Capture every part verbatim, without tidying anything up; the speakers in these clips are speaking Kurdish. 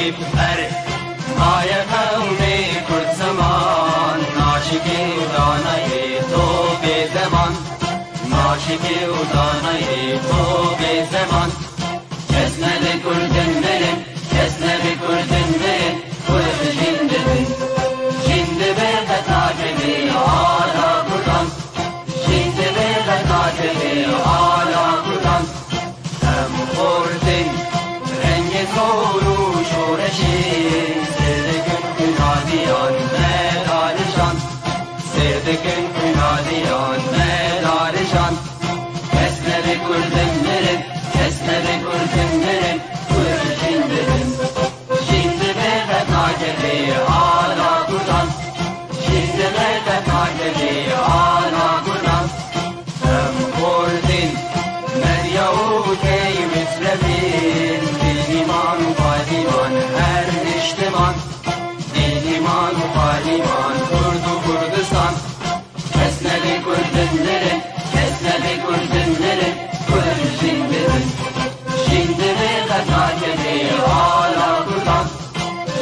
Ber maye qewmê Kurd ziman, naşikê û danayê to bê zeman, naşikê û danayê to bê zeman. Kes nebe Kurdin mirin, kes nebe Kurdin mirin, Kurd jin dibin. Jin dibe qet nakeve ala Kurdan, jin dibe qet nakeve ala Kurdan. Em xortin rengê zor û şoreşê, sêr dikin xwîna diyan me darijan, sêr dikin xwîna diyan me darijan. Kes nebe Kurdin mirin, kes nebe Kurdin mirin, Kurd jin dibin. Jin dibe qet nakeve ala Kurdan, jin dibe qet nakeve ala Kurdan. Em Kurdin, Medya û Keymislevin, Dîlîman û Balîman her niştiman, Dîlîman û Balîman, Kurd û Kurdistan. Kes nebe Kurdin mirin, kes nebe Kurdin mirin, Kurd jin dibin. Jin dibe qet nakeve ala Kurdan,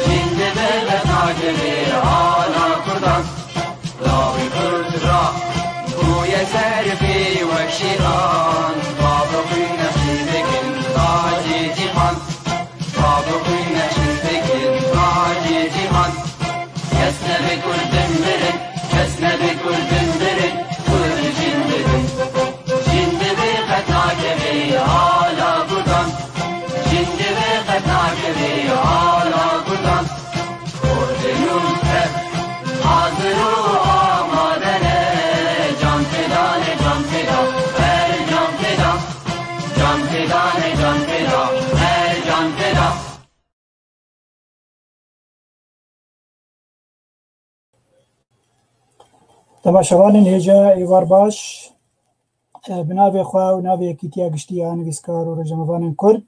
jin dibe qet nakeve ala Kurdan. Lawê Kurd ra bûye serfê wek şêxan, bavê xwîn nexşîn dikin tacê cîhan, bavê xwîn nexşîn dikin tacê cîhan. Kes nebe Kurdin mirin, kes nebe Kurdin mirin, Kurd jin dibin. Jin dibe qet nakeve ala Kurdan, jin dibe qet nakeve ala Kurdan. Kurdin û Kurd hazir û amade ne, can feda ne, can feda, her can feda. Can feda ne, can feda, her can feda. Temaşevanên hêja, êvar baş. E, bi navê xwe û navê Yekîtiya Giştî ya Nivîskar û Rojnamevanên Kurd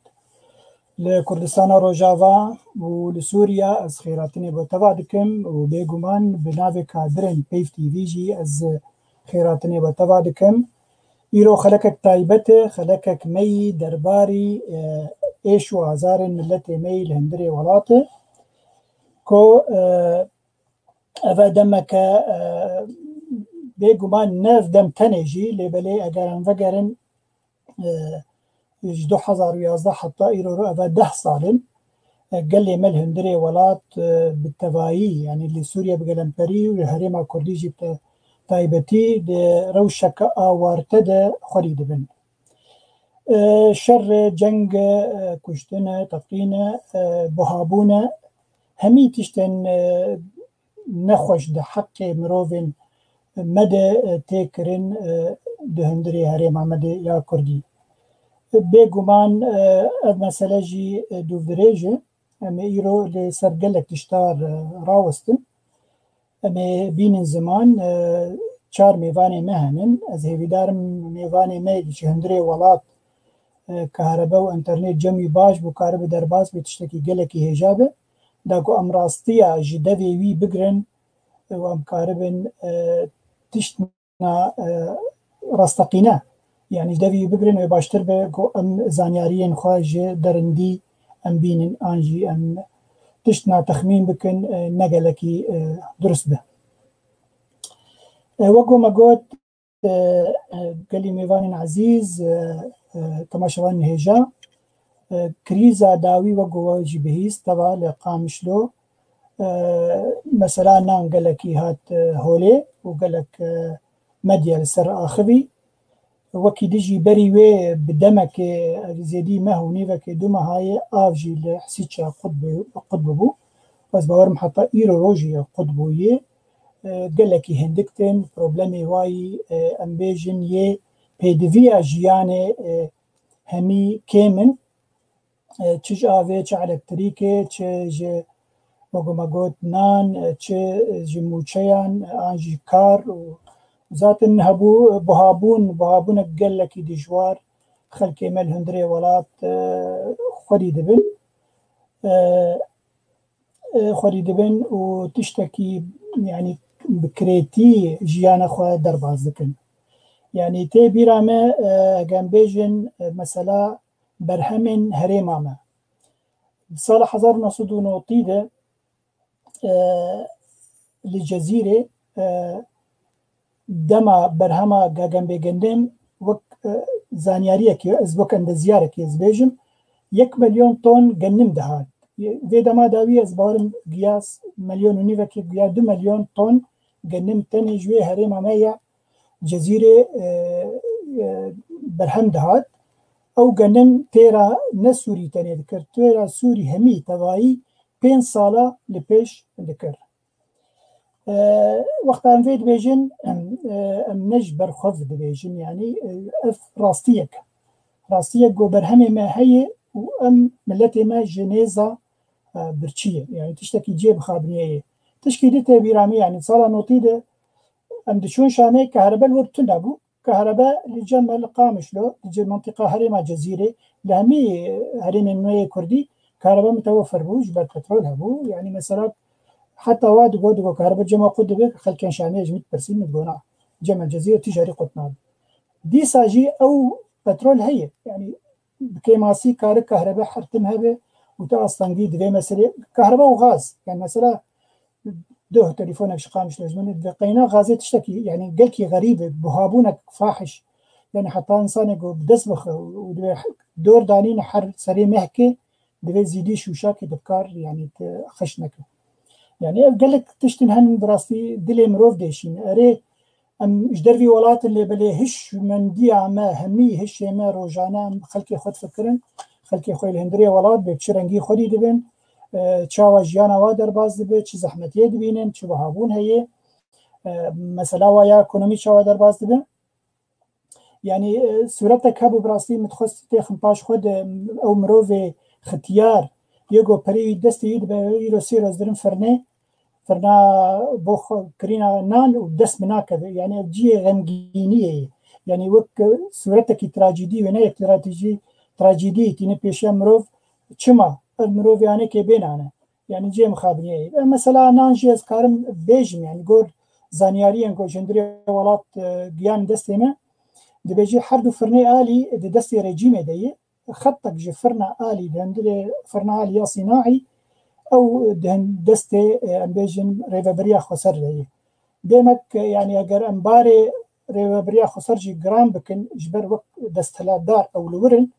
li Kurdistana Rojava û li Sûriye ez xêratinê bo teva dikim û bêguman bi navê kadirên Peyv T V jî ez xêratinê bo teva dikim. Îro xelekek taybet e, xelekek me yî derbarî, e, êş û azarên miletê me yî li hundirê welat e. Ku, e, ev e demeke, e, bêguman ne ev dem tenê jî, lê belê eger em vegerin, e, ji du hezar û yazdeh heta îro ro ev e deh sal in. E, gelê me li hundirê welat, e, bi tevayî, yanî li Sûriye bi gelemperî û li herêma Kurdî jî bi te-, taybetî di rewşeke awarte de xwedî dibin. E, şer e, ceng e, e, kuştin e, teqîn e, e, buhabûn e, hemî tiştên, e, nexweş di heqê mirovên me de, e, tê kirin, e, di hundirê herêma me de ya Kurdî. Bêguman, e, ev mesele jî, e, dûvdirêj e. Em ê îro li ser gelek tişta, e, rawestin. Em ê bînin ziman, e, çar mêvanê me henin. Ez hêvîdar im mêvanê me ji hundirê welat, e, kahrebe û înternet cem wî baş bû, karibe derbas bê, tiştekî gelekî hêja be. Da ku em rastiya ji devê wî bigirin û em karibin, e, tişt na, e, rasteqîne, yanî ji devê wî bigirin wê baştir be ku em zanyariyên xwe ji derindî em bînin an jî em tişt na texmîn bikin, e, ne gelekî, e, durust be. E, wek ku me got, e, e, gelî mêvanên ezîz, e, e, temaşevanên hêja, e, krîza dawî wek ku we jî bihîst, teva li Qamişlo, e, mesela nan gelekî hat, e, holê û gelek, e, medya li ser axivî. Wekî dijî berî wê bi demekê, ev zêdî meh û nîvekê du mehayê av jî li Hesîça qut bi-, qut bibû. Ez bawer im heta îro rojî qut bûye. E, gelekî hindik tên, problemê wayî, e, em bêjin yê pêdiviya jiyanê, e, hemî kêm in. E, çi ji avê, çi elektrîkê, çi ji, wek me got, nan, e, çi ji mûçeyan, e, an jî kar û zaten hebû, e, buhabûn, buhabûnek gelekî dijwar xelkê me li hundirê welat, e, xwedî dibin. E, e, xwedî dibin û tiştekî, yanî bi kirêtî jiyana xwe derbas dikin. Yanî tê bîra me, e, eger em bêjin, e, mesela berhemên herêma me. Di sala hezar û neh sed û notî de, e, li Cezîrê, e, dema berhema Gagenbê Gendim wek, e, zanyariyekê, ez wek endezyarekê ez bêjim, yek milyon ton gendim dihat. Vê dema dawî ez barim giya s-, milyon û nîvekê, giya du milyon ton gendim tenê ji wê herêma me ya Cezîrê, e, e, berhem dihat. Ew gendim têra ne Sûrî tenê dikir, têra Sûrî hemî tevayî pênc sala li pêş dikir. E, wexta em vê dibêjin, em, e, em ne ji ber xwe dibêjin, yanî, e, ev rastiyek e. Rastiyek ku berhemê me heye û em miletê me ji nêza, e, birçî ye. Yanî tiştekî cihê bixabiniyê ye. Tişkî di tê bîra min, yanî sala notî de em diçûn Şamê, kehrebe li wir tune bû. Kehrebe li cem me li Qamişlo, li cem mentiqa herêma Cezîrê, li hemî herêmên me yê Kurdî, kehrebe mitewefer bû, ji ber petrol hebû. Yanî mesela heta wa digo, digo kehrebe cema xwe dibe, xelkên Şamê ji min dipirsîn, min digo na. Cem el Cezîrê tu jarî qut nabe. Dîsa jî ew petrol heye. Yanî bi kêmasî kare kehrebe her tim hebe û tu astengî divê meselê kehrebe û gaz. Yanî mesela duh telefonek ji Qamişlo ji min dibe qeyna gazê tiştekî, yanî gelkî xerîb e, buhabûnek fahiş. Yanî heta insanê ku bi dest bixe û divê dor danîne her serê mehkê, divê zîdî şûşakê di kar, yanî te xeş neke. Yanî ev gelek tiştin hen bi rastî dilê mirov dêşîne. Erê, em ji dervî welatin lê belê hişmendiya me, hemî hişê me rojane em xelkê xwe difikirin. Xelkê xwe li hundirê welat bê bi çi rengî xwedî dibin, e, çawa jiyana wa derbas dibe, çi zehmetiyê dibînin, çi buhabûn heye, e, mesela wa ya ekonomî çawa derbas dibe. Yanî, e, sûretek hebû bi rastî min dixwest têxim paş xwe de, ew mirovê xitiyar, yê ku perê wî destê wî dibe, îro sê roz dirin firnê, firna bo xwe kirîna nan û dest min nakeve. Yanî ev cihê xemgîniyê ye. Yanî wek, e, sûretekî trajîdî wê ne yek trajîdî, trajîdî tîne pêşiya mirov, çima ev mirovê anekê bê nan e. Yanî cihê mixabiniyê ye. Ev mesela nan jî ez karim bêjim, yanî gor zanyariyên ku ji hundirê welat, e, giyan destê me, dibêjî her du firnê alî di destê rejîmê de ye. Xetek ji firna alî, di hundirê firna alî ya sînaî, ew di hin-, destê, e, em bêjin rêveberiya xweser de ye. Demek, e, yanî eger em barê rêveberiya xweser jî giran bikin, ji ber wek desthilatdar ew li wir in,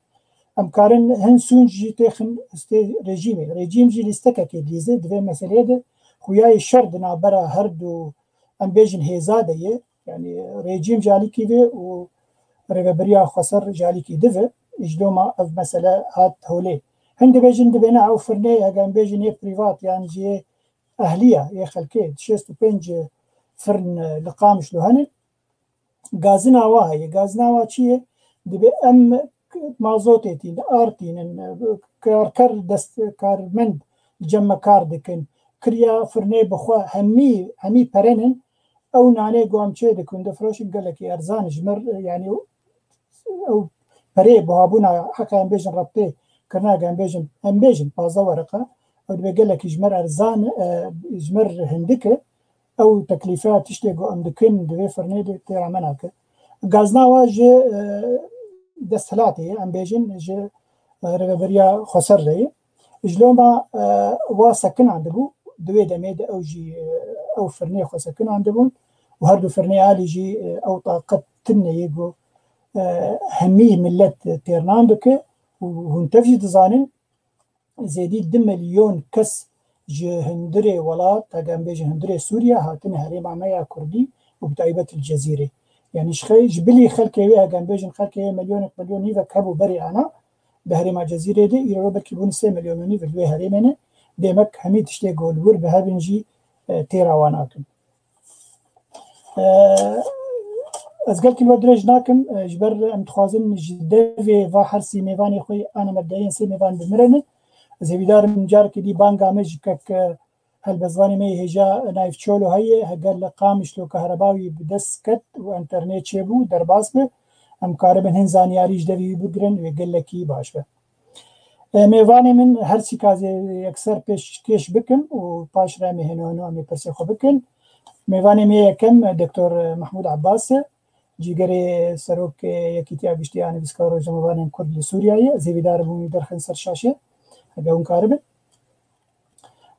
em karin hin sûnc jî têxin stê rejîmê. Rejîm jî lîstekekê dîze di vê meseleyê de, xuya yê şer di navbera her du, em bêjin, hêza de ye. Yanî rejîm ji alîkî ve û rêveberiya xweser ji alîkî di ve. Ji doma ev mesele hat holê. Hin dibêjin dibêne ew firnê, heke em bêjin yê prîvat yan jî yê ehliya, yê xelkê, şêst û pênc firn li Qamişlo hene. Gazina wa heye. Gazina wa çi ye? Dibe em mazotê tînin, ar tînin, karker dest, karmend li cem me kar dikin. Kiriya firnê bi xwe hemî, hemî perenin. Ew nanê ku em çê dikin, difiroşin gelekî erzan ji mir, yanî ew perê buhabûna heqa em bêjin rebtê kirina, em bêjin, em bêjin pazdeh wereqa, ew dibe gelekî ji mir erzan, e, ji mir hindik e. Ew teklîfeya tiştê ku em dikin di vê firnê de têra me nake. Gazna wa ji, e, desthilatê ye, em bêjin ji, e, rêveberiya xweser re ye. Ji loma, e, wa sekinandibû, di wê demê de ew jî, e, ew firnê xwe sekinandibûn û her du firnê alî jî, e, ew taqet tune ye ku, e, hemî millet têrnan bike û hûn tev jî dizanin, zêdî du milyon kes ji hundirê welat, heke em bêjin hundirê Sûriye, hatine herêma me ya Kurdî û bi taybet li Cezîrê. Yanî ji xe-, ji bilî xelkê wê, heke em bêjin xelkê wê milyonek, milyon nîvek hebû berê ana, di herêma Cezîrê de, îro belkî bûn sê milyon û nîv li wê herêmê ne. Demek hemî tiştê ku li wir bi hev in jî, e, têra wan nakin. E, ez gelkî we dirêj nakim, e, ji ber em dixwazin ji devê va hersî mêvanê xwe ana mebdeyên sê mêvan bimirene. Ez hêvîdar im carekê dî banga me ji kek, e, helbestvanê me yê hêja Naîf Çolo heye, heger li Qamişlo kehreba wî bi dest ket û enternê çêbû, derbas be, em karibin hin zanyarî ji devê wî bigirin, wê gelekî baş be. E, mêvanê min her sîkazê yekser pêşkêş bikim û paş re em ê hêno hêno em ê pirsê xwe bikin. Mêvanê me yekem, e, Doktor Mehmûd Abbas e, cîgerê serok, e, Yekîtiya Giştî ya Nivîskar û Rojnamevanên Kurd li Sûriye ye. Ez hêvîdar im hûn wî derxin ser şaşê. Eger hûn karibin.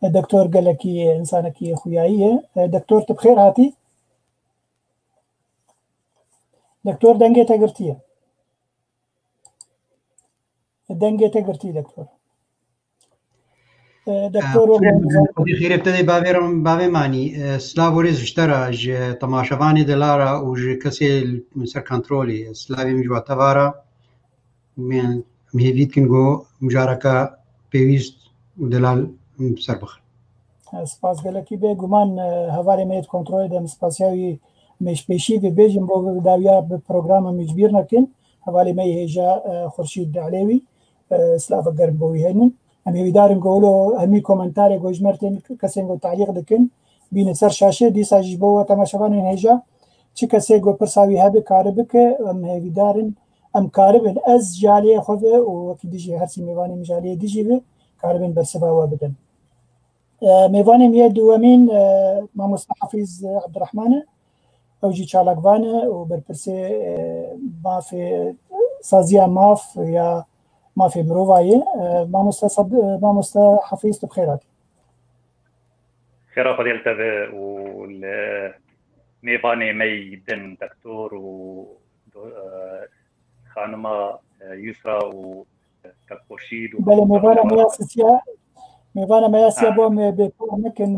E, Doktor gelekî, e, însanekî xuyayî ye. E, Doktor, tu bi xêr hatî. Doktor, dengê te girtiye. Dengê te girtî, Doktor. E, Doktor, wek Xwedî xêrê bide bavê re, bavê Manî. E, silav û rêz ji te re, ji temaşevanê delal re û ji kesê li ser kontrolê. Silavê min ji we teva re. Em hêvî dikin ku mijareke pêwîst û delal em bi ser bixin. Spas gelekî. Bêguman, e, hevalê me yê di kontrolê de, em spasiya wî mêşpêşî bibêjin bo dawiya bi programa min ji bîr nekin. Hevalê me yê hêja, e, Xurşîd Elêwî, e, silavek germ bo wî hene. Em hêvîdar in ku wilo hemî komentarê ku ji me re tên, kesên ku talîq dikin, bîne ser şaşê. Dîsa jî ji bo we temaşevanên hêja, çi kesê ku pirsa wî hebe kare bike, em hêvîdar in, em karibin. Ez ji aliyê xwe ve û wekî dijî her sî mêvanê min ji aliyê dijî ve karibin bersiva we bidin. E, mêvanê min yê duwemîn, e, Mamoste Hafîz Ebdirehman e. Ew jî çalakvan e û berpirsê, e, mafê, saziya maf ya mafê mirova ye. E, Mamoste Sad-, e, Mamoste Hafîz, tu bi xêr hatî. Xêra Xwedê li te be û li mêvanê me yî din, doktor û do-, e, xanima, e, Yusra û, e, kek Xurşîd û Belê, mêvana me ya sisiya, mêvana me ya siya, bo em bêpar nekin,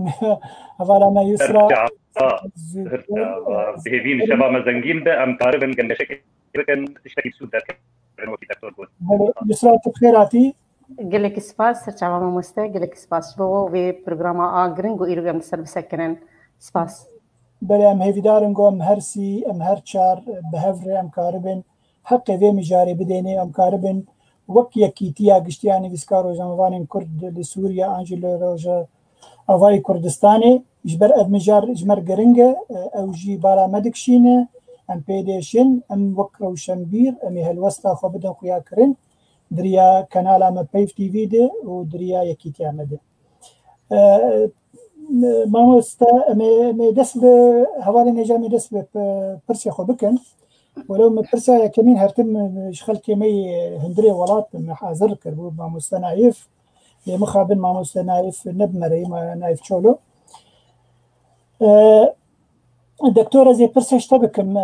hevala me Yusra. Ser çava, ser çava. Bi hêvî şeva me zengîn be, em karibin gengeşekê bikin, tiştekî bi sûd derkevin, wekî doktor got. Belê, Yusra, tu bi xêr hatî. Gelekî spas, ser çava mamoste, gelekî spas ji bo vê programa a giring û îro em li ser bisekirin. Spas. Belê, em hêvîdar in ku em her sî, em her çar bi hev re em karibin heqê vê mijarê bidênê, em karibin wek yekîtiya giştî ya nivîskar û rojnamevanên Kurd li Sûriye an jî li Rojavayê Kurdistanê, ji ber ev mijar ji me re giring e, ew jî bala me dikişîne, em pê dêşin, em wek rewşenbîr, em ê helwesta xwe bidin xuyakirin, di riya kanala me Peyv T V de û di riya yekîtiya me de. E, mamoste, em ê, em ê dest bi hevalên hêja, em ê dest bi p-, pirsê xwe bikin. Welew min pirsa yekemîn her tim ji xelkê me yê hundirê welat min hazir kiribû, mamoste Naif. Lê mixabin mamoste Naif ne bi me re ye, ma-, Naif Çolo. E, Doktor, ez ê pirsê ji te bikim. E,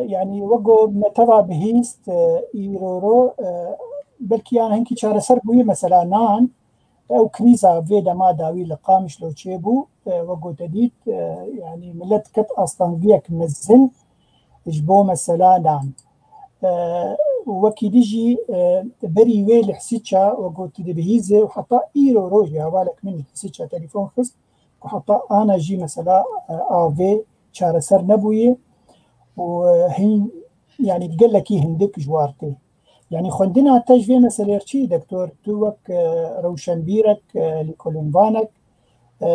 yanî wek ku me teva bihîst, e, îro ro, e, belkî yan hinkî çareser bûyî mesela nan, ew krîza vê dema dawî li Qamişlo çêbû, e, wek ku te dît, e, yanî milet ket astangiyek mezin ji bo mesela nan. E, wekî dî jî, e, berî wê li Hisiça, wek ku tu dibihîzê û heta îro rojê hevalek min Hisiça telefon xist, ku heta ana jî mesela, e, avê çareser nebûye û, e, hîn, yanî gelekî hindik ji war tê. Yanî xwendina te ji vê meselê re çi, doktor? Tu wek, e, rewşenbîrek, e, lîkolînvanek, e,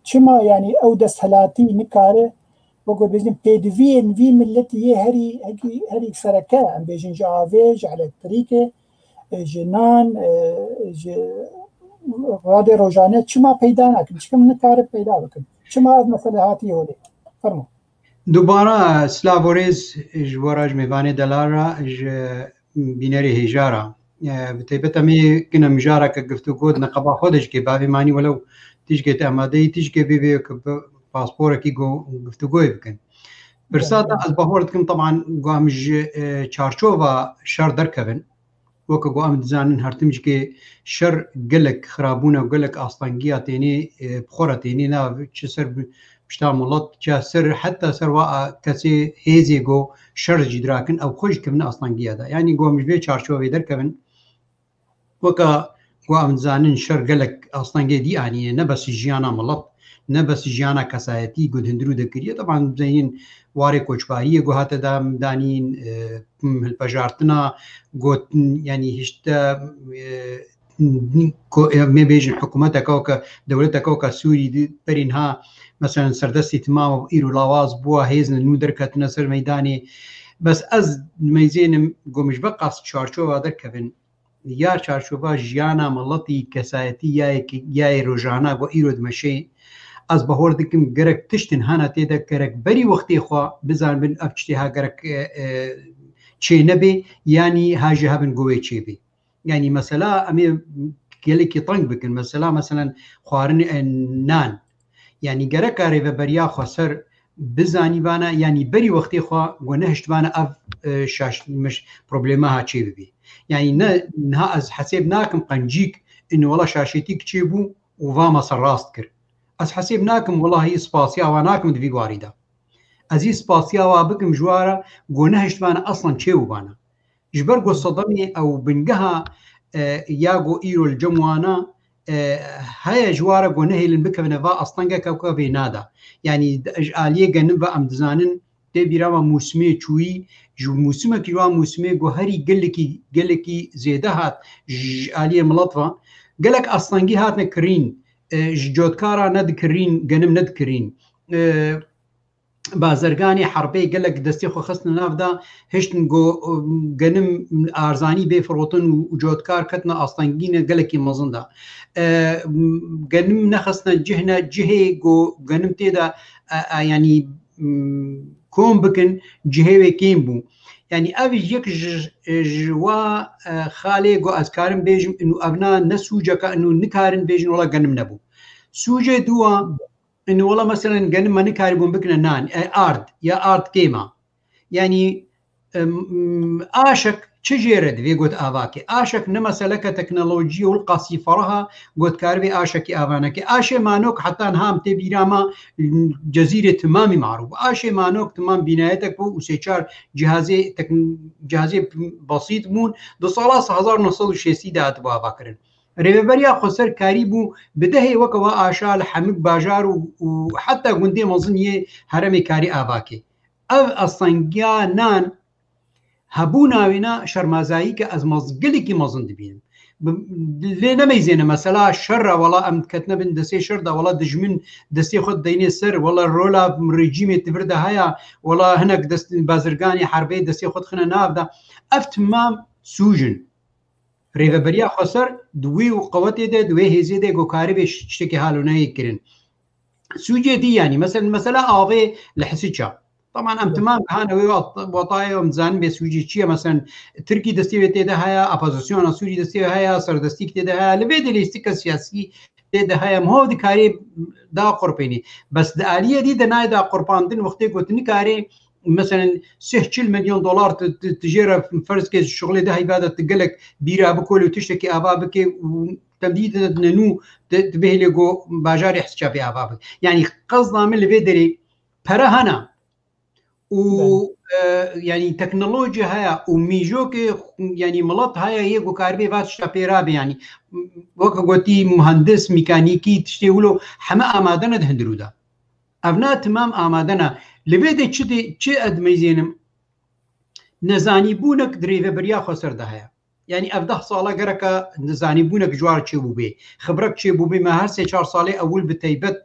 çima yanî ew desthilatî nikare, wek bêjin, pêdiviyên vî miletî yê herî, herî, herî sereke, em bêjin ji avê, ji elektrîkê, e, ji nan, e, ji radê rojane çima peyda nakin? Çima nikare peyda bikin? Çima ev mesele hatiye holê? Fermo. Dubara silav û rêz ji we re, ji mêvanê delal re, ji bînerê hêja re. E, bi taybet em ê gine mijareke giftûgo di neqeba xwe de jî ke bavê manî welew tijkê te amadeyî, tijkê bê bê ku bi pasporekî go-, giftûgoyê bikin. Pirsa te ez bahor dikim, teban ku em ji, e, çarçova şer derkevin. Weke ku em dizanin, her tim jî ke şer gelek xirabûn e û gelek astangiya tênê, e, bi xwe re tênê nav, çi ser bi-, pişta milet, çi ser, heta ser wa, a, kesê hêzê ku şer jî dirakin, ew xwe jî kevine astangiya de. Yanî ku em ji vê çarçovê derkevin, weke ku em dizanin, şer gelek astengê dî aniye, ne bes jiyana milet, ne bes jiyana kesayetî ku di hundirû de kiriye. Teban zeynin warê koçbariyê ku hate da-, danîn, e, hilpejartina, got, yanî hişte, e, ko-, e, me bêjin hikûmeteke weke, dewleteke weke Sûrî di berî niha, meselen, serdestî timam û îro lawaz bûwa, hêzin nû derketine ser meydanê. Bes ez nimeyzênim, ku em ji ve qas çarçova derkevin, ya çarçova jiyana miletî, kesayetî, ya yê, ya yê rojana ku îro dimeşê, ez bahor dikim gerek tiştin hana tê de gerek berî wextê xwe bizanibin ev tiştê ha gerek, e, e, çê nebê, yanî ha jî hebin ku wê çêbê. Yanî mesela em ê gelekî teng bikin. Mesela, meselen, xwarin, e, nan. Yanî gereka rêveberiya xweser bizanî vana, yanî berî wextê xwe ku nehişt vana ev, e, şaş-, miş-, problema ha çê bibî. Yanî ne, niha ez hesêb nakim qencîk, in wela şaşêtîk çê bû û va masa rast kir. Ez hesêb nakim, wela hî spasiya wa nakim di vî warî de. Ez hî spasiya wa bikim ji wa re ku nehişt vana eslan çê û vana. Ji ber ku sedemê ew bingeha, e, ya ku îro li cem wana, e, heye ji wa re ku nehêlin bikevine va astengeke ku vê nada. Yanî ji aliyê genim ve em dizanin, tê bîra me mûsimê çûyî, ji mûsimekî wa mûsimê ku herî gelekî, gelekî zêde hat ji aliyê milet ve. Gelek astengî hatine kirîn, e, ji cotkara nedikirîn, genim nedikirîn. E, Bazerganê herbê gelek destê xwe xistine nav de, hiştin ku, um, genim arzanî bê firotin û, û cotkar ketine astengîne gelekî mezin de. E, m-, genim nexistine cihne, cihê ku genim tê de, e, e, yanî, m, kom bikin, cihê wê kêm bû. Yanî ev yek ji, ji wa, e, xalê ku ez karim bêjim, inu evna ne sûceke, inu nikarin bêjin, wela genim nebû. Sûcê dûwa, Û wela, meselen, genim me nikarîbûn bikine nan, e, ard, ya ard kêma. Yanî, em, em, aşek çi jê re divê got avakê? Aşek ne meseleke teknolojiyê û qasî feraha got karibê aşekî avanekê. Aşê manok heta niha em tê bîra me, em, cezîrê timamî marûf. Aşê manok timam bînayetek bû û sê çar cihazê tekn-, cihazê basît bûn. Di sala hezar neh sed û şêstî de hatibû avakirin. Rêveberiya Xweser karîbû bi dehê weke we aşa li hemik bajar û, û heta gundê mezin yê herêmê karî avakê. Ev astengiya nan hebûna wêna şermazayî ke ez mez-, gelekî mezin dibînim. Bi-, lê nemeyzêne mesela şer re, wela em diketine bin destê şer de, wela dijmin destê xwe dideyne ser, wela rola rejîmê tivir de haya, wela hinek dest bazirganê herbê destê xwe dixine nav de. Ev timam sûc in. Rêveberiya Xweser di wê qewetê de, di wê hêzê de ku karibê ş-, tiştekî halûneyê kirin. Sûcê dî, yanî, meselen, mesela avê li Hisiça. Taban em Evet. Timam hane wê wat-, watayê em dizanin bê sûcê çi ye. Meselen, Tirkî destê wê tê de heye, opozisyona Sûrî destê wê heye, serdestîk tê de heye. Li vê de lîstika siyasî tê de heye. Em ho dikarê da qurpênî. Bes di aliyê dî de nayê da qurpandin, wextê ku tu nikarê meselen sih çil milyon dolar tu, tu, tu jê re ferz ke şixulê de heyva de tu gelek bîra bikolî û tiştekî ava bike û temdî de ne nû tu, tu bihêlê ku bajarê Hisiça bê ava bike. Yanî qezda min li vê derê pere hene û, Belê. E, yanî teknoloji heye û mîjokê, yanî milet heye yê ku karibê va tişta pê rabe, yanî weke gotî muhendis, mîkanîkî, tiştê wilo heme amade ne di hundirû de. Evna timam amade ne. Li vê de çi dê, çi edmeyzênim? Nezanîbûnek di rêveberiya Xweser de heye. Yanî ev deh sala gereka nezanîbûnek ji war çêbûbê. Xibrek çêbûbê me her sê çar salê ewil bi teybet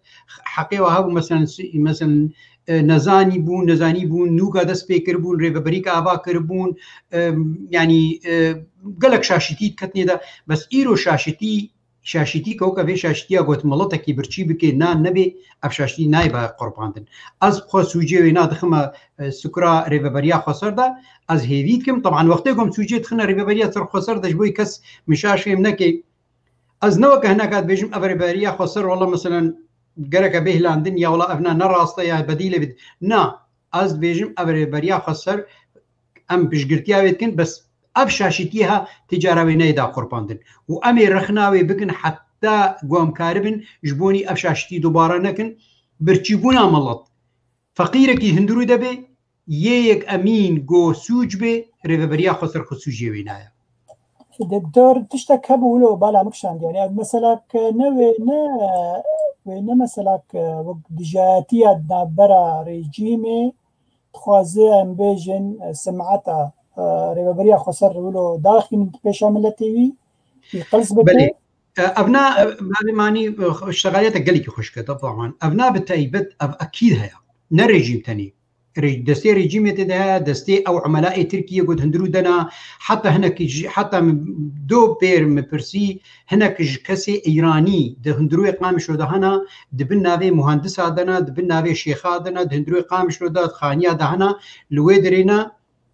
heqê wa hebû, meselen, si-, meselen, e, nezanîbûn, nezanîbûn, nûka dest pê kiribûn, rêveberîk ava kiribûn, e, yanî, e, gelek şaşitî diketnê de. Bes îro şaşitî Şaşîtî ke weke vê şaşîtiya got miletekî birçî bike, nan nebê, ev şaşîtî nayê be qurbandin. Ez bi xwe sûcê wê nadixime, e, sukura Rêveberiya Xweser de, ez hêvî dikim. Teban wextê ku em sûcê dixine Rêveberiya ser Xweser de, ji bo kes min şaş fêm neke. Ez ne weke hineka dibêjim ev Rêveberiya Xweser, wela meselen gereke bê hilandin ya wela evna ne rast e ya bedîle bid. Na, ez dibêjim ev Rêveberiya Xweser em piştgirtiya wê dikin, bes ev şaşîtiyê ha ti cara wê neyê da qurpandin. Û em ê rexna wê bikin heta ku em karibin ji bonî ev şaşîtî dubare nekin. Birçîbûna milet feqîrekî hundirû de bê, yê yek emîn ku sûc bê, Rêveberiya Xweser xwe sûcê wê naye. Doktor, tiştek hebû wilo bala min kişandiye. Yani ev meselak ne wê ne, wê ne meselak wek dijayetiya di navbera rejîmê, dixwaze em bêjin, e, simeta, e, Rêveberiya Xweser wilo daxînin pêşa miletê wî, wî qels bike. Belê. E, evna, e, bavê manî, e, şexaliyete gelekî xweşik e, tebaman. Evna bi taybet, ev ekîd heye. Ne rejîm tenê. Re-, destê rejîmê tê de heye, destê ew emela ê Tirkiyê ku di hundirû de ne, heta hinek ji, heta min do pêr min pirsî, hinek ji kesê Îranî di hundirûyê Qamişlo de hene, di bin navê muhandisa de ne, di bin navê şêxa de ne, di hundirûyê Qamişlo de, di xaniya de hene, li wê derê ne,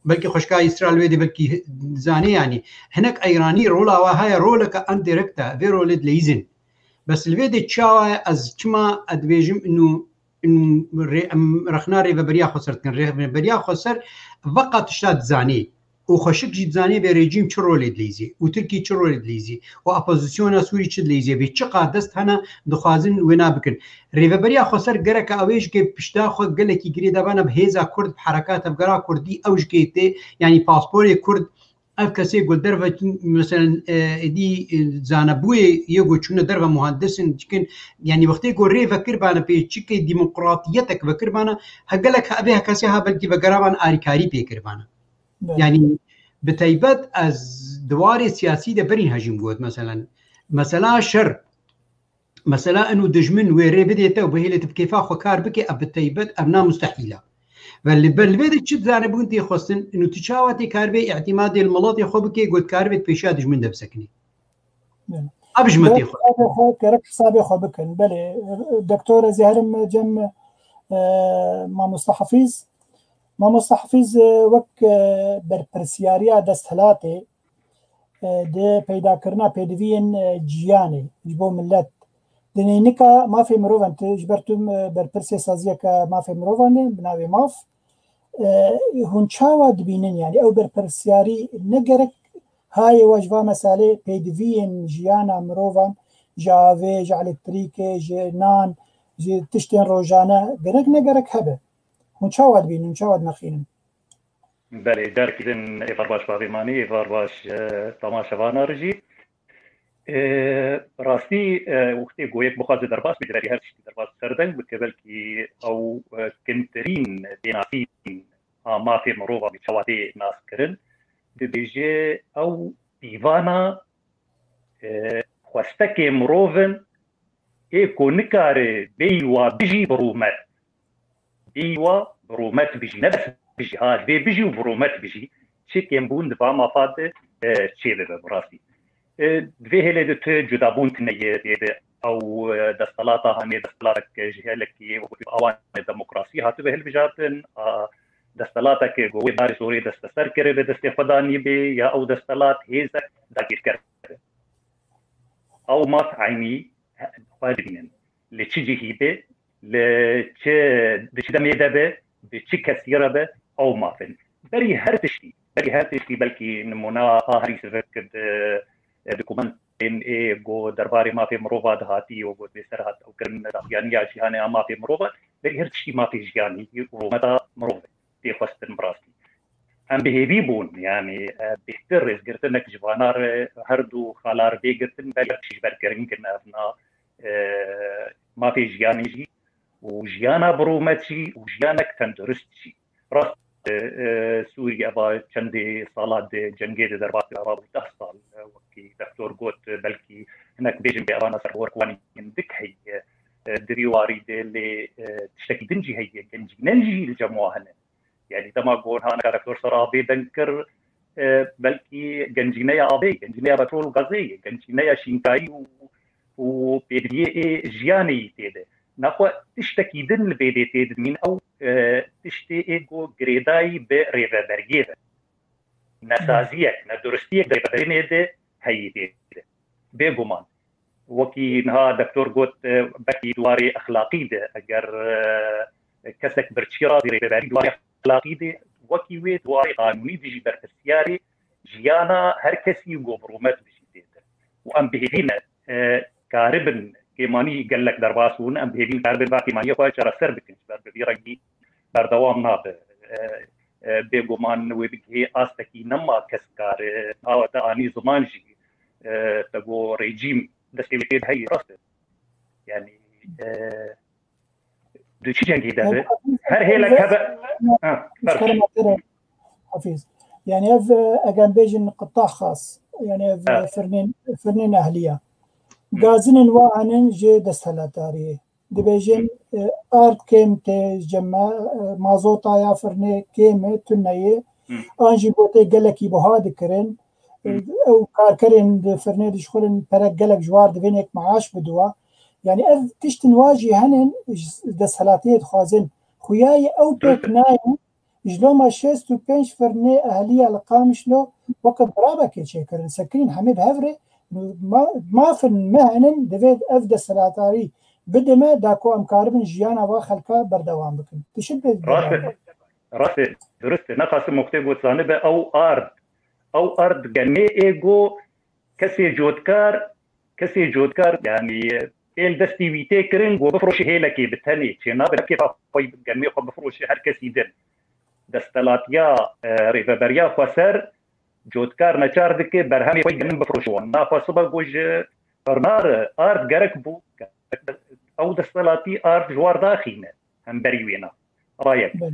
Belkî xweşka Îsraîl wê dê belkî zanê, yanî hinek eyranî rola wa heye, roleke endirekt e, vê rolê dileyîzin. Bes li vê dê çawa ye, ez çima ez dibêjim inu, inu rê-, em rexna Rêveberiya Xweser dikin. Rêveberiya Xweser veqa tişta dizanê û xweşik jî dizanê vê rejîm çi rolê dileyîzê û Tirkî çi rolê dileyîzê û opozisyona Sûrî çi dileyîzê, vê çiqa dest hene dixwazin wêna bikin. Rêveberiya Xweser gereke ew ê ji ke pişta xwe gelekî girêdabana bi hêza Kurd, bi hereka tevgera Kurdî, ew ji ke tê, yanî pasporê Kurd, ev kesê ku derve, meselen, e, êdî, e, zanebûyê yê ku çûne derve, muhandis in, dikin, yanî wextê ku rê vekiribane pê çikê demokratiyetek vekiribane, he gelek he, evê he kesê ha belkî vegerabane alîkarî pê kiribane. Belê. Yanî bi teybet ez di warê siyasî de berîn hejîm got, meselen, mesela şer, mesela inu dijmin wê rê bidê te û bihêlê tu bi kêfa xwe kar bike, ev bi teybet, ev na mustehîl e. Ve li ber li vê de çi dizane bûn tê xwestin, inu tu çawa tê karibê îtîmadê li miletê xwe bike, got karibê pêşiya dijmin de bisekinî. Belê. Ev ji me tê xwe. Hesabê xwe, gerek hesabê xwe bikin. Belê, doktor, ez ê herim cem, e, mamoste Hafîz. Mamoste Hafîz, e, wek, e, berpirsiyariya desthilatê, e, di peydakirina pêdiviyên, e, jiyanê ji bo milet. Di neynika mafê mirovan, tu ji ber tu, e, berpirsê saziyeke mafê mirovan e, bi navê maf. E, hûn çawa dibînin, yani ew berpirsiyarî ne gerek hayê we ji va meselê pêdiviyên jiyana mirovan, ji avê, ji elektrîkê, ji nan, ji tiştên rojane, gerek ne gerek hebe? Hûn çawa dibînin, hûn çawa dinexînin? Belê, carekî din êvar baş bavê Manî, êvar baş, e, temaşevana re jî. E, rastî, e, wextê ku yek bixwaze derbas bê, di berî her tiştî derbas ser deng bike, belkî ew, e, kintirîn pênasîn a mafê mirovan bê çawa tê naskirin, dibêje ew pîvana, e, xwestekê mirov in, ê ku nikare bêyî wa bijî bi rûmet. Bêyî wa bi rûmet bijî. Ne bes bijî, ha, divê bijî û bi rûmet bijî. Çi kêmbûn di va mafa de, e, çê bibe bi rastî. E, di vê hêlê de tu cudabûn tune ye, dê de ew, e, desthilata hanê, desthilatek ji gelekî wekî awanê demokrasî hatibe hilbijartin, a, desthilatek ku wê darê zorê desteser kiribe, destê xwe danîbe, ya ew desthilat hêzek dagîrker be. Ew maf eynî xwe dibînin. Li çi cihî be, li çi, di çi demê de be, bi çi kesî re be, ew maf in. Berî her tiştî, berî her tiştî, belkî nimûna a herî sivik di, e, dokumentên ê ku derbarê mafê mirova dihatî û ku bêser hat ew kirin daxuyaniya jîhanê a mafê mirova, berî her tiştî mafê jiyanî û rûmeta mirov e. Tê xwestin bi rastî. Em bi hêvî bûn, yanî, e, bêhtir rêzgirtinek ji vana re her du xala re bê girtin, belê tişt ji ber kirin kirin evna, e, mafê jiyanê jî û jiyana bi rûmet jî û jiyanek tendurist jî. Rast, e, e, Sûrî eva çendê sala di cengê de derbas kir, ava bû deh sal, e, wekî doktor got, e, belkî hinek bêjin bê evana serborek wanî hindik heye, e, di vî warî de lê, e, tiştekî din jî heye, gencîne jî li cem wa hene. Yanî dema gon ha neka doktor ser avê deng kir, e, belkî gencîneya avê, gencîneya petrol û gazê ye, gencîneya şînkayî û, û pêdiviyê ê jiyanê yî tê de. Naxwe tiştekî din li bê dê tê didimîn ew, e, tiştê ê ku girêdayî bi rêveberiyê de. Nesaziyek, neduristiyek di rêveberînê de heyî tê de. Bêguman. Wekî niha doktor got, e, belkî di warê exlaqî de, eger, e, kesek birçî razî rêveberî di warê exlaqî de, wekî wê di warê qanûnî de jî berpirsiyarê jiyana her kesî ku bi rûmet bijî tê de. Û em bi hêvî ne, e, karibin kêmanî gelek derbas bûn, em bi hêvî karibin va kêmaniyê xwe çareser bikin, ji ber bi vî rengî berdewam nabe. E, e, bêguman wê bigihê astekî nema kes kare, awa te anî ziman jî, e, te got rejîm destê wê tê de heyî, rast e. Yanî, e, di çi cengê de be? Her hêlek hebe. Ha, Hafîz. Yani ev, e, eger bêjin qita xas, yani ev, e, firnên, firnên ehliya. Gazinin wa henin ji desthelatariyê. Dibêjin, e, ard kêm tê ji me, e, mazota ya firnê kêm e, tune ye. An jî gotê gelekî buha dikirin. E, ew karkerên di firnê dişxulin pere gelek ji war divên yek maaş bidiwa. Yani ev tiştin wa jî henin ji desthilatiyê dixwazin. Xuya ye ew pêk nayên, Ji loma şêst û pênc firnê ehliya li Qamişlo weke birabekê çêkirin. Sekirîn hemî bi hev re ma-, mafin me henin, divê ev desthilatdarî bide me, da ku em karibin jiyana va xelka berdewam bikin. Tişt bê Rast e. Rast e. Durust e. Nexasim muxtê got zanibe ew ard. Ew ard genê ê go kesê cotkar, kesê cotkar, yanî ê li destî wî tê kirin, go bifroşî hêlekê bi tenê. Çênabe kêfa xwe, genmê xwe bifroşî her kesî din. Destelatiya, e, rêveberiya xweser cotkar neçar dike, berhemê xwe genim bifroşi wan. Naxwe sibe go ji firnar ard gerek bû. Ew destelatî ard ji war daxîne. Hemberî wêna. Ava yek. Belê.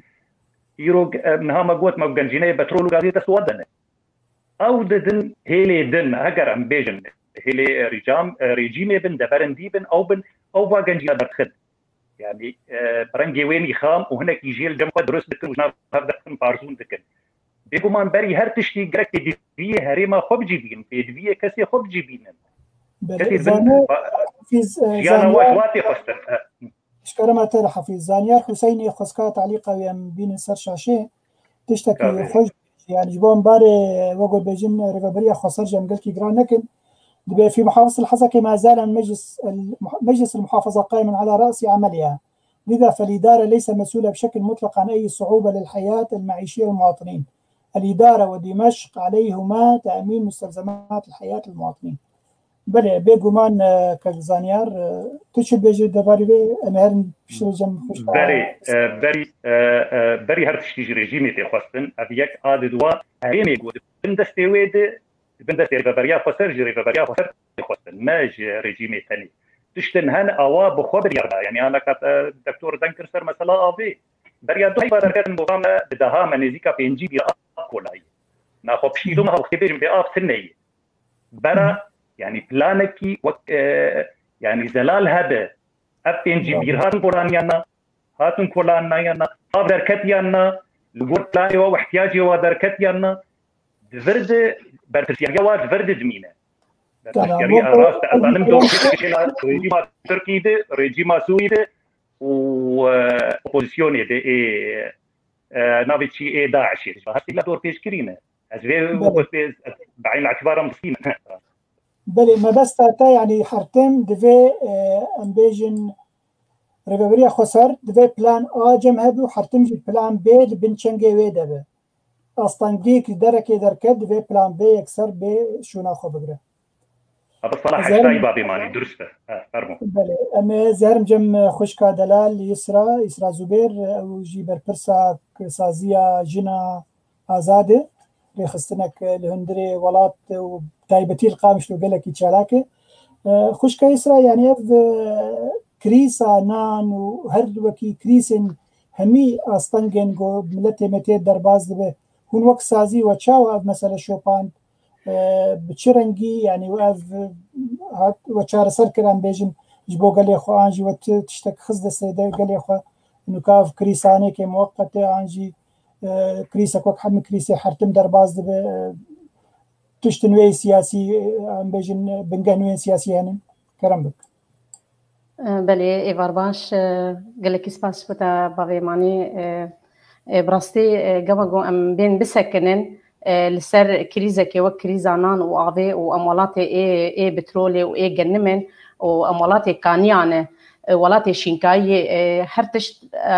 Îro, e, niha me got, me gencîneyê petrol û gazê dest wan de ne. Ew didin hêlê din, heger em bêjin, hêlê, e, rîcam, e, rejîmê bin, deverindî bin, ew bin, ew va gencîna derdixin. Yanî, e, bi rengê wê nîxam û hinekî jê li cem xwe dirust dikin û ji nav hev derdixin, parzûn dikin. Bêguman berî her tiştî gerek pêdiviyê herêma xwe bicivînin, pêdiviyê kesê xwe bicivînin. Belê, Kesê bin, zane-, ba-, Hafîz, e, jiyana zane-, wa ji wa tê xwestin. E. Ji kerema te re Hafîz. Zanyar Huseyinê xwestka talîqa wî em bînin ser şaşê. Tiştekî Tabii. xweş, yani ji bo em barê, wek bêjin, rêveberiya xweser ji em gelkî giran nekin. Dibê في محافظة الحسكة ما زال المجلس، المح-، مجلس المحافظة قائما على رأس عملها. لذا فالإدارة ليس مسؤولة بشكل مطلق عن أي صعوبة للحياة المعيشية للمواطنين. الإدارة ودمشق عليهما تأمين مستلزمات الحياة للمواطنين. Belê, bêguman, e, kek Zanyar, e, tu çi dibêjî debarê vê? Em herin piştre cem xweş. Berî, e, berî, e, e, berî her tiştî ji rejîmê tê xwestin. Ev yek a di dua herêmê ku di bin destê wê de, di bin destê rêveberiya xweser, ji rêveberiya xweser tê xwestin, ne ji rejîmê tenê. Tiştin hen awa bi xwe biryar da. Yanî ana kat, e, doktor deng kir ser mesela avê. Beriya du heyva derketin boxa me, bi deha me nêzîka pêncî bîra av kolayî. Naxwe piştî du meha wextê bêjim bê av tune ye. Bera, Hı hı. yanî planekî wek, e, yanî zelal hebe. Ev pêncî Bravo. bîr hatin kolaniyana, hatin kolaniyana, av derketiyanna, li gor planê wa û ihtiyacê wa derketiyanna, di vir de berpirsiyariya wa di vir de dimîne. Tamam. Berpirsiyariya rast, ez zanim dor rejîma Tirkî de, rejîma Sûrî de û, e, opozisyonê de ê, e, navê çi ê DAIŞê. Hestî la dor pêşkirî ne. Ez vê Belê. wekî pê, ez bi eyn îtîbaran bistînim. Belê, mebesta te, yanî her tim divê, e, em bêjin rêveberiya xweser, divê plan A cem hebe û her tim jî plan B li bin çengê wê de be. Astengiyek li derekê derket, divê plan B yekser bê şûna xwe bigire. Hebe sala Ez heştayî herim babê manî, durust e. Ha, fermo. Belê, em ê zerim cem xwişka delal Yisra, Yisra Zubêr, ew jî berpirsa saziya jina azad e. Rêxistinek li hundirê welat û taybetî li Qamişlo gelekî çalak e. E, xwişka Yisra, yanî ev, e, krîsa nan û her wekî krîsên hemî astengên ku miletê me tê derbas dibe, hûn wek sazî we çawa ev mesele şopand? E, bi çi rengî, yanî we ev hat, we çareser kir, em bêjin, ji bo gelê xwe, an jî we ti-, tiştek xist destê de gelê xwe, nuka ev krîsanekê muweqet e, an jî, e, krîsek wek hemî krîsê her tim derbas dibe, e, tiştin wê siyasî, e, em bêjin, e, bingeh nû yên siyasî hene? Kerem bik. E, belê, êvar baş, e, gelekî spas ji bo te bavê Manî, e, e, bi rastî, e, gava ku em bên bisekinin, e, li ser krîzekê wek krîza nan û avê û em welatê ê, ê petrolê û ê genimên û em welatê kaniyan e, e, welatê şînkayiyê, e, her tişt, e,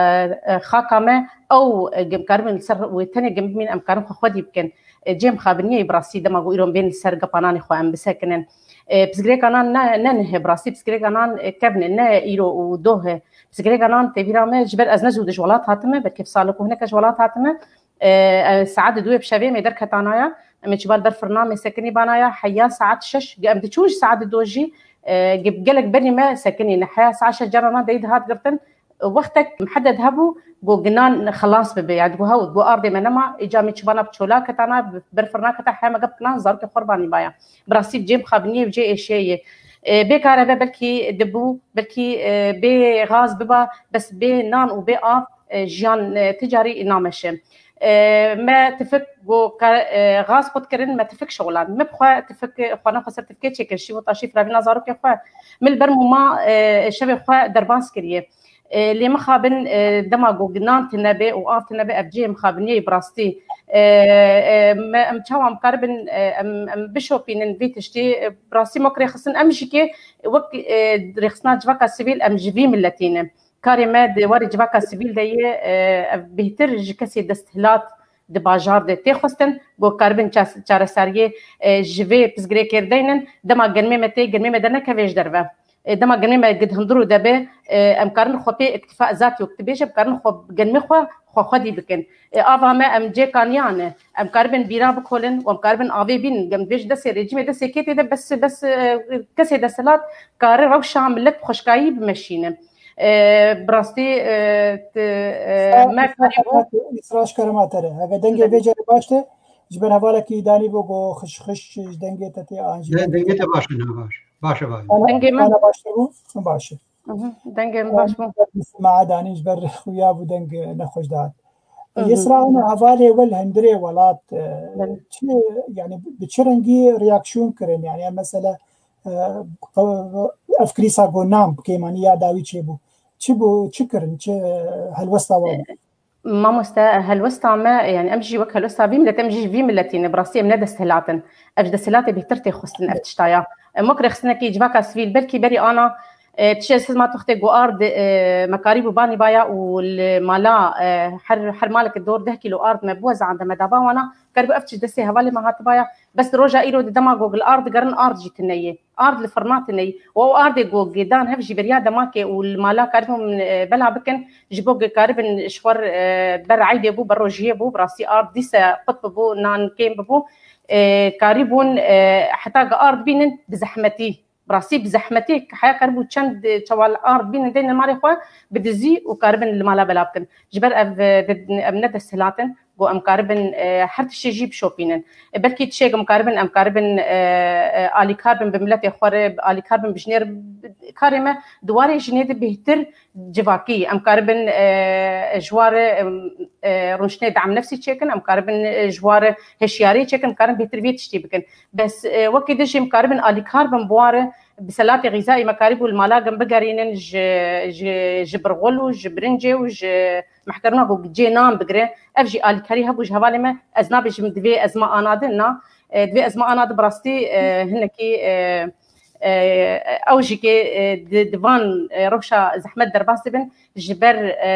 e, xaka me ew, e, em karibin li ser wê tenê gem bimîn, em karin xwe xwedî bikin. E, cem xabiniyê bi rastî dema ku îro em bên li ser gepananê xwe em bisekinin. E, pirsgirêka nan ne, ne nihe bi rastî, pirsgirêka nan, e, kevn e, ne îro û doh e. Pirsgirêka nan tê bîra me, ji ber ez ne zû di ji welat hatime, belkî salek û hineke ji welat hatime. E, e, saet di duyê bi şevê me derketanaya, em ê çiba li ber firna me sekinî banaya, heya saet şeş, em diçûn ji saet di do jî, e, ge-, gelek berî me sekinî ne. Heya saet şeş carana deyî dihat girtin, wextek muhedded hebû, got, ginan xilas bibe, yani got, hew, got, ardê me nema, îca min çibana bi çola ketana, bi ber firna keta, heme gep ginan, zarokê xwe banî baya. Bi rastî cê mixabiniyê û cê êşiyê ye. E, bê kar hebe belkî dibû, belkî, e, bê gaz biba, bes bê nan û bê av, e, jiyan, e, ti carî nameşe. E, me tifik got, ka-, e, gaz qut kirin, me tifik şixulan. Me bi xwe tifik, xwana xwe ser tifikê çêkir, şîv û taşî firavîna zarokê xwe. Min li ber mûma, e, şevê xwe derbas kiriye. E, lê mixabin, e, dema ku nan tune be û av tune be, ev cihê mixabiniyê bi rastî. E, e, me, em çawa em karibin, e, em, em bişopînin vî tiştî, e, bi rastî me wek rêxistin, em jî kê wek, e, rêxistina civaka sivîl, em ji vî miletî ne. Karê me di warê civaka sivîl de ye, e, ev bêhtir ji kesê desthilat di bajar de tê xwestin, ku karibin ça-, çareseriyê, e, ji vê pirsgirêkê re deynin, dema genmê me tê, genmê me dernekeve ji derve. E, dema genmê me gid hundir û de be, e, em karin xwe pê iktifa zatî wek tu bêje, em karin xwe genmê xwe, xwe xwedî bikin. E, ava me em cê kaniya ne. Em karibin bîra bikolin û em karibin avê bînin. Em dibêjin destê rejîmê, destê kê tê de bes, bes, e, kesê desthilat kare rewşa millet bi xweşkayî bimeşîne. E, bi rastî, e, ti, e, Îsra, me Îsra karîbû. Kerema te, Îsra ji kerema te re. Hege dengê Belê. vê carê baş te, ji ber hevalekî danî bû ku xiş xiş ji dengê te tê an jî De-, dengê dengê te te baş e, ne baş. Baş e, baş. Ana, Dengê min ana baştir bû, baş e. Mhm, dengê min baş bû. Simae danî ji ber xuya bû deng nexweş dihat. Mhm. Yesra, ana hevalê we li hundirê welat, e, Belê. çi, yani bi çi rengî reaksiyon kirin? Yani mesela, e, ev krîsa ku nam kêmanî ya dawî çêbû. Çi bû, çi kirin, çi, e, helwesta we bû? Mamoste, helwesta me, yani em jî wek helwesta vî milletê, em jî ji vî miletî ne, bi rastî em ne desthilat in. Ev ji desthilatê bêhtir tê xwestin ev tişta ya. Em wek rêxistinekî civaka sivîl, belkî berî ana, e, tiştê siz ma tuxtê ku ard, e, me karîbû banî baya û li mala, e, her, her maleke dor deh kîlo ard me biwezande me daba wana, keribû ev tişt destê hevalê me hatibaya. Bes di roja îro di dema ku li ard digerin, ard jî tune ye. Ard li firna tune ye. Û ew ardê ku gêdan hev jî beriya demakê û li mala karibin, e, bela bikin, ji bo ku karibin ji xwe, e, ber eydê bû, ber rojiyê bû, bi rastî ard dîse qut bibû, nan kêm bibû, e, karîbûn, e, heta ku ard bînin bi zehmetî. Bi rastî bi zehmetî heya karibû çend, e, çewal ard bînin deyne malê xwe bi dizî û karibin li mala bela bikin. Ji ber ev, e, de-, ev ne desthilat in. Ku em karibin, e, her tiştê jî bişopînin. E, belkî tiştek em karibin, em karibin, e, e, alîkar bin bi miletê xwe re, alîkar bin bi jinê re, karê me di warê jinê de bêhtir civakî. Em karibin, e, ji wa re, em, e, rûniştinê dam nefsî çêkin, em karibin, e, ji wa re hişyarî çêkin, em karin bêhtir vê tiştî bikin. Bes, e, wekî din jî em karibin alîkar bin bi wa re, bi selatê xîzayî me karîbû li mala gim bigerînin, ji, ji, ji birxul û ji birincê û ji mehkerûna ku cê nan bigire. Ev jî alîkarî hebû ji hevalê me. Ez nabêjim divê ez ma ana din, na. E, divê ez ma ana din bi rastî, e, hinekî, e, e, ew jî kê, e, di, di van, e, rewşa zehmet derbas dibin. Ji ber, e,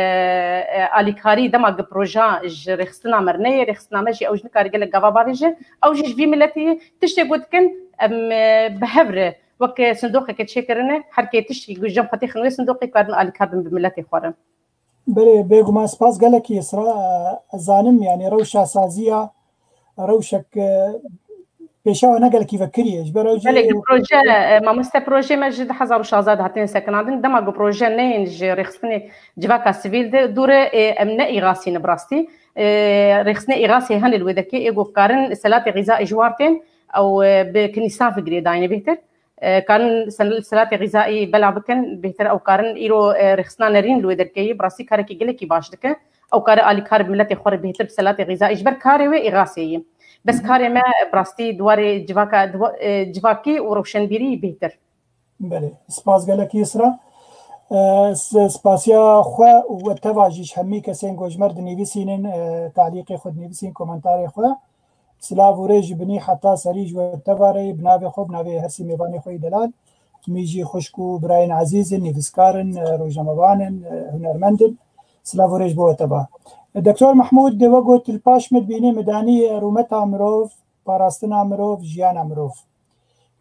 e, alîkarî dema ku proja ji rêxistina me re neyê, rêxistina me jî ew jî nikare gelek gava bavêje. Ew jî ji vî miletî ye. Tiştê ku dikin, em, e, bi hev re wek sindoqeke çêkirine, her kê tiştî ku ji cem xwe têxin wê sindoqê karin alîkar bin bi miletê xwe re. Belê, bêguman spas gelekî Îsra. Ez zanim, yani rewşa saziya, rewşek, e, pêşa we ne gelekî vekirî ye. Ji ber ew jî Belê, proje, e, mamoste, projê me ji du hezar û şazde de hatine sekinandin. Dema ku proje neyên ji rêxistinê civaka sivîl de dûre, e, em ne îxasî ne bi rastî. E, rêxistinê îxasê hene li wê derkê, ê ku karin selatê xîza ji war tên, ew, e, bi kinîsa vigirê dayine bêhtir. E, karin sen-, selatê xîzaî bela bikin, bêhtir ew karin îro, e, rêxistina nerîn li wê derkeyî, bi rastî karekî gelekî baş dike. Ew kare alîkar bi miletê xwe re bêhtir bi selatê xîzaî ji ber karê wê îxasê ye. Bes karê me bi rastî di warê civaka, di wa-, e, civakî û rewşenbîrî bêhtir. Belê, spas gelekî Îsra. E, s-, spasiya xwe û we teva jî ji hemî kesên ku ji me re dinivîsînin, e, talîqê xwe dinivîsîn, komentarê xwe. Silav û rê ji binî heta serî ji we teva re yê, bi navê xwe, bi navê her sê mêvanê xwe yê delal. Min jî xwişk û birayên ezîz in, nivîskar in, e, rojnamevan in, e, hunermend in. Silav û rê ji bo we teva. Doktor Mehmûd, we got, li paş min dibînî, min danî rûmeta mirov, parastina mirov, jiyana mirov.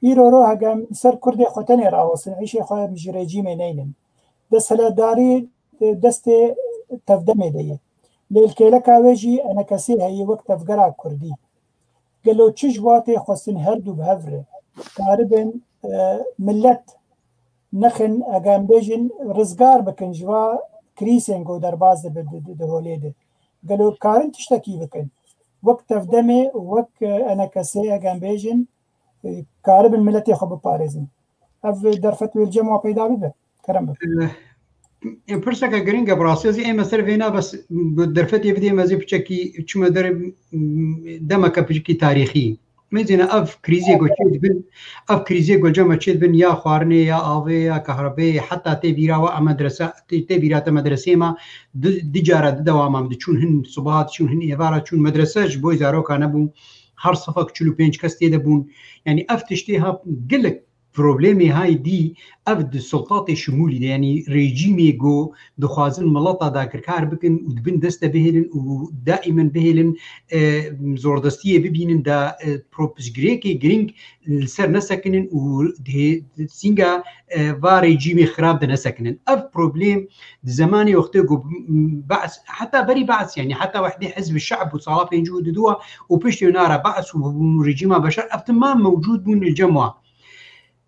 Îro ro hege em li ser kurdê xwe tenê rawestin, îşê xwe em ji rejîmê neynin. Desthilatdarî destê tevdemê de ye. Lê li kêleka wê jî enekesê heye wek tevgera kurdî. Gelo çi ji wa tê xwestin her du bi hev re karibin, e, millet nexin, hege em bêjin, rizgar bikin ji va krîsên ku derbas dibe di, di, di holê de. Gelo karin tiştekî bikin? Wek tevdemê, wek, e, enekesê, hege em bêjin, e, karibin miletê xwe biparêzin. Ev derfet wê li cem wan peyda bibe. Kerem bibe. Eh, em pirseke giring e bi rastî. Ez ê ême ser vêna, bes bi derfetê bidêm, ez ê piçekî çime der, m, demeke piçekî tarîxî. Mêzêne ev krîzê ku çêdibin, ev krîzê ku cema çêdibin ya xwarinê, ya avê, ya kahrebê, heta tê bîra we a medrese, tê, tê bîra te medresê ma, di, di cara di dewama diçûn hin sibaha, diçûn hin êvara, çûn medrese ji bo zaroka nebû. Her sifek çil û pênc kes tê de bûn. Yanî ev tiştê ha gelek problemê hay dî, ev di sultatê şimûlî de, yanî rejîmê ku dixwazin mileta dagirkar bikin û dibin dest de bihêlin û daîmen bihêlin, e, zordestiyê bibînin da, e, pro-, piştgirêkê girîng li ser nesekinin û dihê-, sînga, e, va rejîmê xirab de nesekinin. Ev problem di zemanê wextê ku Be'es, heta berî Be'es, yanî heta wehdê Hizb Şe'b û sala pêncî û du û piştî wina re Be'es û rejîma Beşar, ev timam mewcûd bûn li cem wan.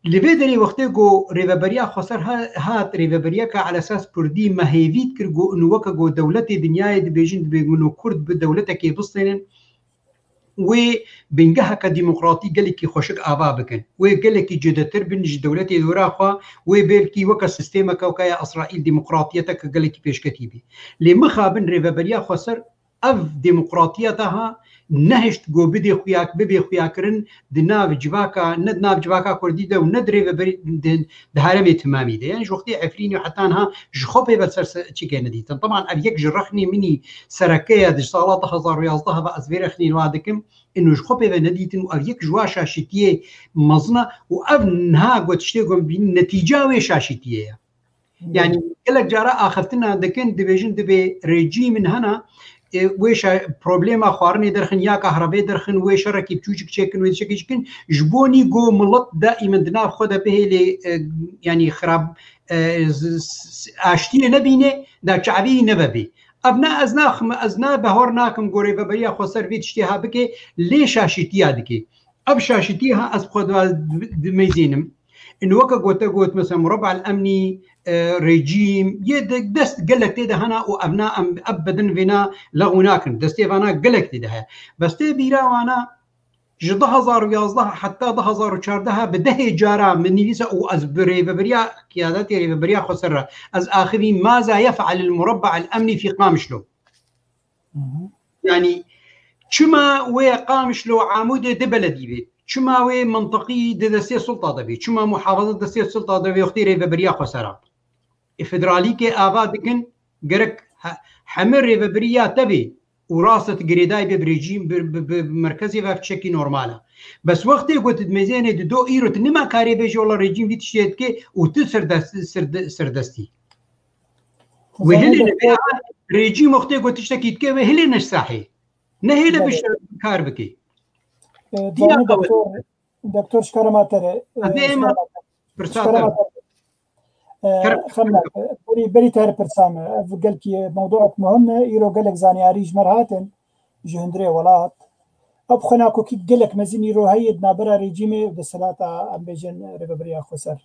Li vê derê wextê ku Rêveberiya Xweser ha-, hat, rêveberiyeke elesas Kurdî me hêvî dikir ku û weke ku dewletê dinyayê dibêjin, dibê ku û Kurd bi dewletekê bistênin, wê bingeheke demokratî gelekî xweşik ava bikin. Wê gelekî cudetir bin ji dewletê dora xwe, wê belkî weke sîstemeke weke ya Îsraîl demokratiyeteke gelekî pêşketî bî. Lê mixabin Rêveberiya Xweser ev demokratiyeta ha nehişt ku bidê xuyak-, bibê xuyakirin di nav civaka, ne di nav civaka Kurdî de û ne di rêveberî-, di, di herêmê timamî de. Yanî ji wextê Efrînê û heta niha ji xwe pê ve ser se-, çike nedîtin. Teban ev yek ji rexnê min î sereke ye di sala du hezar û yazdeh ve ez vê rexnê wa dikim. Ino ji xwe pê ve nedîtin û ev yek ji wa şaşîtiyê mezin e û ev niha ku tiştê ku em bînin netîca wê şaşîtiyê ye. Yanî gelek cara axiftina dikin, dibêjin dibê rejîmin hena, e, wê şa-, problema xwarinê derxin ya kahrebê derxin, wê şerekî biçûçik çêkin, wê tiştekî çêkin, ji bo nî ku milet daîmen di nav xwe de bihêlê, e, yanî xirab, e, z-, z-, aştiyê nebîne, da çavî nebe bê. Ev ne ez naxim, ez ne behor nakim ku Rêveberiya Xweser vê tiştê ha bike, lê şaşîtiya dike. Ev şaşîtî ha ez xwe di-, dimeyzênim. Ino weke gote got, mesela, Murabba el Emnî, e, rejîm, yê de dest gelek tê de hena û ev na em, ev bedin vêna lexwî nakin. Destê vana gelek tê de heye. Bes tê bîra wana ji du hezar û yazdeh heta du hezar û çardeh bi dehê cara min nivîse û ez bi rêveberiya, qiyadetê rêveberiya Xweser re ez axivî ماذا يفعل المربع الأمني في قامشلو. Hı hı. Yanî çima wê Qamişlo Amûdê di beledî bê? Çima wê mintiqî di destê sulta de bê? Çima muhafaza destê sulta de bê wextê rêveberiya Xwesera? E, federalîkê ava dikin, gerek he-, hemî rêveberiya te bê û rast e tu girêdayî bê bi rejîm, bi, bi, bi merkezê ve tiştekî normal e. Bes wextê ku tu dimêzênê di do îro tu nima karê bêjî wela rejîm vî tiştê dike û tu serde-, serde-, serdestî. Wê Zanî hilê nebe, doktor rejîm wextê ku tiştekî dike wê hilê neş sahê. Nehêle Evet. bişte kar bike. E, Diya Zanî qewet. doktor, doktor ji kerema te re, e, Hadi ji ema kerema te re. Pirsa Ji kerema te. te re. E, Kerem. Xemla, e, berî, berî te her pirsa me. Ev gelkî mewduek muhim e. Îro gelek zanyarî ji me re hatin. Ji hundirê welat. Ev xwenakokî gelek mezin îro heye di navbera rejîmê û desthilata, em bêjin, rêveberiya Xweser.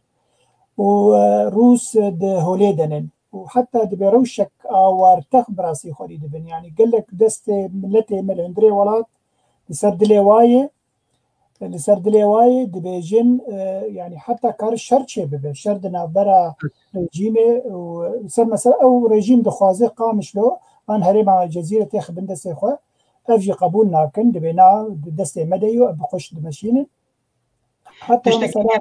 Û, e, Rûs di holê de nin. Û heta dibe rewşek a wartex bi rastî xwerî dibin. Yanî gelek destê miletê me li hundirê welat li ser dilê wa ye, li ser dilê wa ye, dibêjin, e, yanî heta kar şer çê bibe, şer di navbera rejîmê û li ser mesela ew rejîm dixwaze Qamişlo an herêma Cezîrê têxe bin destê xwe, ev jî qebûl nakin, dibê na di destê me de yo, ev bi xwe dimeşînin. Heta Tiştekî mesela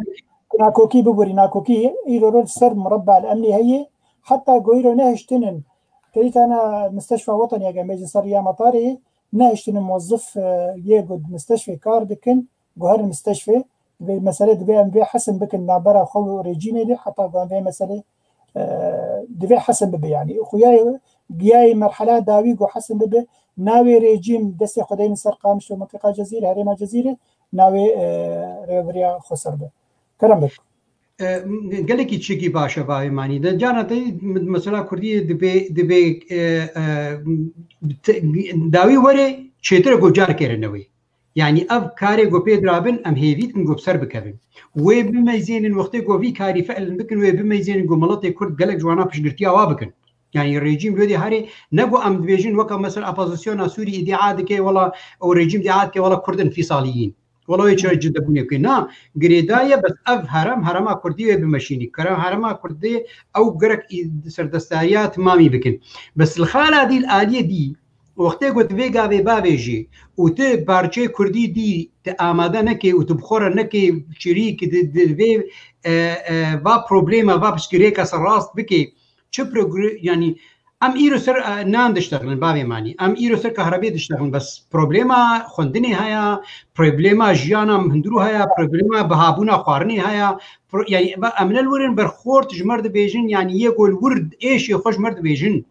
nakokî biborî, nakokî îro li ser murabba el emnî heye, heta ku îro nehiştinin, terîtana misteşfa wetanî, eger bêjin ser riya metarê, nehiştinin muwezzif, e, yê ku di misteşfê kar dikin, guherin misteşfê, divê mesele divê em vê hesin bikin navbera xwe û rejîmê de, heta ku em vê mesele, e, divê hesin bibe, yanî. Xuya giyayê merhela dawî ku hesin bibe, navê rejîm destê xwe deynin ser Qamişlo, mintiqa Cezîrê, herêma Cezîrê, navê, e, rêveberiya Xweser be. Kerem bik. E, gelekî çekî baş e bavê manî de. Carna te mesela Kurdî dibê, dibê, e, e, te-, dawî were çêtir e ku car kere newê. Yanî ev karê ku pê dirabin em hêvî dikin ku bi ser bikevin. Wê bimeyzênin wextê ku vî karî fi'lin bikin, wê bimeyzênin ku miletê Kurd gelek ji wana piştgirtiya wa bikin. Yanî rejîm li wê dê herê ne ku em dibêjin weke mesela opozisyona Sûrî îdia dike, wela ew rejîm îdia dike, wela Kurd înfîsalî yîn. Wela wê çira cidebûnê bike. Na, girêdayî ye, bes ev herem, herema Kurdî wê bimeşînî. Kere-, herema Kurdî ew gerek î-, serdestariya timamî bikin. Bes li xala dî, li aliyê dî, Wextê ku tu vê gavê bavêjî û tu parçeyê kurdî dî, tu amade nekê û tu bi xwe re nekê şirîk di, di vê, e, e, va problema, va piştgirêka ser rast bikê, çi progr-, yanî em îro ser, e, nan diştexilin, bavê manî. Em îro ser kahrebê diştexilin, bes problema xwendinê heye, problema jiyana hundirû heye, problema bihabûna xwarinê heye. Pro-, yanî, ba-, em ne li wir in berxort ji me re dibêjin, yanî yê ku li wir êşê xwe ji me re dibêjin.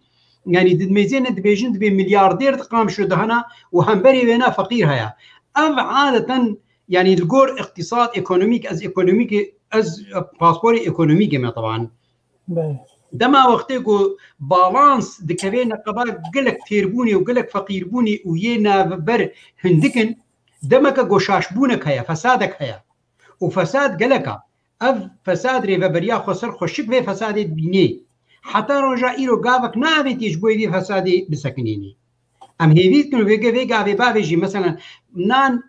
Yanî di mêzê ne dibêjin, dibê milyardêr di Qamişlo de hene û hemberî wê ne feqîr heye. Ev adeten, yanî li gor îqtîsad, ekonomîk, ez ekonomîkê, ez pasporê ekonomîkê me teban. Belê. Dema wextê ku balans dikeve neqeba gelek fêrbûnê û gelek feqîrbûnê û yê navber hindik in, demeke goşaşbûnek heye, fesadek heye. Û fesad gelek a. Ev fesad rêveberiya xweser xweşik vê fesadê dibînê. Heta roja îro gavek naavêtiye ji bo vê fesadê bisekinînê. Em hêvî dikin vê, vê gavê bavêjî, meselen, nan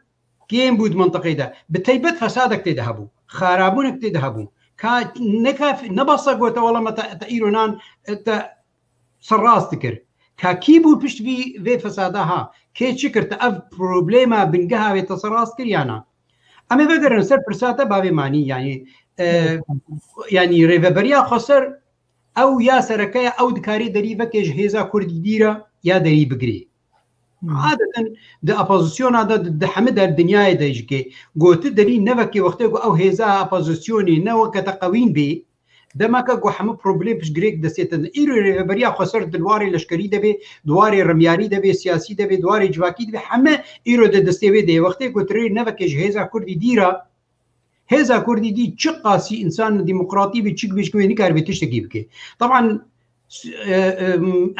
kêm bû di mintiqê de. Bi teybet fesadek tê de hebû. Xarabûnek tê de hebû. Ka neka, ne basa gote, "Wela me te, te îro nan, te serrast dikir." Ka kî bû pişt vî, vê fesada ha? Kê çi kir? Te ev problema bingeha wê te serrast kir ya na? Em ê vegerin ser pirsa te bavê manî, yanî, e, yanî rêveberiya xweser ew ya sereke ye, ew dikarê derî veke ji hêza kurdî dî re ya derî bigirê. Hmm. Adeten di opozisyona de, di, di hemî der dinyayê de jî ke gotu derî nevekê wextê ku ew hêza opozisyonê ne weke te qewîn bê, demeke ku hemû problem piştgirêk destê te de. Îro rêveberiya xweser di warê leşkerî de bê, di warê remyarî de bê, siyasî de bê, di warê civakî de bê, heme îro di destê wê de ye. Wextê ku tu rê nevekê ji hêza kurdî dî re, hêza kurdî dî çi qasî însan demokratî bê, çi bê, çi bê, nikaribe tiştekî bike. Taban, s-, e, e,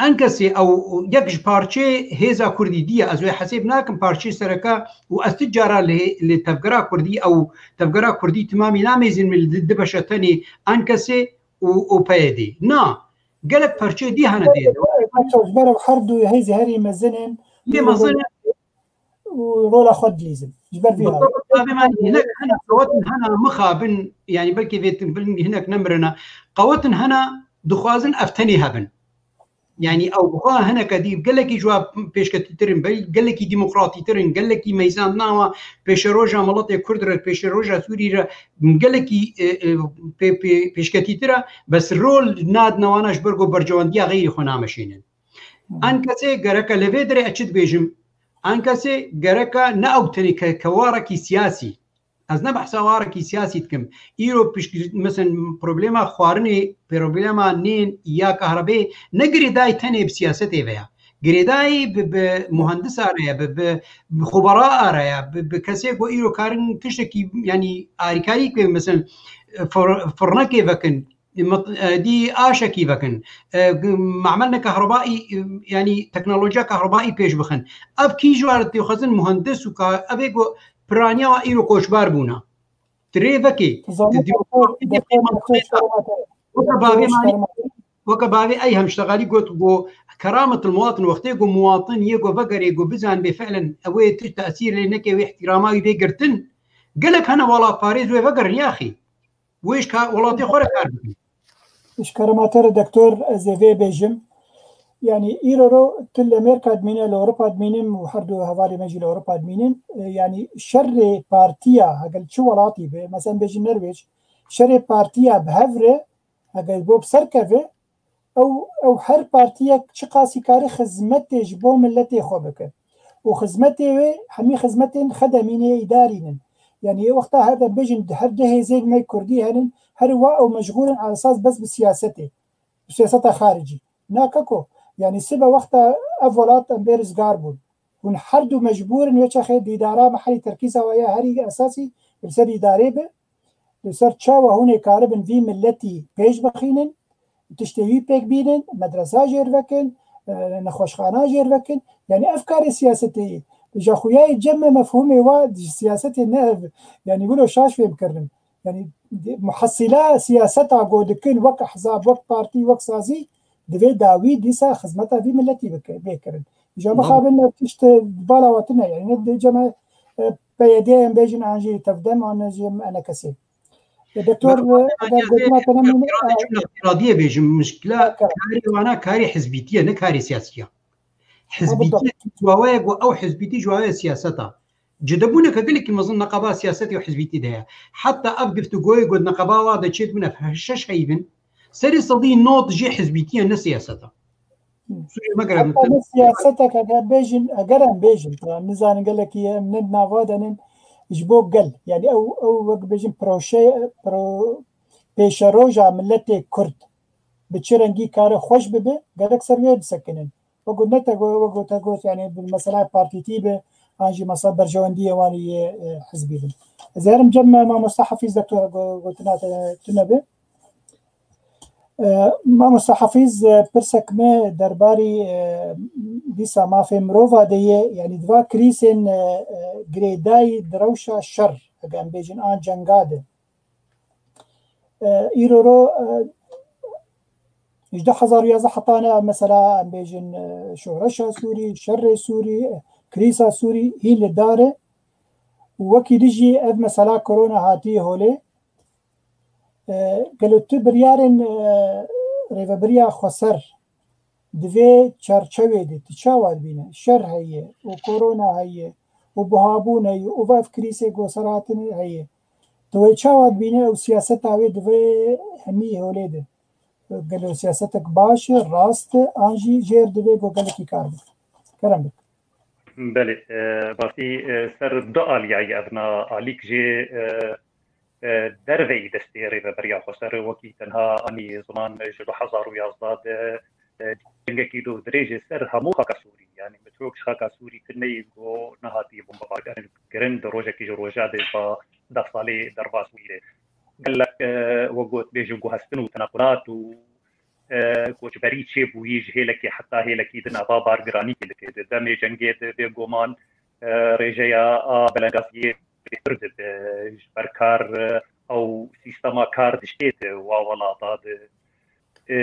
enkesê ew yek ji parçeyê hêza kurdî dî ye. Ez wê hesêb nakim parçeyê sereke û ez ti cara li, li tevgera kurdî ew tevgera kurdî timamî namêzin min li di beşe tenê enkesê û, û P Y D. Na, gelek parçeyê dî hene dê. Ji ber ew her du hêzê herî mezin in. Yê mezin in. û rola xwe dilîzin. Ji ber vî Qawetên hene mixabin, yanî belkî vê bin hinek nemirine. Qawetên hene dixwazin ev tenê hebin. Yanî ew bixwe hineke dî gelekî ji wa pêşketîtir in, bel-, gelekî demokratîtir in, gelekî meyzandina wa pêşeroja miletê Kurd re, pêşeroja Sûrî re gelekî, e, e, pê-, pê-, pêşketîtir e, bes rol nadine wana ji ber ku berjewendiya xeyrî xwe nameşînin. Enkesê gereke li vê derê ez çi dibêjim? Enkesê gereke ne ew tenê ke, ke warekî siyasî. Ez ne behsa warekî siyasî dikim. Îro pişt, mesela problema xwarinê, problema nên ya kahrebê ne girêdayî tenê bi siyasetê ve ya. Girêdayî bi, bi muhendisa re ya, bi, bi, bi xubera re ya, bi, bi kesê ku îro karin tiştekî, yanî arîkarî ke, mesela fir-, firnekê vekin, mit-, e, dî aşekî vekin. E, g-, mamel ne kahrebayî, e, yanî teknolojiya kahrebayî pêş bixin. Ev kî ji war dixwazin muhendis û ka-, ev ê ku piraniya wa îro koçbar bûna. Ti rê vekê, ti demokrasî weke bavê manî, weke bavê ey hemştegalî got, got, keramet il muwatin, wextê ku muwatin yê ku vegerê ku bizanibê fiilen ew ê ti tesîr lê neke wê ihtirama wî vê girtin, gelek hene welatparêz wê vegerin yaxî. Wê ji ka-, welatê xwe re kar bikin. Ji kerema te re doktor, ez ê vê bêjim. Yanî îro ro tu li Amerîka dimîne, li Ewropa dimînim û her du hevalê me jî li Ewropa dimînin. E, yanî şerê partiya, heger çi welatî be, mesela bêjin Norwêc, şerê partiya bi hev re, heger bo bi ser keve, ew, ew her partiyek çiqasî karî xizmetê ji bo miletê xwe bike. Û xizmetê wê hemî xizmetên xedemî ne, îdarî nin. Yanî ê wexta her dem bêjin di her du hêzên me kurdî henin, her wa ew meşxûl in esas bes bi siyasetê. Bi siyaseta xaricî. Na keko, yanî sibe wexta ev welat em bê rizgar bûn. Hûn her du mecbûr in wê çaxê dîdara mehelî terkîza we ya herî esasî li ser îdarê be. Li ser çawa hûn ê karibin vî miletî pêş bixînin, tiştê wî pêk bînin, medresa jêr vekin, e, nexweşxana jêr vekin. Yanî ev karê siyasetê ye. Ji xuyayê cem me mefhûmê wa ji siyasetê ne ev. Yanî wilo şaş fêm kirinin. Yanî muhesîla siyaseta ku dikin wek ehzab, wek partî, wek sazî divê dawî dîsa xizmeta vî miletî bike, bê kirin. Îja mixabin ev tişt bala we tune, yanî ne dê cem me, e, P Y D em bêjin an jî tevdem an jî enekesê. E, doktor, eger gotina te nemîne, e, îtiradiyê bêjim, mişkila karê wana karê hizbîtiye, ne karê siyasiye. Hizbîtî ji waweyek û ew hizbîtî ji waweyê siyaseta. Cudebûneke gelekî mezin neqaba siyasetê û hizbîtî de ye. Heta ev giftugoyê got neqaba wa de çêdibûne şeş heyvin. Serê sedî nod jê hizbîtî ye, ne siyaseta. Sûriyê me gerek Heta ne siyasetek eger bêjin, eger em bêjin, tamam, nizanin gelekî em ne nava denin ji bo gel. Yani ew, ew wek bêjin proşe, pro, pêşeroja milletê Kurd bi çi rengî kare xweş bibe, gerek ser wê bisekinin. Wek got ne te got, wek got te got, yani bi mesela partîtî be, an jî mesela berjewendiyê wan yê, e, hizbî bin. Ez herim cem me mamosta Hafîz doktor go-, gotina te tune be. E, mamosta Hafîz, e, pirsek me derbarî, e, dîsa mafê mirova de ye, yani diva krîsên, e, e, girêdayî di rewşa şer, ege em bêjin an cenga de. E, îro ro, e, ji du hezar û yazdeh hetane, mesela, em bêjin, e, şoreşa Sûrî, şerê Sûrî, e, krîsa Sûrî hîn li dar e. Û wekî din jî ev mesela korona hatiye holê. E, gelo tu biryarên, e, rêvebiriya xweser di vê çarçewê de tu çawa dibîne? Şer heye û korona heye û buhabûn heye û va ev krîsê ku ser hatin heye. Tu wê çawa dibîne ew siyaseta wê di vê hemî holê de? Gelo siyasetek baş e, rast e, an jî jêr divê ku gelekî kar bike? Kerem bike. Belê, e, rastî, e, ser du aliyayî evna alîk jê, e, e, derveyî destê rêveberiya xweser wekî tenha anî ziman ji du hezar û yazdeh de, e, cengekî dûr dirêj e ser hemû xaka Sûrî. Yani mitrok ji xaka Sûrî tu neyê ku nehatî bombebarkirin di rojekî ji roja de ba deh salê derva Sûrî de. Gelek, e, wek got bêjin guhestin û tenequlat û, e, koçberî çêbûyî ji hêlekê heta hêlekî din eva bargiranî pê dike. Di demê cengê de bêguman, e, rêjeya a belengaziyê bêtir dibe, ji ber kar, e, ew sîstema kar dişkête wa welata de. E,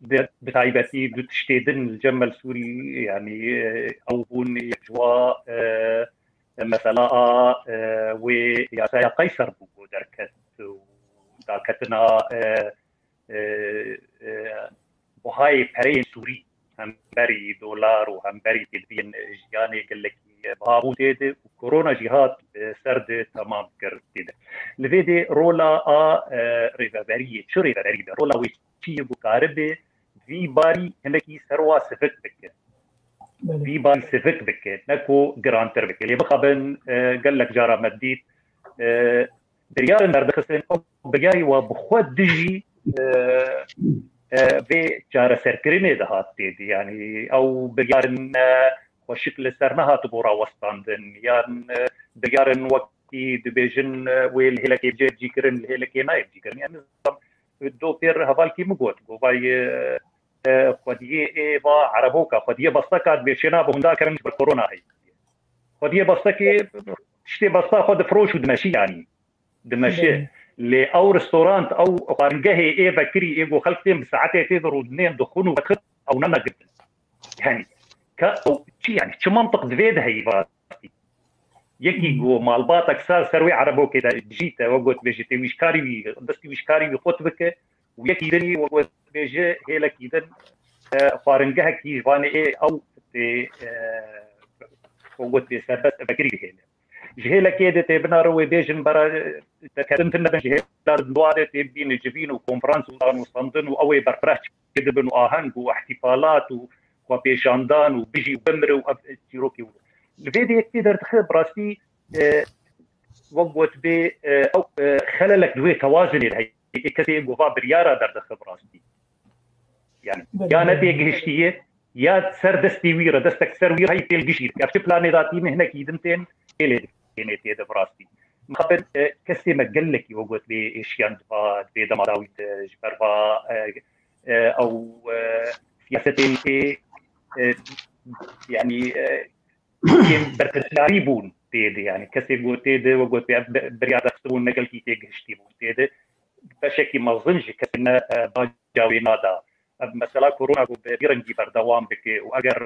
bi, bi taybetî du tiştê din li cem me li Sûrî, yanî, e, ew bûn yek ji wa, e, mesela a, e, wê yasaya Qeyser bû ku derket û daketina, e, e, e, buhayê pereyên Sûrî hemberî dolar û hemberî têdibiyên jiyanê gelekî biha bû tê de û korona jî hat, e, ser de temam kir tê de. Li vê de rola a, e, rêveberiyê, çi rêveberî be, rola wê çi ye ku karibe vî barî hinekî ser wa sivik bike. Belê. Vî barî sivik bike, ne ku girantir bike. Lê bixabin, e, gelek cara me dît, e, biryar in derdixistin, ew biryarî wa bi xwe dijî, e, e, vê çareserkirinê dihat tê de. Yanî ew biryar in, e, xweşik li ser nehatibû rawestandin, yan, e, biryar in wekî dibêjin, e, wê li hêlekê bicê cîkirin, li hêlekê nayê bicîkirin. Yanî nizam, do pêr hevalkî min got, got, vay, e, e, xwediyê ê va ereboka, xwediyê besteka dibê çêna bi hunda kirin ji ber korona heye. Xwediyê bestekê, tiştê besta xwe difiroş û dimeşî, yanî dimeşe. Belê. Lê ew restorant, ew xwaringehê ê vekirî ê ku xelk tên bi saetê tê de rûdinên dixwin û vedixin, ew nane girtin. Yanî, ka ew çi, yanî çi mantiq divê de heyî vastî? Yekî Hmm. ku malbatek sar ser wê erebokê de dijîte, we got bêjî tê wî ji karî wî, destî wî ji karî wî qut bike û yekî dinî we got bêje hêlekî din, e, xwaringehekî ji vanê ê ew tê, e, we got bê serbest vekirî bihêle. Ji hêlekê de tê binare wê bêjin bera, e, derketin tune bin ji hêla din dua de tê bîne civîn û konferans û danûstandin û ew ê berfireh çêdibin û aheng û ihtifalat û xwepêşandan û bijî û bimire û ev çîrokê û li vê de yek tê derdixe bi rastî, e, wek got bê, e, ew, e, xelelek di wê tewazinê de heye. Yekê kesê ê gova biryara derdixe bi rastî. Yani, Belê, ya ne belê. têgihiştiye, ya ser destê wî re, destek ser wî re heyî têl gişî dike. Ev çi planê datîne hinekî din tên têlê dikênê tê de bi rastî. Mixabin, e, kesê me gelekî we got bê êşiyan diva, divê dema dawî de ji ber va, e, e, ew, e, siyasetên tê, e, yani, e, kêm berpirsyarî bûn tê de, yani kesê got tê de, we got bê ev bi-, biryar derxistibûn ne gelkî têgihiştî bûn tê de. Beşekî mezin ji kesê ne, e, baca wê nada. Ev mesela korona ku bi vî rengî berdewam bike û eger,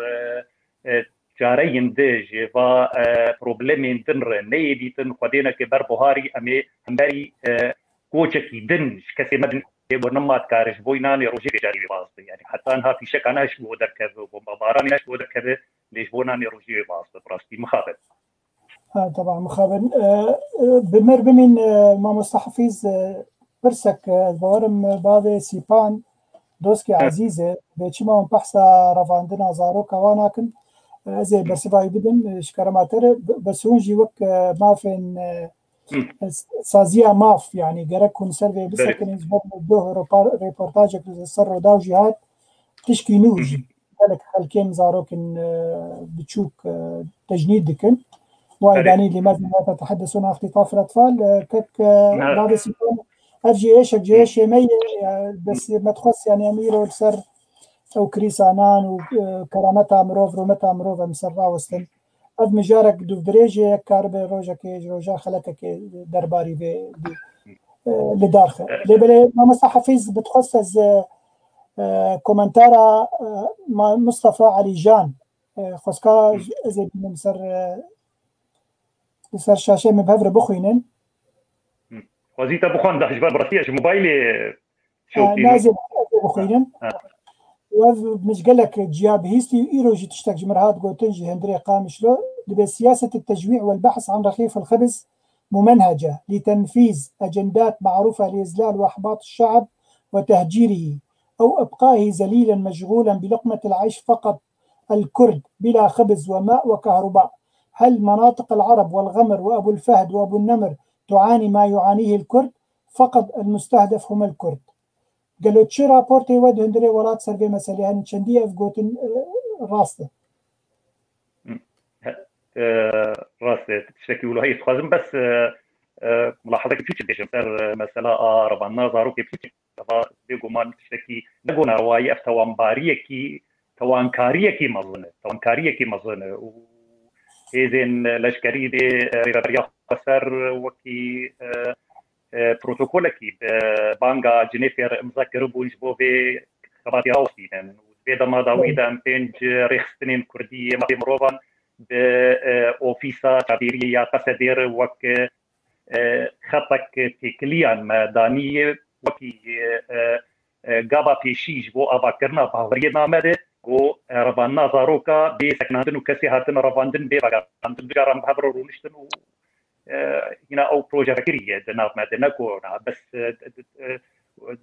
e, e, çareyên di ji va, e, problemên din re neyê dîtin, xwedêneke ber buharî em ê hemberî, e, koçekî din ji kesê me din Yê ku nema dikare ji bo nanê rojê vê carî wê baz be. Yanî heta niha fîşeka ne ji bo derkeve, bombebaranê ne ji bo derkeve, lê ji bo nanê rojê wê baz be. Bi rastî mixabin. Ha, teba mixabin. E, e, bi mir bimîn, e, mamosta Hafîz, e, pirsek, e, ez bawerim, e, bavê Sîpan, doskê ezîz e, bê çima hûn behsa revandina zaroka wan nakin? E, ez ê bersiva wî bidim, e, ji kerema te re. Be-, bes hûn jî wek, e, mafên, e, Hı. s-, saziya maf, yanî gerek hûn ser vê Belê. bisekinîn, ji ber doh repar-, reportajek li ser Rûdaw jî hat, tişkî nû jî. Gelek xelkên zarokên, e, biçûk, e, tecnîd dikin. Wayê Belê. danî lê me zî hata teheddesûn axtî tafir etfal, e, kek, e, Ha. bavê Sîpan, ev jî êşek ji êşê me ye, e, bes me dixwest, yanî em îro li ser ew kirîsa nan û, e, kerameta mirov, rûmeta mirov em ser rawestin. Ev mijarek dûvdirêj e, yek karibe rojekê ji roja xeletekê derbarî vê bî, e, li dar xe. Lê belê mamosta Hafîz bi dixwest ez, e, e, komentara, e, Ma-, Mustafa Alî Jan, e, xwezka ez ê bînim ser, e, li ser şaşeyê min bi hev re bixwînin. Xwezî te bixwenda ji ber bi rastî ez ji mobaylê E, şewitînim. Nazê, ez ê bixwînim. Ha. Û ev min ji gelek ciya bihîstî û îro jî tiştek ji min re hat gotin ji hundirê Qamişlo, dibê siyaset التجويع والبحث عن رغيف الخبز ممنهجة لتنفيذ أجندات معروفة لإذلال وإحباط الشعب وتهجيره أو إبقائه ذليلا مشغولا بلقمة العيش فقط الكرد بلا خبز وماء وكهرباء. هل مناطق العرب والغمر وأبو الفهد وأبو النمر تعاني ما يعانيه الكرد؟ فقط المستهدف هم الكرد. Gelo çi raportê we di hundirê welat ser vê meselê hene? Çendî ev gotin, e, rast e? He, e, rast e. Tiştekî wilo heye dixwazim bes, e, e, mulahazekî biçûk bêjim ser, e, mesela a revandina zarokê biçûk. Eva bêguman tiştekî ne ku nerewayî, ev tewanbariyekî, tewankariyekî mezin e. Tewankariyekî mezin e. Û hêzên leşkerî dê, e, rêveberiya xweser wekî, e, e, protokolekî bi banga Cinêfê re imza kiribûn ji bo vê xebatî rawestînin. Û di vê dema dawî de em pênc rêxistinên kurdî yê mafê mirovan bi, e, ofîsa çavdêriyê ya Qesedê re wek, e, xetek têkiliyan me danî, wekî, e, e, gava pêşî ji bo avakirina baweriyê name de ku, e, revandina zaroka bê sekinandin û kesê hatin revandin bê vegerandin. Du caran bi hev re rûniştin û, e, hîna ew proje vekirî ye di nav me de, ne ku na bes, e, d-, d-, e,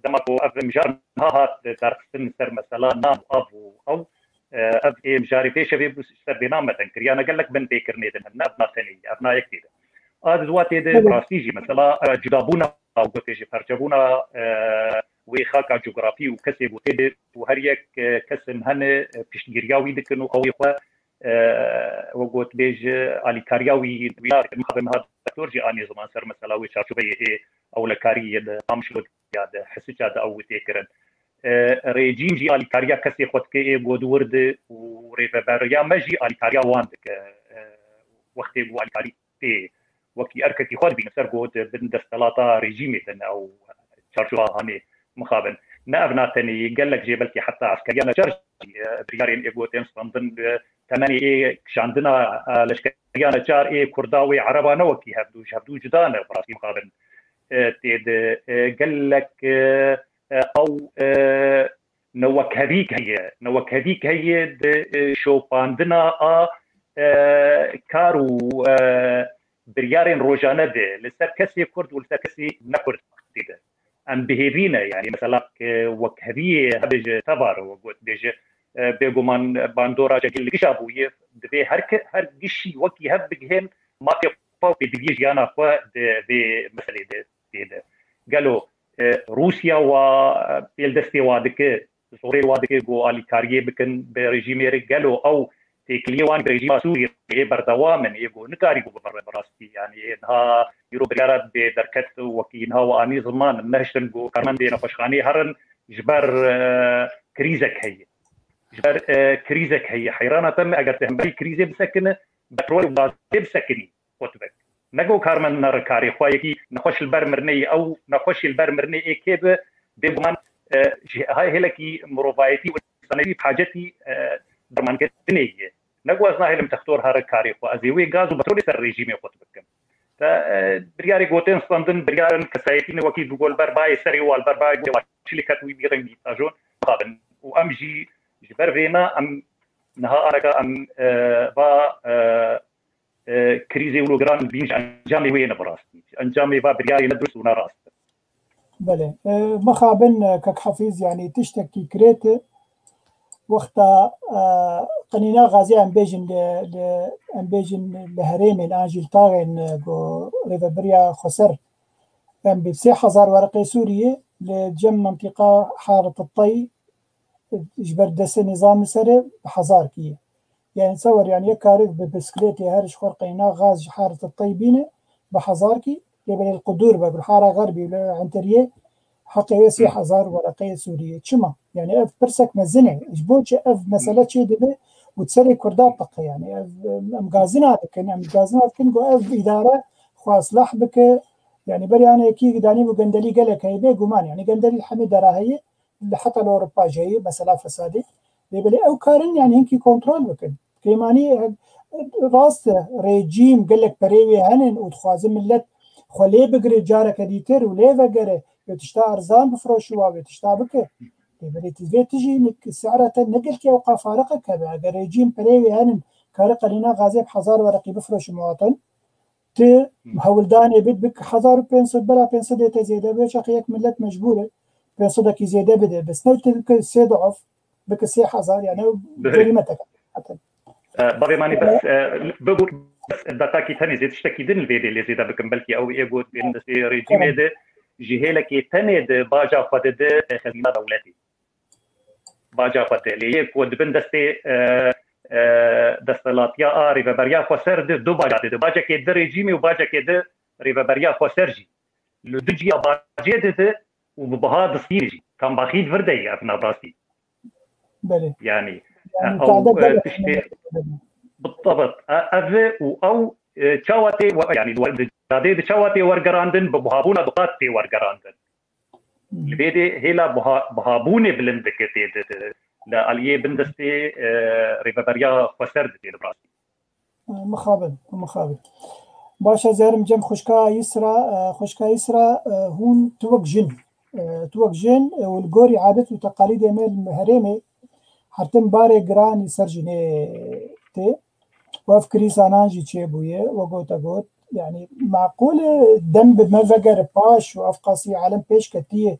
dema ku ev mijar niha hat derxistin ser mesela nan û av û ew, e, ev ê mijarê pêşevê bû ser vê name deng kiriya ne gelek bin pêkirinê din hene, ev na tenê ye, ev na yek tê de. A di watê de Belê. rastî jî mesela, e, cudabûna û gotê ji perçebûna, e, wê xaka cografî û kesê gotê de û her yek, e, kesin hene, e, piştgiriya wî dikin û ew ê xwe, e, we got bêje alîkariya wî wî nakin. Mixabin ha doktor jî anî ziman ser mesela wê çarçoveyê ê ewlekariyê de Qamişlo ya de Hisiça de ew tê kirin. E, rejîm jî alîkariya kesê xwe dike ê got wir de û rêveberiya me jî alîkariya wan dike. E, wextê ku alîkarî tê wekî erkekî xwe dibîne ser ku di bin desthilata rejîmê de ne ew çarçowa hanê mixabin. Ne ev na tenê yê, gelek jê belkî heta eskeriya neçar jî, e, biryarên ê gotên standin, e, temenê ê kişandina, e, leşkeriya neçar ê kurda wê ereba ne wekî hevdû, ji hevdû cuda ne bi rastî mixabin. E, tê de, e, gelek, e, e, ew, e, newekhevîk heye. Newekhevîk heye di, e, şopandina a, e, kar û, e, biryarên rojane de li ser kesê Kurd û li ser kesê ne Kurd tê de. Em bi hêvî ne, yanî mesela, e, wekheviyê hebe ji teva re we got bêje, e, bêguman bandora cegil li gişa bûye, divê her ke-, her gişî wekî hev bigihên mafê xwe û pêdiviyê jiyana xwe di vê meselê de tê de. Gelo, e, Rûsya wa, e, pêldestê wa dike, zorê wa dike ku alîkariyê bikin bi rejîmê re? Gelo ew têkiliyê wan bi rejîma Sûriyê ê berdewam in, ê ku nikarî ku bibere bi rastî? Yanî ê niha îro biryara bê derket wekî niha we anî ziman, nehiştin ku karmendê nexweşxaneyê herin ji ber, e, krîzek heye. Ji ber, e, krîzek heye. Heyrana te me eger te hemberî krîzê bisekine, petrol û gazê bisekinî. Qutbek. Ne ku karmend nere karê xwe, yekî nexweş li ber mirinê ye, ew nexweşî li ber mirinê ê kê be, bêguman, e, ji hay hêlekî mirovayetî û însanetî bi hacetî, e, dermankirinê ye. Ne ku ez nahêlim textor here karê xwe, ez ê wê gaz û petrolê ser rejîmê qut bikim. Te, e, biryarê gotên standin, biryarên kesayetî ne wekî bi gol ber bayê serê wan, ber bayê gol çi lê ket wî bîrê mîtajon xabin. Û em jî ji ber vê me em niha areka em, e, va, e, e, krîzê wilo giran bîn ji encamê wê ne bi rastî. Encamê va biryarê ne durust û ne rast. Belê. E, mixabin, e, kek Hafîz, yanî tiştekî kirêt, wexta, e, qenîna gazê em bêjin li, li, em bêjin li herêmên an jî li taxên, e, ku rêvebiriya xweser em bi sê hezar wereqê Sûriyê li cem mentiqa Haret Tay ji ber destê nîzamê serê bi hezar kî ye. Yani sewar yani yek karik bi bisikletê her ji xwe qeyna gaz ji Haret Tay bîne bi hezar kî lê belê li qudur be bi hara xerbî li Enteriyê heqê wê sê hezar wereqeyê Sûriyê. Çima? Yani ev pirsek mezin e. Ji bo çi ev mesele çê dibe û di serê Kurda teqe yani. Ev, em gazina dikin, em gazina dikin ku ev îdare xwe islah bike. Yani berê anekî danî bû gendelî gelek heye bê guman. Yani gendelî hemî dera heye. Li heta li Ewropa jî heye, mesela fesadê. Lê belê ew karin yani hinkî kontrol bikin. Kêmanî rast e, rejîm gelek perê wê henin û dixwaze millet xwe lê bigire careke dîtir û lê vegere, wê tişta erzan bifiroşi wa, wê tişta bike. Lê belê tu vê tijî nik-, sehra te ne gelkî ewqa fariqek hebe. Eger rejîm perê wê henin, kare qelîna gazê bi hezar wereqî bifiroşi muwatin, tu hewldanê bit, bik hezar û pênc sed, bela pênc sed ê te zêde, vê çaxê yek millet mecbûr e pênc sedekî zêde bide. Bes ne tu bike sê duaf, bike sê hezar, yani ew Bihî. Cerîme te. E, bavê manî bes, e, bibû, bes deqakî tenê zê tiştekî din li vê dê lê zêde bikim. Belkî ew ê got bên destê rejîmê de ji hêlekê tenê de baca xwe dide, e, xezîna dewletê. Baca xwe de. Lê yê ku dibin destê, e, e, desthilatiya a rêveberiya xweser de du baca dide. Bacekê di rejîmê û bacekê di rêveberiya xweser jî. Li du ciya bacê dide û bi biha distîne jî. Kambaxî li vir de ye ev nabrastî. Belê. Yani, Yani, e, sade ew, e, gelek tiştê, bi tebet, e, ev û ew, e, çawa tê we-, yani, di cadê de çawa tê wergerandin, bi buhabûna duqat tê wergerandin. Li vê dê hêla buha-, buhabûnê bilind dike tê di, di, li aliyê bindestê, e, rêveberiya xweser didê li birastî. Mixabin, mixabin. Baş, ez herim cem xwişka Yisra, e, xwişka Yisra, e, hûn tu wek jin, e, tu wek jin, e, û li gorî adet û teqalîdê me li herêmê hertin barê giran li ser jinê tê. Û ev krîzanan jî çêbûye, we gote got. Yani, maqûl e, dem bi me vegere paş û ev qasî alem pêş ketiye.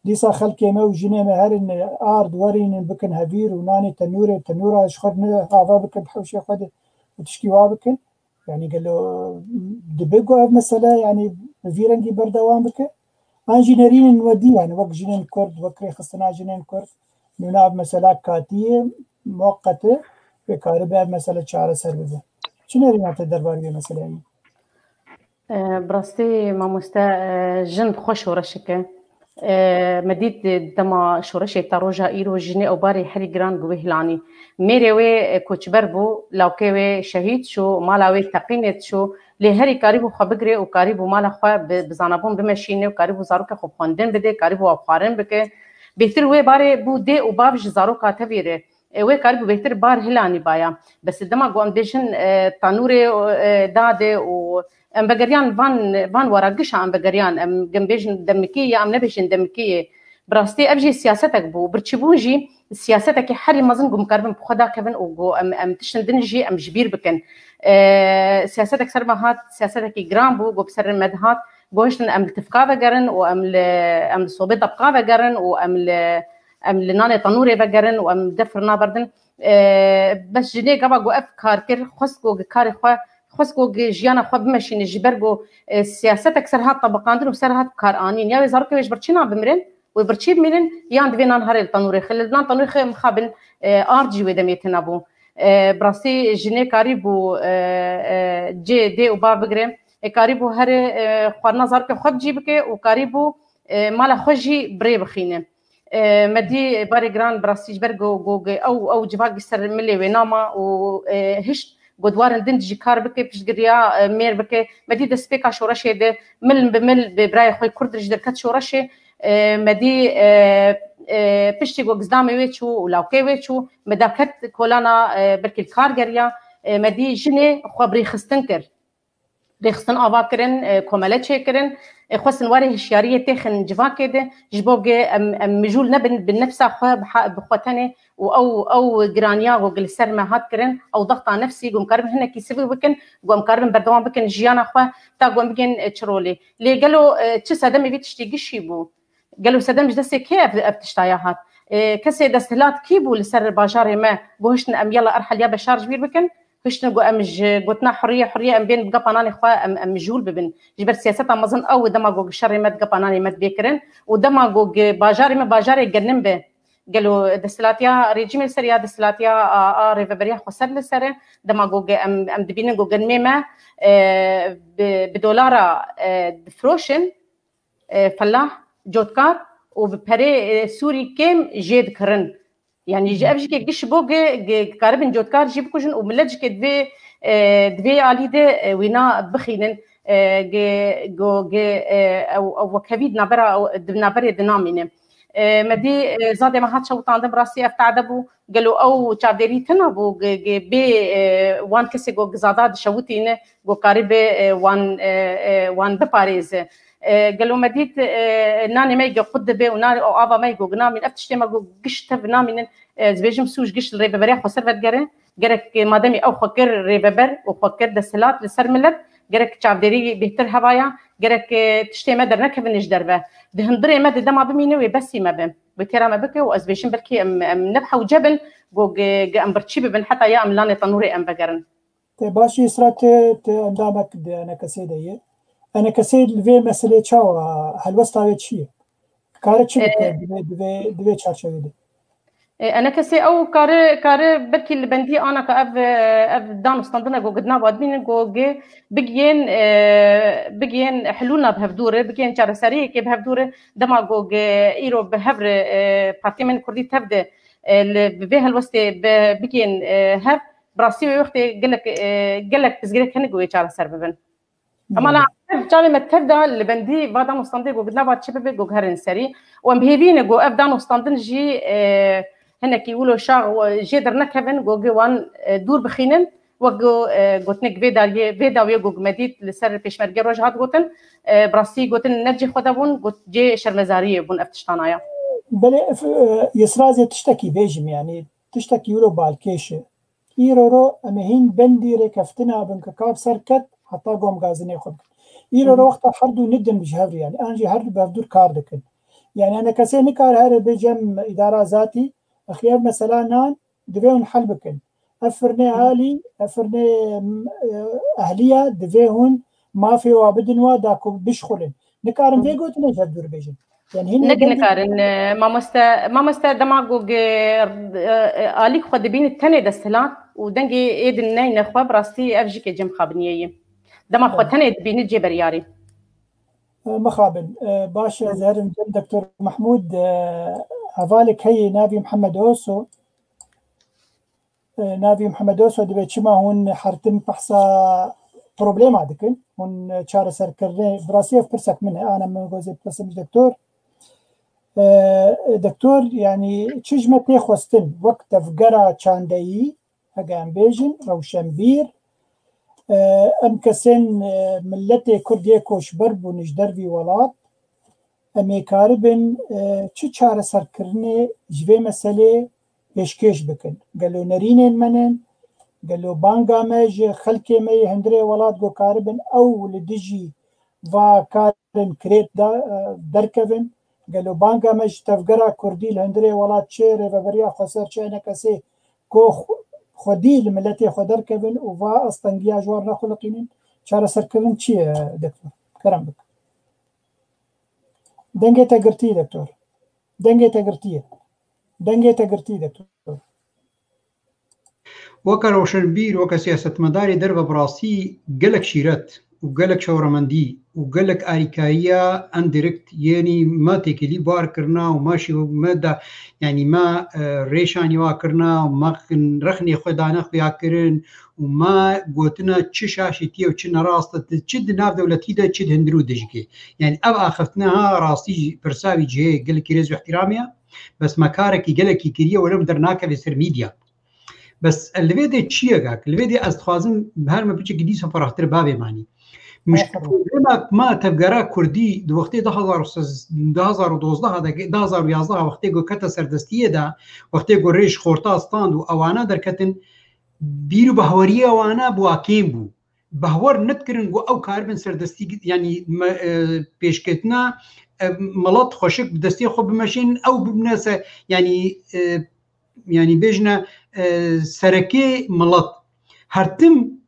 Dîsa xelkê me û jinê me herin ard werînin bikin hevîr û nanê tenûrê, tenûra ji xwe ne ava bikin, bi hewşê xwe de û tişkî wa bikin. Yani, gelo dibe ku ev mesele, yani, bi vî rengî berdewam bike? An jî nerînin we dî, yani, wek jinên Kurd, wek rêxistina jinên Kurd, nûna ev mesela katî ye, muweqet e, wê karibe ev mesele çareser bibe. Çi nerîna te derbarê vê meseleyê? E, bi rastî mamoste, e, jin xwe şoreşek e. E, me dît dema şoreşê ta roja îro jinê ew barê herî giran bi wê hilanî. Mêrê wê, e, koçber bû, lawkê wê şehîd çû, mala wê teqînê çû. Lê herî karîbû xwe bigirê û karîbû mala xwe bi, bi zanabûn bimeşîne û karîbû zarokê xwe bi xwendin bide, karîbû ew xwarin bike. Bêhtir wê barê bû dê û bav ji zaroka tevî re. E, wê karîbû bêhtir bar hilanî baya. Bes dema ku em bêjin, e, tanûrê, e, dade û em vegeriyan van, van wara gişa em vegeriyan, em gim bêjin demikî ya em nebêjin demikî ye. Bi rastî ev jî siyasetek bû. Birçîbûn jî siyasetekî herî mezin ku em karibin bi xwe dakevin û ku em, em tiştin din jî em ji bîr bikin. E, siyasetek ser me hat, siyasetekî giran bû, ku bi ser me dihat, goştin em li tifka vegerin û em li, em li sobê debqa vegerin û em li, em li nanê tenûrê vegerin û em def firna berdin. E, bes jinê gava ku ev kar kir, xwest ku karê xwe, xwest ku jiyana xwe bimeşîne, ji ber ku, e, siyasetek ser hat tebiqandin û ser hat kar anîn. Ya wê zarokê wê ji ber çi nan bimirin? Wê bir çi bimînin? Yan divê nan herê li tenûrê xwe, li nan tenûrê xwe mixabin, e, ard jî wê demê tune bû. E, bi rastî jinê karîbû, e, e, cê dê û bav bigire. E, karîbû herê, e, xwarina zarokê xwe bi cî bike û karîbû, e, mala xwe jî bi rê bixîne. E, me dî barê giran bi rastî ji ber go, go, go, ew, ew civakî ser milê wê nama û, e, hişt ku di warên din jî kar bike, piştgiriya, e, mêr bike. Me dî destpêka şoreşê de mil bi mil bi birayê xwe Kurd re ji derket şoreşê. E, me dî, e, e, piştî ku gizdamê wê çû û lawkê wê çû, me da ket kolana, e, belkî li kar geriya. E, me dî jinê xwe bi rêxistin kir. rêxistin ava kirin, e, komele çêkirin, e, xwestin warê hişyariyê têxin civakê de, ji bo ge em, em mijûl nebin bi nefsa xwe, bi ha- bi xwe tenê û ew, ew giraniya ku li ser me hat kirin, ew daxta nefsî, ku em karibin hinekî sivik bikin, ku em karibin berdewam bikin jiyana xwe, ta ku em bigên, e, çi rolê. Lê gelo, e, çi sedemê vî tiştî gişî bû? Gelo sedem ji destê kê ev, ev tiştaya hat? E, kesê desthilat kî bû li ser bajarê me, ku hiştin em yala erheliya beşar ji bîr bikin? Hiştin ku em ji gotina hurriye, hurriye em bên bi gepa nanê xwe em, em mijûl bibin. Ji ber siyaseta mezin ew dema ku şerê me di gepa nanê me dibê kirin û dema ku bajarê me bajarê genim be. Gelo desthilatiya rejîmê li ser ya desthilatiya a, a rêveberiya xweser li ser e. Dema ku em, em dibînin ku genimê me, e, bi, bi dolara, e, difiroşin, e, felah, cotkar û bi perê, e, Sûrî kêm jê dikirin. Yani ji ev jî ke giş bo ge, ge karibin cotkar jî bikujin û millet jî ke divê, e, divê alî de, e, wîna bixînin, e, ge, go, ge, e, ew, ew wekhevî di navbera, di navberê de namîne. E, me dî, e, zadê me hat şewitandin, bi rastî ev tade bû. Gelo ew çavdêrî tuna bû, ge, ge bê, e, wan kesê go gizada dişewitîne, go karî bê, e, wan, e, e, wan biparêze. E, gelo me dît, e, nanê me ge qut dibe û nanê û ava me go ginamîn. Ev tiştê me go giş tev namînin. E, ez bêjim sûc giş li rêveberiya xweser vedigere. Gerek, e, mademî ew xwe kir rêveber û xwe kir desthilat li ser millet, gerek çavdêrî bêhtir hevaya, gerek, e, tiştê me dernekevin ji derve. Di hundirê me di dema bimîne wê besî me be. Wê têra me bike û ez bêjim belkî em, em ne bi hewce bin, go ge, ge em birçî bibin, heta ya em lanê tenûrê em vegerin. Te baş, Yusra, te, te endamek di E N K S'ê de ye. E N K S li vê meselê çawa, helwesta wê çi ye? Kare çi bike E, di vê, di vê, di vê çarçevê de? E, E N K S ew kare, kare belkî li bendî ana ka ev, ev dan û standine go gidna vadbînin go ge bigiyên, e, bigiyên hilûna bi hevdûre, bigiyên çareseriyekê bi hevdûre, dema go ge îro bi hev re, e, partiyê me kurdî tev de, e, li, bi vê helwestê bi, bigiyên, e, hev, bi rastî wê wextê gelek, e, gelek pirsgirêk hene ku wê çareser bibin. Ama la ev çavê me tev da li bendî va dan û standê ku nava çi bibe ku herin serî. Û em bi hêvî ne ku ev dan û standin jî, e, hinekî wilo şax, e, jê dernekevin, ku gi wan, e, dûr bixînin, wek ku, e, gotinek vê dariyê, vê dawiyê ku me dît li ser Pêşmerge Roj hat gotin, e, bi rastî gotin ne cê xwe de bûn, got cê şermezariyê bûn ev tiştana ya. Belê, f-, e, Yesra, ez ê tiştekî bêjim, yanî tiştekî wilo balkêş e. Îro ro em ê hîn bendî rêkeftina bin ke ka bi ser ket heta gom gazinê xwe bikin. Îro ro wexta her du nidin ji hev re, yanî an jî her du bi hevdûr kar dikin. Yanî E N K S nikare here bê cem îdara zatî, axî ev mesela nan divê hûn hel bikin. Ev firnê alî, ev firnê, m, e, ehliya divê hûn mafê wa bidin wa da ku bişxulin. Nikarin vê gotinê ji hev dûr bêjin. Yani hîn Ne êdî nikarin, e, mamoste, mamoste dema ku ge, e, e, alîk xwe dibînî tenê desthilat û dengê êdin neyne xwe, bi rastî ev jî ke cem xabiniyê ye. Dema xwe Tamam. tenê dibînî cê beriyarî. E, mixabin. E, baş e, ez herim cem Doktor Mahmûd, e, hevalek heye navî Mihemed Oso. E, navî Mihemed Oso dibe çima hûn hertin behsa problema dikin? Hûn çareserkirinê, bi rastî ev pirsek min e, ana min gozê pirsem ji doktor. E, doktor, yanî çi ji me tê xwestin wek tevgera çandeyî, hege em bêjin, rewşenbîr, e, em kesên, e, miletê Kurd yê koçber bûn ji dervî welat, em ê karibin, e, çi çareserkirinê ji vê meselê pêşkêş bikin? Gelo nerînên me ne? Gelo banga me ji xelkê me yê hundirê welat ku karibin ew li dijî va karên kirêt de, e, derkevin? Gelo banga me ji tevgera kurdî li hundirê welat çi Rêveberiya Xweser, çi E N K S'ê ku xwe-, xwedî li miletê xwe derkevin û va astengiya ji wan re xuliqînin? Çareserkirin çi ye, doktor? Kerem bik. Dengê te girtî, doktor. Dengê te girtî ye. Dengê te girtî, doktor. Weke roşenbîr, weke siyasetmedarê derve bi rastî gelek şîret û gelek çewremendî û gelek arîkariya endirekt, yenî me têkilî bar kirina û me şî-, me da, yanî me, e, rêşanî wa kirina û me rexnê xwe dane xuya kirin û me gotina çi şaşîtî ye û çi nerast e, çi di nav dewletî de, çi di hundir û dijikê. Yanî ev axiftina ha rastî jî pirsa wî cihê gelekî rêz û ihtiramê ye. Bes me karekî gelekî kiriye, were min dernakeve ser medya. Bes li vê de çi ye gak? Li vê de ez dixwazim her me piçekî dîsa ferahtir bavê manî. Problema ma tevgera Kurdî di wextê du hezar û dozdeh de, du hezar û yazdeh wextê ku kete serdestiyê de, wextê ku rêj xorta stand û ewana derketin, bîr û bahweriyê wana bi wa kêm bû. Bahwer nedikirin ku ew karibin serdestî, yanî pêşketina milet xweşik bi destê xwe bimeşînin, ew bibine se, yanî yanî bêjine serekê milet. Her tim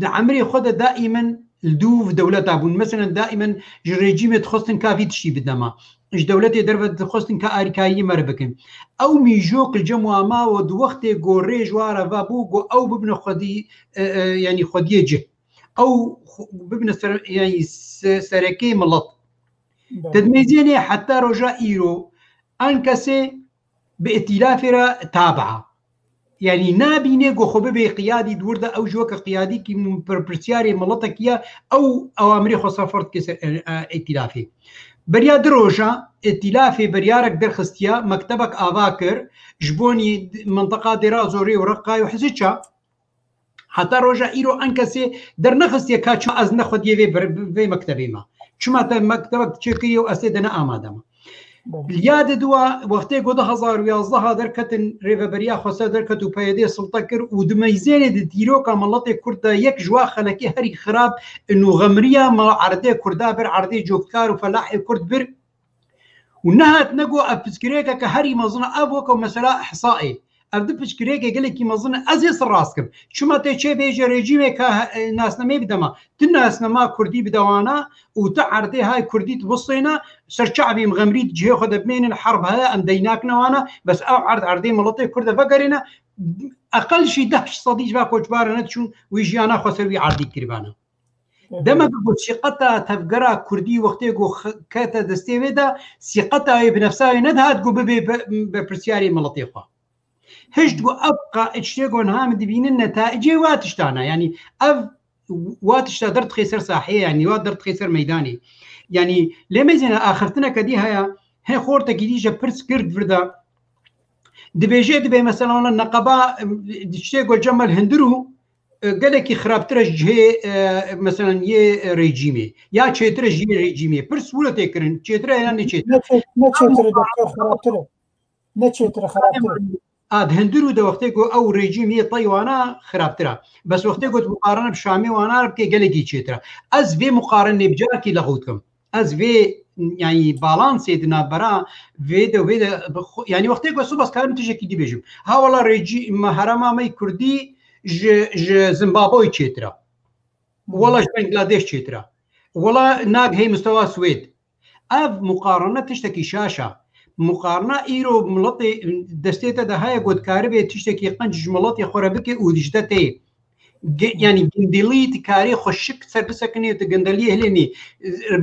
di emrê xwe de daîmen li dûv dewleta bûn. Meselen daîmen ji rejîmê dixwestin ka vî tiştî bidema. Ji dewletê derve dixwestin ka arîkayiyê me re bikin. Ew mîjok li cem wa ma û di wextê ku rêj wa re vebû ku ew bibine xwedî, e, e, yanî xwediyê cih. Ew xwe-, bibine ser, yanî se-, serekê milet. Te dimeyzênê heta roja îro an kesê bi îtîlafê re tabia. Yanî nabîne ku xwe bibe qiyadî di wir de, ew ji weke qiyadîkî min-, pir-, pirsiyarê miletekî ye, ew ewamirê xwe ser ferz dike ser, e, e, îtîlafê. Beriya du roja îtîlafê beriyarek derxistiye, mektebek ava kir, ji bonî mintiqa Dêra Zorê û Reqayê û Hisiça. Heta roja îro en kesê dernexistiye ka çima ez ne xwediyê vê ber-, vê mektebê me. Çima te mektebek çêkiriye û ez tê de ne amade me. Belê. Li ya di dua wextê ku du hezar û yazdeh derketin, Rêveberiya Xweser derket û P Y D silte kir û di meyzênê di dîroka miletê Kurd de yek ji wa xelekê herî xirab nûxemriya me erdê Kurda bir, erdê cokdar û felahê Kurd bir. Û nehat ne got ev piçkirêkeke herî mezin e, ev weke mesela Ihsaê. Ev di piçkirêkê gelekî mezin e, ez ê siras kim. Çima tê çê bêje rejîmê ka he-, e, nasnameyê bide me? Tu nasnama Kurdî bide wana û tu erdê hay Kurdî tu bistêne, ser çavê mixemrî di cihê xwe de bimênin, herb heye, em deynak ne wana, bes ew erd erdê miletê Kurd e vegerêne, eqel jî deh sedî ji va koçbara nediçûn, wî jiyana xwe ser wî erdî kiribana. Demek ku sîqeta tevgera Kurdî wextê ku x-, kete destê wê de, sîqeta wê bi nefsa wê nedihat ku bibe be-, berpirsiyarê miletê xwe. Hişt ku ev qa-, tiştê ku niha min dibînin netaicê wa tiştana. Yanî ev wa tişta derdixê ser saheyê, yanî wa derdixê ser meydanê. Yanî lê mêzêne axirtineke dî heye, hê xortekî dî je pirs kir di vir de. Dibêje, dibê mesela wala neqeba, em, tiştê ku cem me li hundir û, e, gelekî xirabtir e ji cihê, e, meselen yê rejîmê. Ya çêtir e ji yê rejîmê. Pirs wilo tê kirin. Çêtir e ya ne çêtir e? Ne çê-, ne çêtir e, doktor, xirabtir e. Ne çêtir e, xirabtir e. A, di hundir û de wextê ku ew rejîm yê tey wana xirabtir e. Bes wextê ku tu muqarene bi Şamê wana re bike gelekî çêtir e. Ez vê muqarenê bi carekî lexû dikim. Ez vê, yanî balansê di navbera vê de, vê de bi xwe, yanî wextê ku ez sibe ez karim tiştekî dî bêjim. Ha wela rejî-, me herêma me yê Kurdî ji, ji Zimbabwe çêtir e. Wela ji Bangladeş çêtir e. Wela nag hey mistewa Swêd. Ev muqarene tiştekî şaş e. Muqarena îro miletê destê te de heye ku dikaribê tiştekî qenc ji miletê xwe re bike û dijde tê. Ge-, yanî gindilî dikarê xweşik ser bisekinê, tu gindeliyê hilênî,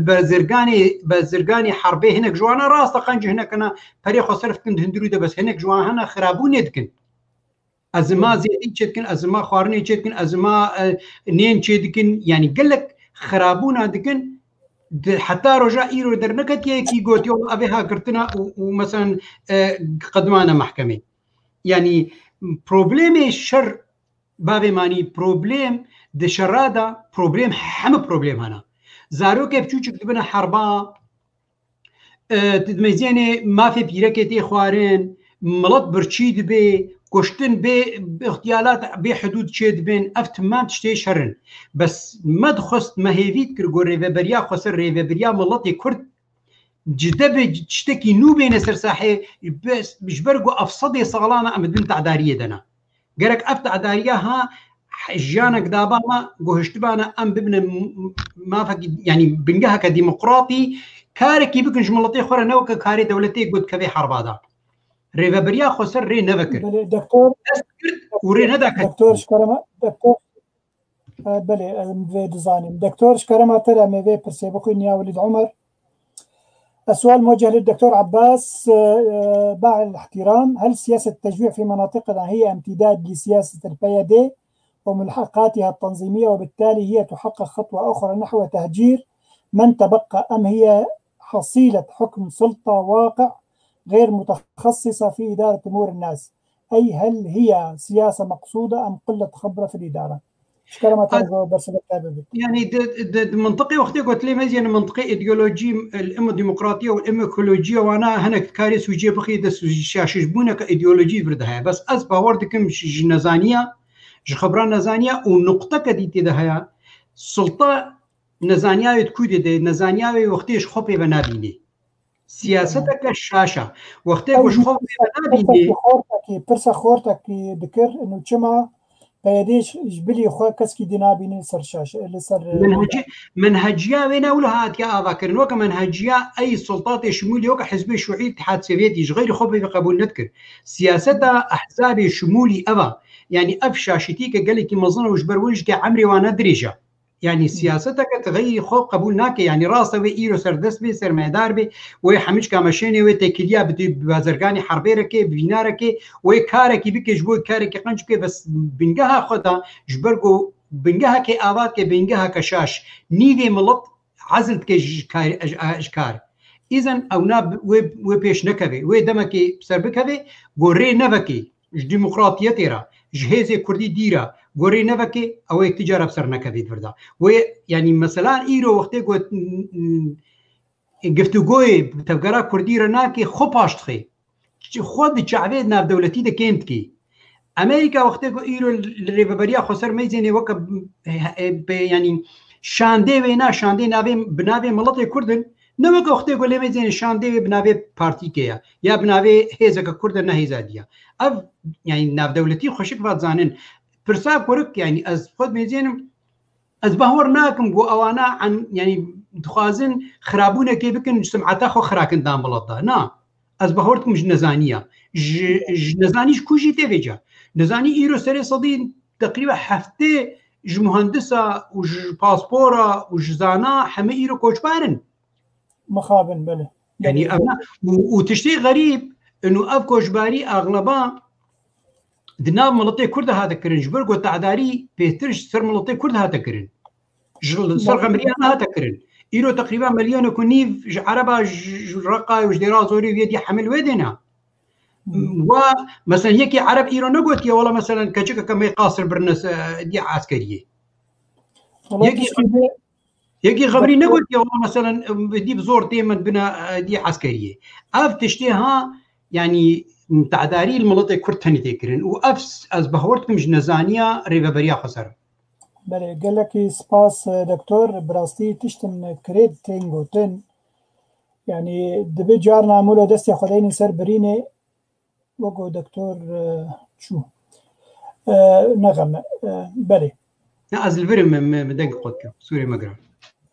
bezirganê, bezirganê herbê hinek ji wana rast e, qenc hinek hene, perê xwe serf dikin di hundirû de, bes hinek ji wan hene xirabûnê dikin. Ez ma zêtî çê dikin, ez ma xwarinê çê dikin, ez ma, e, nên çê dikin, yanî gelek xirabûna dikin, di, heta roja îro derneketiye yekî gotiye, "Ev ê ha girtina û, û meselen, e, qedimane mehkemê." Yanî problemê şer Bavê manî problem di şera de, problem heme problem hene. Zarokê biçûçik dibine herba, e, di meyzênê mafê pîrekê tê xwarin, milet birçî dibe, kuştin bê, bê îxtiyalat bê hidûd çê dibin, ev timam tiştê şer in. Bes me dixwest, me hêvî dikir ku rêveberiya xweser, rêveberiya miletê Kurd, cide be tiştekî nû bêne ser sahê, bes ji ber ku ev sedê salan e em di bin tedariyê de ne. Gerek ev tedariya ha jiyanek daba me, guhiştibane em bibine m-, m-, mafekî, yanî bingeheke demokratî, karekî bikin ji miletê xwe re, ne weke karê dewletê ku dikeve herba de. Rêveberiya xweser rê nevekir. Belê, doktor, Dest girt û rê neda kes. Doktor, ji kerema, doktor, E, belê, em vê dizanîn. Doktor, ji kerema te re em ê vê pirsê bixwînin ya Welîd Omer. السؤال موجه للدكتور عباس، آه، مع الاحترام، هل سياسة التجويع في مناطقنا هي امتداد لسياسة البيادي وملحقاتها التنظيمية، وبالتالي هي تحقق خطوة أخرى نحو تهجير من تبقى، أم هي حصيلة حكم سلطة واقع غير متخصصة في إدارة أمور الناس؟ أي هل هي سياسة مقصودة أم قلة خبرة في الإدارة؟ Pişka re ma te Ez- go bersivek te bibe. Yani di, di, di mintiqê wextê got lê meziyene mintiqê ideolojî, el-, em demokratiye û em ekolojiye wana hinek karê sûcê bixî de şaşişbûneke ideolojî vir de heye. Bes ez bawer dikim ji, ji nezaniya, ji xebra nezaniya û nuqteke dî tê de heye. Sulta nezaniya wê di kûdê de, nezaniya wê wextê ji xwe pê ve nabînê. Siyaseteke şaş e. Wextê ku ji xwe pê ve nabînê. Pirsekî xortekî, pirse xortekî dikir, û çima P Y D ji, ji bilî xwe keskî dî nabîne li ser şaş-, li ser, e, Menhecî-, menheciya wê ne wilo hatiye avakirin. Weke menheciya ey sultatê şimûlî, weke Hizbê Şûî, Îtihad Sovyetî ji xeyrî xwe pê ve qebûl nedikir. Siyaseta ehzabê şimûlî ev e. Yanî ev şaşîtîke gelekî mezin e û ji ber wê jî ke emrê wan ne dirêj e. Yanî siyaseteke ti xeyrî xwe qebûl nake. Yanî rast e wê îro serdest bê, sermayedar bê, wê hemîçka meşênê wê têkiliya bi, bi bazirganê herbêrekê, bi vînarekê, wê karekî bike, ji bo karekî qenc bike, bes bingeha xwe da, ji ber ku bingehekê ava dike, bingeheke şaş, nîvê milet ezil dike ji kar, ji, ji kar. Îzen ew na wê, wê pêş nekeve. Wê demekê ser bikeve, ku rê nevekê ji demokratiyetê re, ji hêzê kurdî dî re, ku rê nevekê, ew ê ti cara bi ser nekevê di vir de. Wê, yanî, meselan, îro wextê got, n-, n-, giftûgoyê bi tevgera kurdî re nake, xwe paş dixê. Çi-, xwe di çavê navdewletî de kêm dikê. Amerîka wextê ku îro li rêveberiya xweser meyzênê weke, e, e, be, yanî şandê wê na, şandê navê, bi navê miletê Kurd in, ne weke wextê ku lê meyzênê şandê wê bi navê partîkê ye, ya bi navê hêzeke Kurd e, ne hêza diye. Ev, yanî navdewletî xweşik va dizanin. Pirsa kurik, yanî ez xwe meyzênim, ez bawer nakim ku ewana an, yanî dixwazin xirabûnekê bikin, simeta xwe xirakin dan milet de. Na. Ez bawer dikim ji nezaniya. Ji, ji nezanî ji ku jî tê vêca. Nezanî îro serê sedî teqrîben heftê ji muhendisa û ji paspora û ji zana heme îro koçbar in. Mixabin, belê. Yanî Belê. Ev ne, û, û tiştê xerîb, û ev koçbarî axleba di nav miletê Kurd de hate kirin. Ji ber ku te'darî pêtir ji ser miletê Kurd hate kirin. Ji ser Belê. Xemriya nehate kirin. Îro teqrîben milyonek û nîv ji Ereba, ji, ji Reqa û ji Dêra Zorê û yê dî hemil wê dêne. Hmm. Wa, mesela, yekî Ereb îro negotiye, wela, mesela, keçikeke me qasir birine se-, diye eskeriyê. Wela Yekî tiştê de Yekî xebrî negotiye, wela, mesela, dî bi zor tê min bine, e, diye eskeriyê. Ev tiştê ha, yanî, te'darî li miletê Kurd tenê tê kirin. Û ev s-, ez bawer dikim ji nezaniya rêveberiya xweser. Belê, gelekî spas, e, doktor. Bi rastî tiştin kirêt tên gotin. Yanî dibe carna mûlo destê xwe deynin ser birînê, wek ku doktor, e, çû. E, ne xem e. E, belê. Ne, ez li vir im, me, me deng qut kir. Sûrê me giran.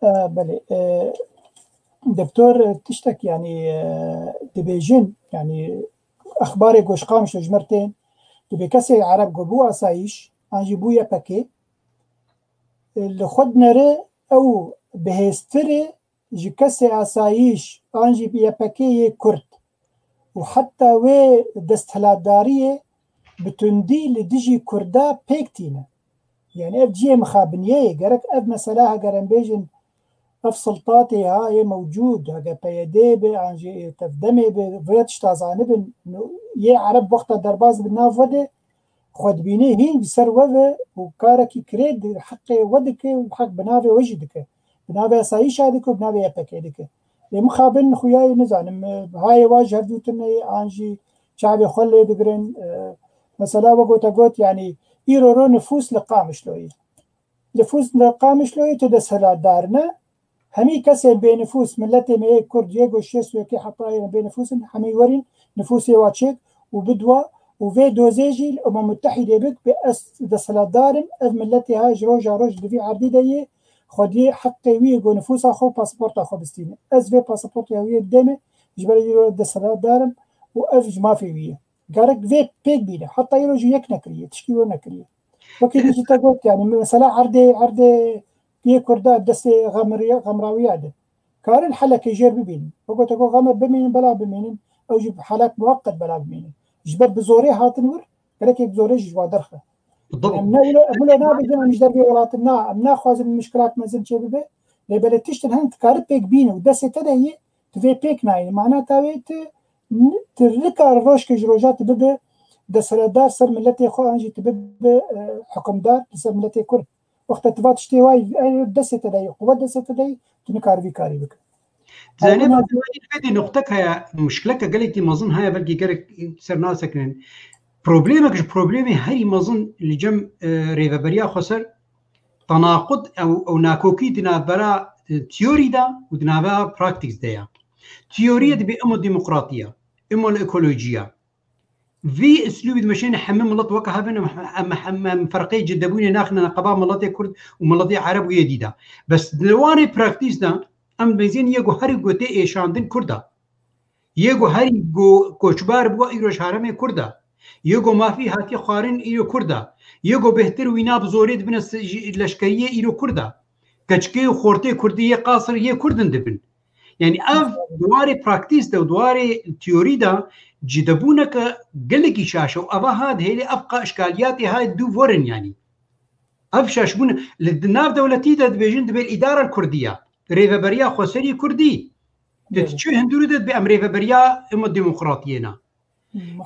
E, belê. E, doktor, e, tiştek, yanî, e, dibêjin, yanî exbarê ku ji Qamişlo ji me re tên, dibê kesê Ereb ku bû asayîş, an jî bû Y P G, e, li xwe dinere ew bihêztir e ji kesê asayîş an jî Y P G yê Kurd û heta wê desthilatdariyê bi tundî li dijî Kurda pêk tîne. Yanî ev cihê mixabiniyê ye. Gerek ev mesela, heger em bêjin, ev siltatê ha yê mewcûd, hege P Y D be, an jî T F D M be, vê tişta zanibin, yê Ereb wexta derbas bi nav we de, xwe dibîne hîn bi ser we ve û karekî kirê di heqê we dike û heq bi navê we jî dike. Bi navê asayîşa dike û bi navê Y P G dike. Lê mixabin xuyayê nizanim, e, hayê wa ji hevdû tune ye, an jî çavê xwe lê digirin. E, mesela we gote got, yanî îro ro nifûs li Qamişloyê. Nifûs li Qamişloyê tu desthilatdar ne, Hemî kesên bênifûs, miletê me yê Kurd, yê ku şêst û yekê heta êne bênifûs in, hemî werîn nifûsê wa çêk û bidwa û vê dozê jî li Umem Mutehîdê bik, bê ez desthilatdar im, ev miletê ha ji roja roj di vî erdî de yê, xwediyê heqê wî yê ku nifûsa xwe û pasaporta xwe bistîne. Ez vê pasaporta wî yê didê me, ji ber îro desthilatdar im û ev ji mafê wî ye. Gerek vê pêk bîne. Heta îro jî yek nekiriye, tişkî wê nekiriye. Wekî min jî te got, yanî mesela erdê, erdê yê Kurda destê xemriya, xemrawiya de. Karin helekê jêr bibînin. Wek te got, xemer bimînin, bela bimînin. Ew jî helek muweqet bela bimînin. Ji ber bi zorê hatin wir, gerekê bi zorê jî ji wa derxe. Em ne wilo, em wilo nabêjin, em ji dervê welatin na, em naxwazin mişkilak mezin çê bibe. Lê belê tiştin hin dikare pêk bîne û destê te de yê, tu vê pêk nayînî. Mana te wê tu, tu nikare rojkê ji roja tu bibe desthilatdar ser miletê xwe, an jî tu bibe, e, hukimdar li ser miletê Kurd. Wexta tu va tiştê wayî, e, destê te de yê, quwet destê te de yê, tu nikarî vî karî bike. Dizanî, Ew bûna bak, wayî, belkî nuqtek heye, muşkileke gelekî mezin heye, belkî gerek ser nasekinin. Problemek ji problemê herî mezin li cem, e, rêveberiya xweser, tenaqud ew, ew nakokî di navbera, e, teorî de û di navbera praktîks de ye. Teoriyê dibê imo demokratiya, imo li ekolojiya. Vî uslûbî dimeşêne hemî milet weke hev in, em, em, em, em ferqeyê cidebûnê naxine neqeba miletê Kurd û miletê Ereb û yê dî de. Bes di wanê praktîs de em dibêzin yê ku herî ku tê êşandin Kurd e. Yê ku herî ku koçbar bû îro ji herêmê Kurd e. Yê ku mafî hatiye xwarin îro Kurd e. Yê ku bêhtir wîna bi zorê dibine si-, ji leşkeriyê îro Kurd e. Keçikê û xortê Kurdî yê qasir yê Kurd in dibin. Yanî ev di warê praktîs de û di warê teorî de cidebûneke gelekî şaş e û eva ha dihêlê ev qa-, îşkaliyatê ha dû vorin yanî. Ev şaşbûn li di nav dewletî de dibêjin dibê îdara Kurdî ya. Rêveberiya xweserî Kurdî. Di Evet. çi hundirû de dibê em rêveberiya emo demokratiyê ne.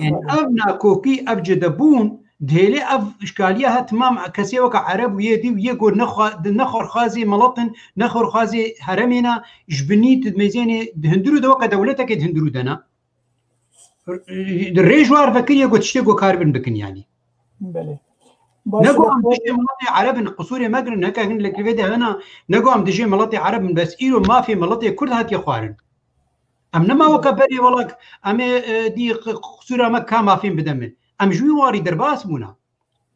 Yanî Mixabin. ev nakokî, ev cidebûn, dihêlê ev îşkaliya ha timam kesê weke Ereb û yê dî û yê ku nexwa-, di nexwerxwazê miletin, nexwerxwazê heremê ne, ji binî tu mêzênê di hundirû de weke dewletekê di hundirû de ne. Di rê ji war vekiriye ku tiştê ku karibin bikin yanî. Belê. Baş Ne e, got em doktor. dijê miletê Ereb in, qisûrê me girin, heke hin li vê de hene, ne got em dijê miletê Ereb in, bes îro mafê miletê Kurd hatiye xwarin. Em nema weke berê welak, em ê, e, dî q-, qisûra me ka mafên bide min. Em ji wî warî derbas bûne.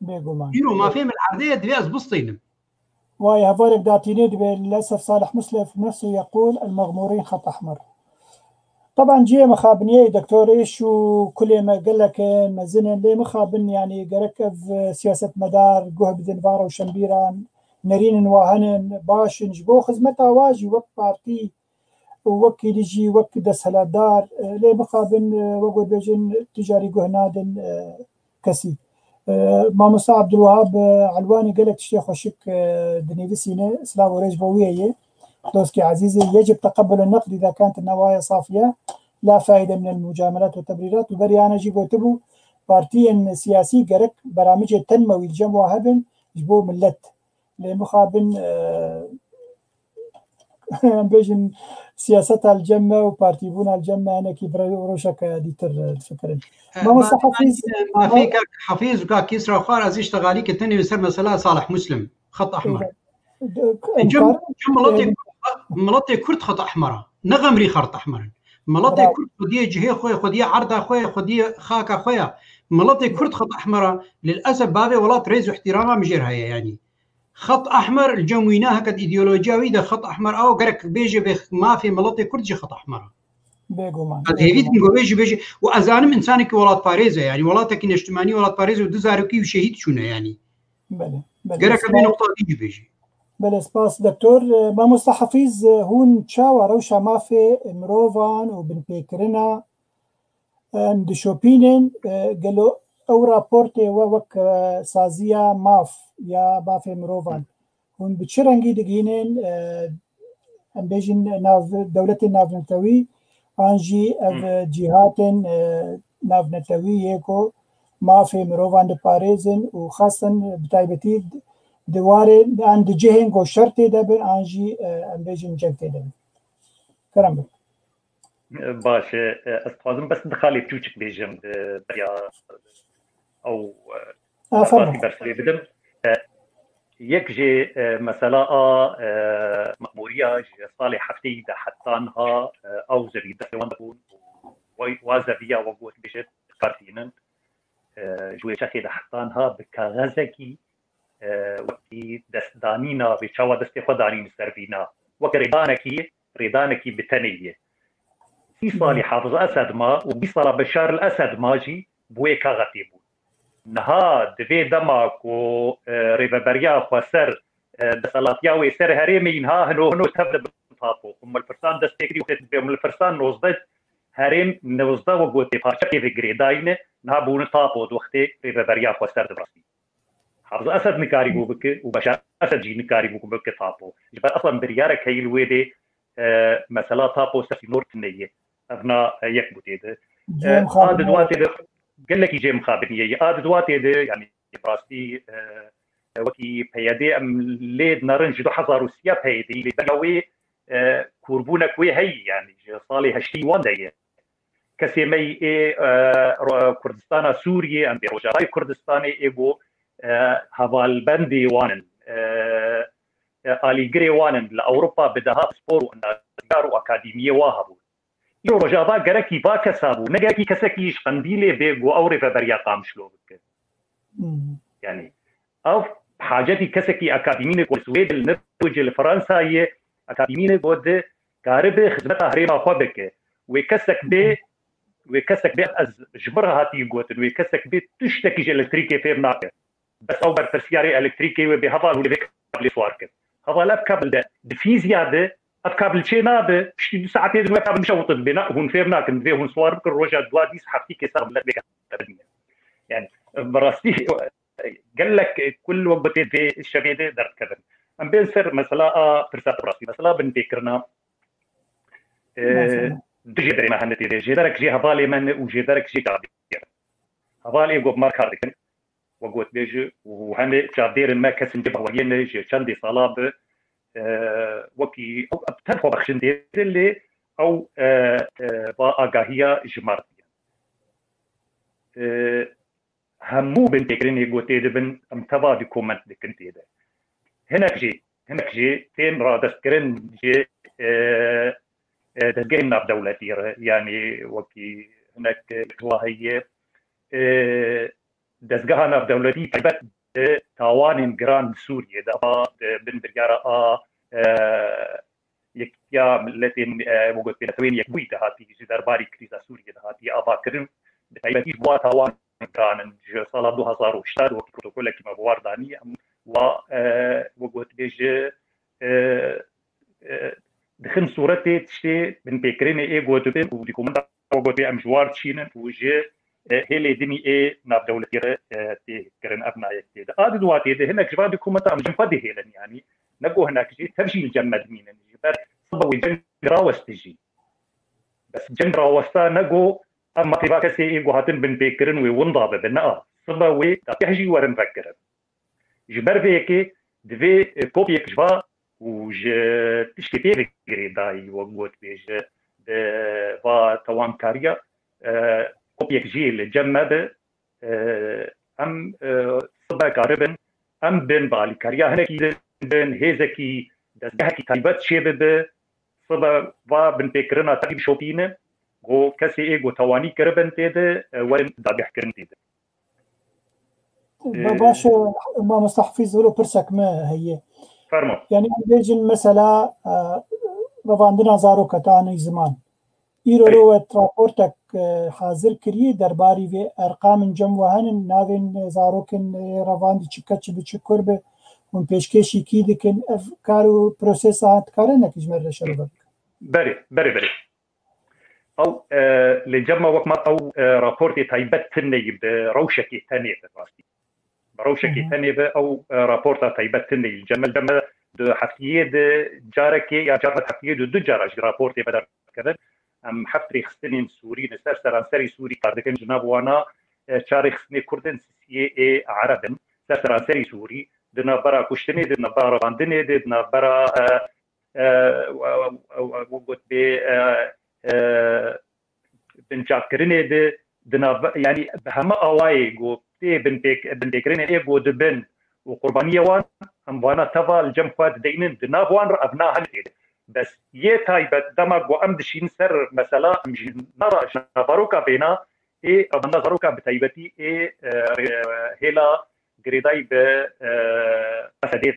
Bêguman. Îro mafê min erdê ye, divê ez bistînim. Vay, hevalek datînê dibê, للأسف صالح مسلم نفسه يقول المغمورين خط أحمر. Teban cihê mixabiniyê doktor êş û kulê me gelek mezin in, lê mixabin, yanî gerek ev siyasetmedar guh bidin va rewşenbîran, nerînin wa henin, baş in, ji bo xizmeta wa jî wek partî û wekî dî jî wek desthilatdar, e, lê mixabin, e, wek we dibêjin, tu carî guh nadin, e, kesî. E, Mamosta Abdulwahab, e, Elwanî gelek tiştê xweşik, e, dinivîsîne, silav û rêz bo wî ye. Dostkî ezîzê, يجب تقبل النقد إذا كانت النوايا صافية، لا فائدة من المجاملات والتبريرات. Û berî ana jî gotibû, partiyên siyasî gerek beramicê tenmewî li cem wa hebin ji bo millet. Lê mixabin, e, em bêjin siyaseta li cem me û partîbûna li cem me hinekî bi rewşeke dîtir, e, difikirin. E, Mamosta ma-, Hafîz, ma-, mafê kak Hafîz û kak Kisra xwar, ez îştexalî ke tenê li ser mesela Salih Muslim, xet ehmer. E, de-, Cem, em kar-, cem miletê e, Kurd, miletê Kurd xet ehmer e. Ne xemrî xet ehmer in. Miletê Bravo. Kurd xwediyê cihê xwe, xwediyê erda xwe, xwediyê xaka xwe ya. Miletê Kurd xet ehmer e. Lilesef bavê welat rêz û ihtirama min jêr heye yanî. Xet ehmer li cem wî ne, heke di îdeolojiya wî de xet ehmer, ew gerek bêje bê mafê miletê Kurd jî xet ehmer e. Bêguman, Ez hêvî bêguman. dikim ku bêjî, bêjî. Û ez zanim însanekî welatparêz e, yanî welatekî neştimanî welatparêz e û du zarokî û şehîd çûne yanî. Belê, belê. Gerek e vê Spas. nuqta dî jî bêjî. Belê, spas doktor. E, Mamosta Hafîz, e, hûn çawa rewşa mafê mirovan û binpêkirina em dişopînin, e, gelo ew raportê we wek, e, saziya maf ya mafê mirovan, hûn bi çi rengî digihînin, e, em bêjin nav, dewletên navnetewî, an jî ev, Hı. e, cîhatên, e, navnetewî yê ku mafê mirovan diparêzin û xasten bi taybetî di warê an di cihên ku şer tê de bin, an jî, e, em bêjin ceng tê de bin? Kerem bike. Baş e, ez dixwazim bes di xalê piçûçik bêjim, e, beriya ew, e, Aferin. derbasî bersivê bidim. E, yek jê, e, mesela a, e, memûriya ji salê hefteyî de heta niha, e, ew zevî destê wan de bûn û wa zeviya we got bêje kar tînin. E, ji wê çaxê de heta niha bi kaxezekî e, wekî destdanîna vê çawa destê xwe danîn ser vîna. Weke rêdanekî, rêdanekî bi tenê ye. Sî salî Hafiz Esed ma û bîst sala Beşar el Esed ma jî bi wê kaxetê bûn. Niha di vê dema ku, e, rêveberiya xweser, e, desthilatiya wê ser herêmê yî niha hino hino tev dibin tapo. Umulfirsan dest pê kirî û tê dibê Umulfirsan nozdeh herêm nozdeh we gotê parçekê vê girêdayî ne, niha bûne tapo di wextê rêveberiya xweser di rastî. Hafiz Esed nikarîbû bike û Beşar Esed jî nikarîbû bike tapo. Ji ber eslan biryarek heyî li wê dê, e, mesela tapo ser sînor tune ye. Ev na, e, yek bû tê de. Cem E, a di Xabine. dua tê de gelekî cem xabinî ye. A di dua tê de, yanî rastî, e, wekî P Y D em lê dinerin ji du hezar û sê P Y D'yî lê beriya wê, e, kûrbûnek wê heyî, yanî ji salê heştê wan de ye. Kesê me yî ê, e, ro-, Kurdistana Sûriyê, em bê Rojavayê Kurdistanê ê ku, e, hevalbendê wan in, e, e, alîgirê wan in li Ewropa bi deha pispor û endazgar û akademiyê wa hebûn. Îro Rojava gerekî va kesa bû, ne gerekî kesekî ji Qendîlê bê ku ew rêveberiya Qamişlo bike. Hmm. Yanî ev hacetî kesekî akademî ne ku li Swêdê, li Norwêcê, li Fransayê akademî ne ku di karibe xizmeta herêma xwe bike. Wê kesek bê, wê kesek bê, ez ji min re hatiye gotin, wê kesek bê tiştekî ji elektrîkê fêm nake. Bes ew berpirsiyarê elektrîkê wê bê heval hûn ê vê kablê siwar kin. Heval ev kabl de, di fîziya de, ev kabl çê nabe, piştî du saetê din wê kabl bişewitin, bê na, hûn fêm nakin, divê hûn siwar bikin, roja dua dîs heftî kêsa milet vê kabl bidîne. Yani, bi rastî, gelek kul wek gotê vê şevê de derdikevin. Em bên ser mesela a pirsa bi rastî. Mesela binpêkirina, e, Mesela? du jêderê me hene tê de. Jêderek jê hevalê me ne û jêderek jê çavdêr. Hevalê got mar kar dikin. Wek gotbêjî û hene çavdêrên me kesên cem heweliyê ne ji çendê sala bi, e, wekî ew bi tenê xwe bexşin tê de lê ew, e, e, va agahiya ji mar dikin. E, hemû binpêkirinê ku tê dibin em teva dokument dikin tê de. Hinek jî, hinek jî tên radestkirin ji, e, e, dezgehên navdewletî re, yanî wekî hinek wa heye, e, dezgeha navdewletî taybet bi tawanên giran li Sûriyê de, ava di bin biryara a, e, Yekiya Miletên, e, wek got pê Netewên Yekbûyî de hatî, ji derbarî krîza Sûriyê de hatî avakirin, bi taybetî ji bo tawan giran in. Ji sala du hezar û heşt de wekî protokolekî me bi war danî, em wa, e, wek gotibê ji, e, e, dixin sûretê tiştê binpêkirinê ê gotibê û dokumenta wek gotibê em ji war dişînin û ji, e, hêlê dinî ê navdewletî re, e, tê kirin ev nayek tê de. A di duwa tê de hinek ji van dokumenta em cem xwe dihêlin, yanî ne ku hinek jî tev jî li cem me dimînin. Ji ber sibe wê ceng raweste jî. Bes ceng rawesta ne ku ev matê va kesê ê ku hatin binpêkirin wê winda bibe, ne a. Sibe wê dageh jî werin vekirin. Ji ber vê yekê divê, e, kopyek ji va û ji tiştê pê ve girêdayî wek gotibê ji, e, va tewamkariya, e, kopyek jî li cem me be, e, em, e, sibe karibin, em bin bi alîkariya hinekî din bin, hêzekî, dezgehekî taybet çê bibe, sibe va binpêkirina tevî bişopîne, ku kesê ê ku tewanî kiribin tê de, e, werin dagehkirin tê de. Ba-, Ee, baş e, Mamosta Hafîz, wilo pirsek me heye. Fermo. Yani em bêjin mesela, e, revandina zaroka te anî ziman. Îro Berê. Ro wet raportek, e, hazir kiriye derbarî vê erqamên cem we henin, navên, e, zarokên, e, revandî çi keç bi çi kur bi, hûn pêşkêşî kî dikin, ev kar û prosesa dikare hinekî ji me re şerve bike. Berê, berê, berê. Ew, e, lê cem me wek me ew, e, raportê taybet tune ye bi rewşekê tenê bi rastî. Bi rewşekê Hı hı. tenê bi ew, e, raporta taybet tune ye. Cem me, cem me di heftiyê de carekê ya carna heftiyê de du cara ji raportê me derdikevin. Em heft rêxistinên Sûrî li ser seranserî Sûrî kar dikin. Ji nav wana, e, çar rêxistinê Kurd in, sisiyê ê Ereb in. Ser seranserî Sûrî, di navbera kuştinê de, di navbera revandinê de, di navbera, e, e, wek gotibê, e, e, binçavkirinê de, di nav, yanî bi heme awayê ku tê binpêk-, binpêkirinê ê ku dibin û qurbaniyê wan, em vana teva li cem xwe dideynin, di nav wan re ev na hene tê de. Bes yê taybet, dema ku em dişîn ser mesela, em jî nara, ji navaroka vêna ê, ev na zaroka bi taybetî ê, e, hêla girêdayî bi, e, Esedê de.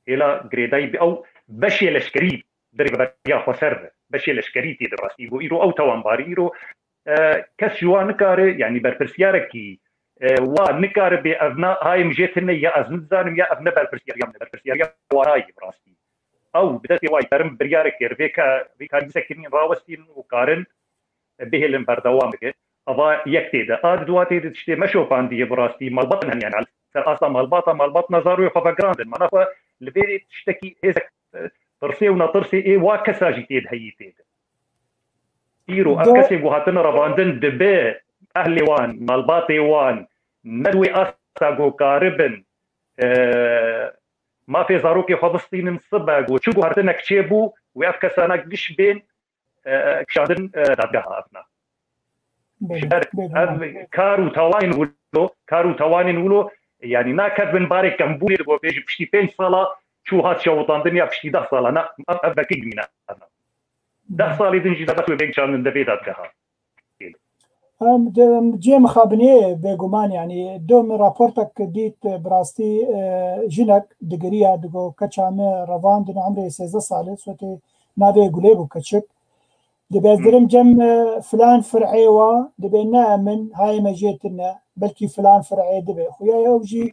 Hêla girêdayî bi ew beşê leşkerî di rêveberiya xweser de. Beşê leşkerî tê de rastî. Got, îro ew tawanbarî, îro, e, kes ji wan nikare, yanî berpirsiyarekî, e, wa nikare bê ev na, hayê min jê tune ya ez nidizanim ya ev ne berpirsiyariya min e, berpirsiyariya wana ye bi rastî. Ew bi destê wa ye, karin biryarek kir, vê ka-, vê karî bisekirîn rawestîn û karin bihêlin berdewam bike. Ava yek tê de. A di dua tê de tiştê me şopandiye bi rastî. Malbat in heniyan. Ser asta malbata, malbat nazaroyê xwe vegirandin. Mana xwe li vê tiştekî hêzek, e, tirsê û netirsê ê wa kesa jî tê de heyî tê de. Îro ev Da- kesê ku hatine revandin dibe ehlê wan, malbatê wan, ne di wê asta ku karibin e, mafê zarokê xwe bistînin sibe, ku çi guhertinek çêbû, wê ev kesana giş bên, e, kişandin, e, dadgeha evna. Belê, Ji ber belê. Ev kar û tawanên wilo, kar û tawanên wilo, yanî nakevin barê kembûnê, digo bêjî piştî pênc sala çû hat şewitandin ya piştî deh sala, na, ev, ev vekî dimîne. Deh salê din jî de bes wê bên kişandin de vê dadgeha. Em, de, em, cihê mixabiniyê bêguman, yanî do min raportek dît, bi rastî, e, jinek digiriya, digo keça min revandin, emrê sêzdeh sal e, sotê navê Gulê bû keçik. Dibê ez Hmm. dirim cem, e, filan fir'ê wa, dibê ne min, hayê me jê tune, belkî filan fir'ê dibe. Xuya ew jî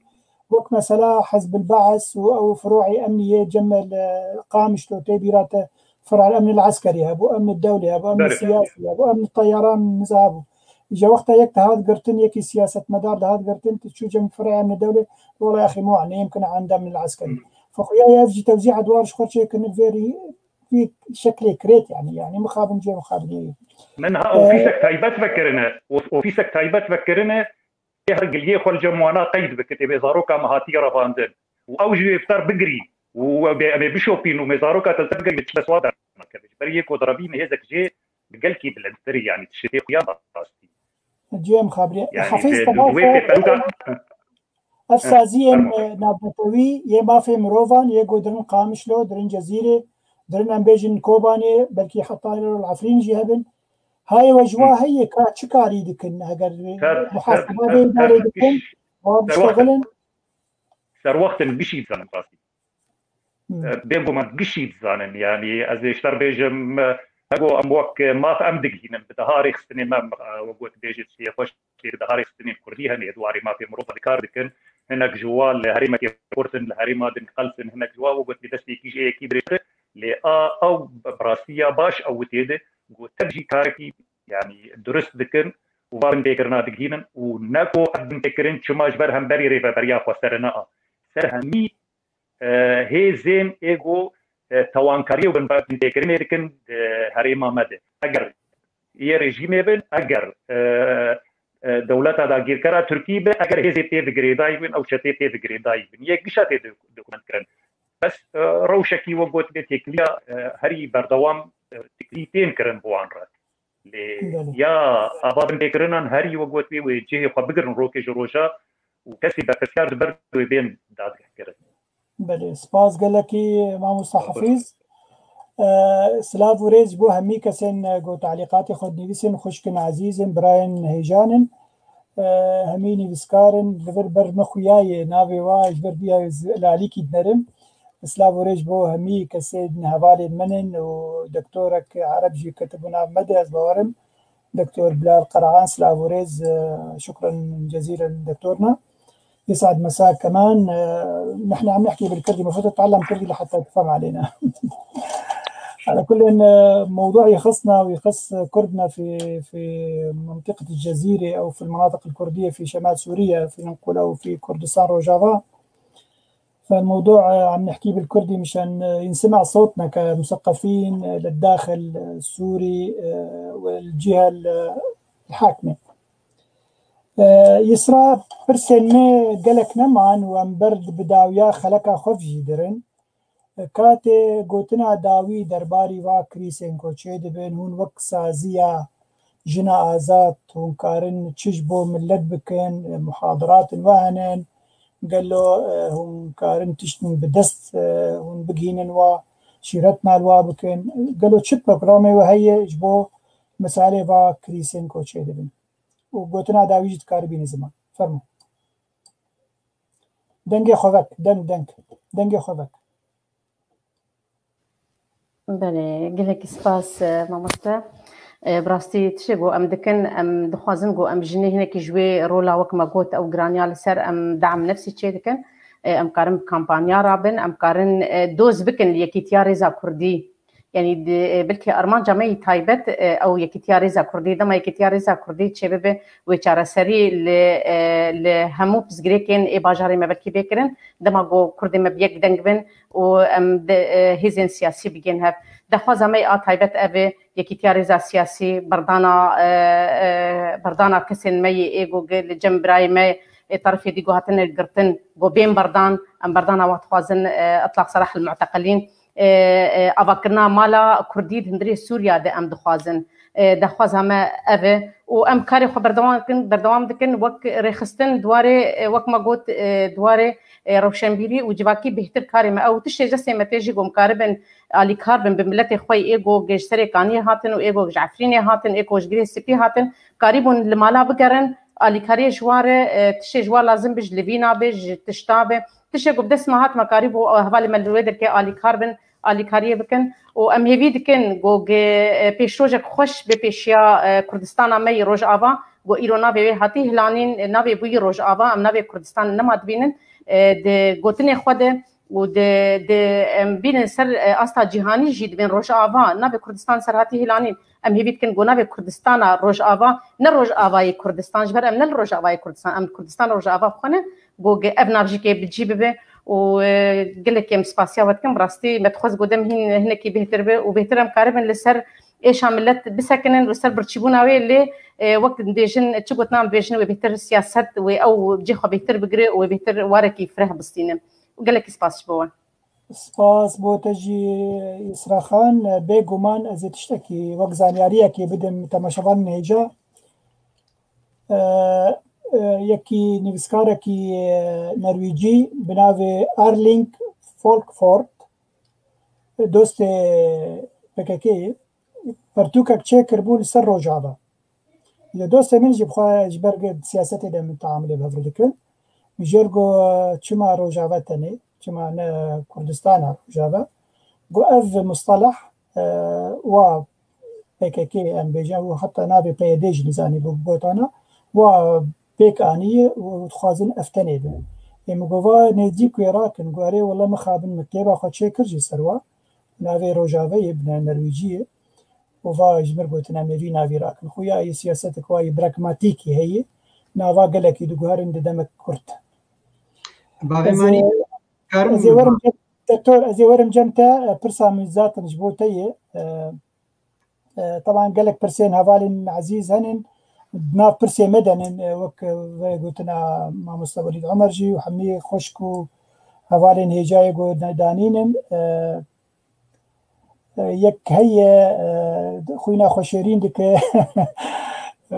wek mesela Hizb el-Ba'as û ew furu'ê emniyê cem li Qamişlo tê bîra te, fir' el-emn el-eskerî hebû, emn el-dewlê hebû, emn Belê. siyasî hebû, emn tayaran niza hebû. Îja wexta yek dihat girtin, yekî siyasetmedar dihat girtin, tu çû cem fir' emn el-dewlê, wela exî mû ne yimkin end emn el-eskerî. Fixuya ev jî tewzî edwar ji xwe çêkin vê rî-, vî şeklê kirêt, yanî, yanî mixabin cê mixabinê. Min ha Ee, ofîsek taybet vekirine, of-, ofîsek taybet vekirine, tê her giliyê xwe li cem wana qeyd bike, tê bê zaroka me hatiye revandin. Û ew jî wê bi te re bigirî. Û ew bê, em ê bişopîn û me zaroka te li te bigirî, bi çi destwa dernakeve. Ji ber yê ku direvîne hêzek jê bi gelkî bilindtirî, yanî tiştê xuya rastî. Cem Xabrî, Yanî Hafîz ji Tebal wê xwe, pêpeluka ev saziyên, Fermo. e, navnetewî yê mafê mirovan, yê ku dirin Qamişlo, dirin Cezîrê, dirin em bêjin Kobanê, belkî heta li Efrîn jî hebin. Hayê we ji wa Hı. heye ka çi karî dikin, eger Ser, muhaseba ser, vê ser, idarê ser dikin, giş-, wa ser wextin, biştexilin? ser wextin gişî dizanin rastî. Hı. E, bêguman gişî dizanin, yanî ez ê ji te re bêjim, e, hego em wek maf em digihînin, bi daha rêxistinê me, e, we got bêjit, şiyê xweş tê, bi daha rêxistinên kurdî hene, di warê mafê mirov de kar dikin. Hinek ji wa li herêmekê xurt in, li herêma din qels in, hinek ji wa we got destpêkî ji ê yekî dirêjtir. Lê a, ew bi rastî ya baş ew tê de, ku tev jî karekî, yanî durist dikin û va binpêkirina digihînin û ne ku ev binpêkirin çima ji ber hemberî rêveberiya xweserine a. Ser hemî, e, hêzên ê ku, e, tewankariyê û binpêkirinê dikin di herêma me de. Eger yê rejîmê bin, eger, e, e, dewleta dagirkera Tirkî be, eger hêzê tê di girêdayî bin, ew çetê tê di girêdayî bin. Yê gişa tê di-, dokument kirin. Bes, e, rewşekî we got bê têkiliya, e, herî berdewam, e, têkilî tên kirin bi wan re. Lê Belê. ya ava binpêkirinan herî we got wê, wê cihê xwe bigirin rokê ji roja û kesê berpirsiyar ji ber wê bên dadgehkirin. Belê, spas gelekî mamosta Hafîz. E, silav û rêz ji bo hemî kesên, e, ku talîqatê xwe dinivîsin, xwişkin ezîz in, birayên hêjan in. E, hemî nivîskar in, li vir ber min xuya ye, navê wa ji ber vî ya ez lalîkî dinerim. Silav û rêz ji bo hemî kesên hevalên min in û doktorek Ereb jî ketibû nav me de, ez bawerim. Doktor Bilal Qerahan, silav û rêz, e, şukran cezîren doktorna. يسعد مساك كمان. آه، نحن عم نحكي بالكردي، المفروض تتعلم كردي لحتى تفهم علينا. على كل، آه، موضوع يخصنا ويخص كردنا في، في منطقة الجزيرة أو في المناطق الكردية في شمال سوريا، فينا نقول، أو في كردستان روجافا. فالموضوع، آه، عم نحكيه بالكردي مشان، آه، ينسمع صوتنا كمثقفين، آه، للداخل السوري، آه، والجهة ال-، الحاكمة. Îsra pirsên me gelek neman û em ber bi dawiya xeleka xwe jî dirin. Katê gotina dawî derbarî va krîsên ku çêdibin, hûn wek saziya Jina Azad, hûn karin çi ji bo milet bikin, muhadiratin we hene, gelo, e, hûn karin tiştin bi dest, e, hûn bigihînin wa, şîretna li wa bikin, gelo çi programê we heye ji bo misalê va krîsên ku çêdibin? û gotina dawî jî dikarî bîne ziman. Fermo. Dengê xwe vek, deng, deng. Dengê xwe vek. Belê, gelekî spas, e, mamoste. E, bi rastî tiştê ku em dikin, em dixwazin ku em jinê hinekî ji wê rola wek me got ew giraniya li ser em de'm nefsî çê dikin. E, em karin bi kampanya rabin, em karin, e, doz bikin li Yekîtiya Rêza Kurdî. Yanî di, e, belkî armanca me yî taybet, e, ew Yekîtiya Rêza Kurdî, dema Yekîtiya Rêza Kurdî çêbibe, wê çareserî li, e, li hemû pirsgirêkên ê bajarê me belkî bê kirin, dema ku Kurdê me bi yek deng bin û em di, e, hêzên siyasî bigên hev. Daxwaza me yê a taybet ev e, Yekîtiya Rêza Siyasî, berdana, e, e, berdana kesên me yê ê ku li cem birayê me ê terefê dî ku hatine girtin, ku bên berdan, em berdana wan dixwazin, e, itlaq serah el mu'teqilîn, e, e, avakirina mala Kurdî di hundirê Sûriya de em dixwazin. E, daxwaza me ev e û em karê xwe berdewam dikin, berdewam dikin wek rêxistin di warê, e, wek me got, e, di warê, e, rewşenbîrî û civakî bêhtir karê me ew tiştê cestê me tê jî ku em karibin alîkar bin bi miletê xwe yê ê ku ji Serê Kaniyê hatin û ê ku ji Efrînê hatin, ê ku ji Girê Spî hatin, karîbûn li mala bigerin, alîkariyê ji wan re, e, tiştê ji wan lazim be, ji livîna be, ji tişta be. Tiştê ku bi dest me hat me karîbû, e, hevalê me li wê derkê alîkar bin, alîkariyê bikin û em hêvî dikin ku ge, e, pêşrojek xweş bê pêşiya, e, Kurdistana me yî Rojava, ku îro navê wê hatî hilanîn, e, navê bûyî Rojava, em navê Kurdistan nema dibînin, e, di gotinê xwe de û di, di, em bînin ser, e, asta cîhanî jî dibên Rojava, navê Kurdistan ser hatî hilanîn. Em hêvî dikin ku navê Kurdistana Rojava, ne Rojavayê Kurdistan, ji ber em ne li Rojavayê Kurdistan, em Kurdistan Rojava xwe ne, ku ge-, ev nav jî kê bi cî bibe û, e, gelekî em spasiya we dikin. Bi rastî me dixwest ku dem hîn hinekî bêhtir be û bêhtir em karibin li ser êşa millet bisekinin, li ser birçîbûna wê, lê, e, wek dibêjin, çi gotina em dibêjin, wê bêhtir siyaset, wê ew cê xwe bêhtir bigire û wê bêhtir warekî fireh bistîne. Û gelekî spas ji bo we. Spas bo te jî, Îsra Xan. Bêguman ez ê tiştekî wek zanyariyekê bidim temaşevanên hêja. E, e, yekî nivîskarekî, e, Norwîcî bi navê Erling Folkford, dostê P K K, pertûkek çêkiribû li ser Rojava. Lê dostê min jî bi xwe ji ber siyasetê de min teamulê bi hev re dikin. Min jê re got, çima Rojava tenê, çima ne Kurdistana Rojava? Got, ev mustaleh, e, wa P K K em bêjin, û heta navê P Y D jî nizanî bû gotana, wa pêk aniye û dixwazin ev tenê be. Ê min got, va nêzîk wê rakin, got, erê wele mixabin, min kitêba xwe çêkir jî ser wa, navê Rojavayê, bi Norwîciyê. Û va ji mir gotin, em ê vî navî rakin. Xuya yê siyasetek wa yê pragmatîkî heye. Nava gelekî diguherin di demek kurt. Bavê Ez ê, manî karim ez ê werim cem, doktor, ez ê werim cem te, e, pirsa min zaten ji bo te ye. E, e, teban gelek pirsên hevalên ezîz henin. Nav pirsê me denin, e, wek, e, ve gotina mamoste Welîd Omer jî û hemî xwişk û hevalên hêjayê ku danînin. E, Yek heye, e, xwîna xwe şêrîn dike. E,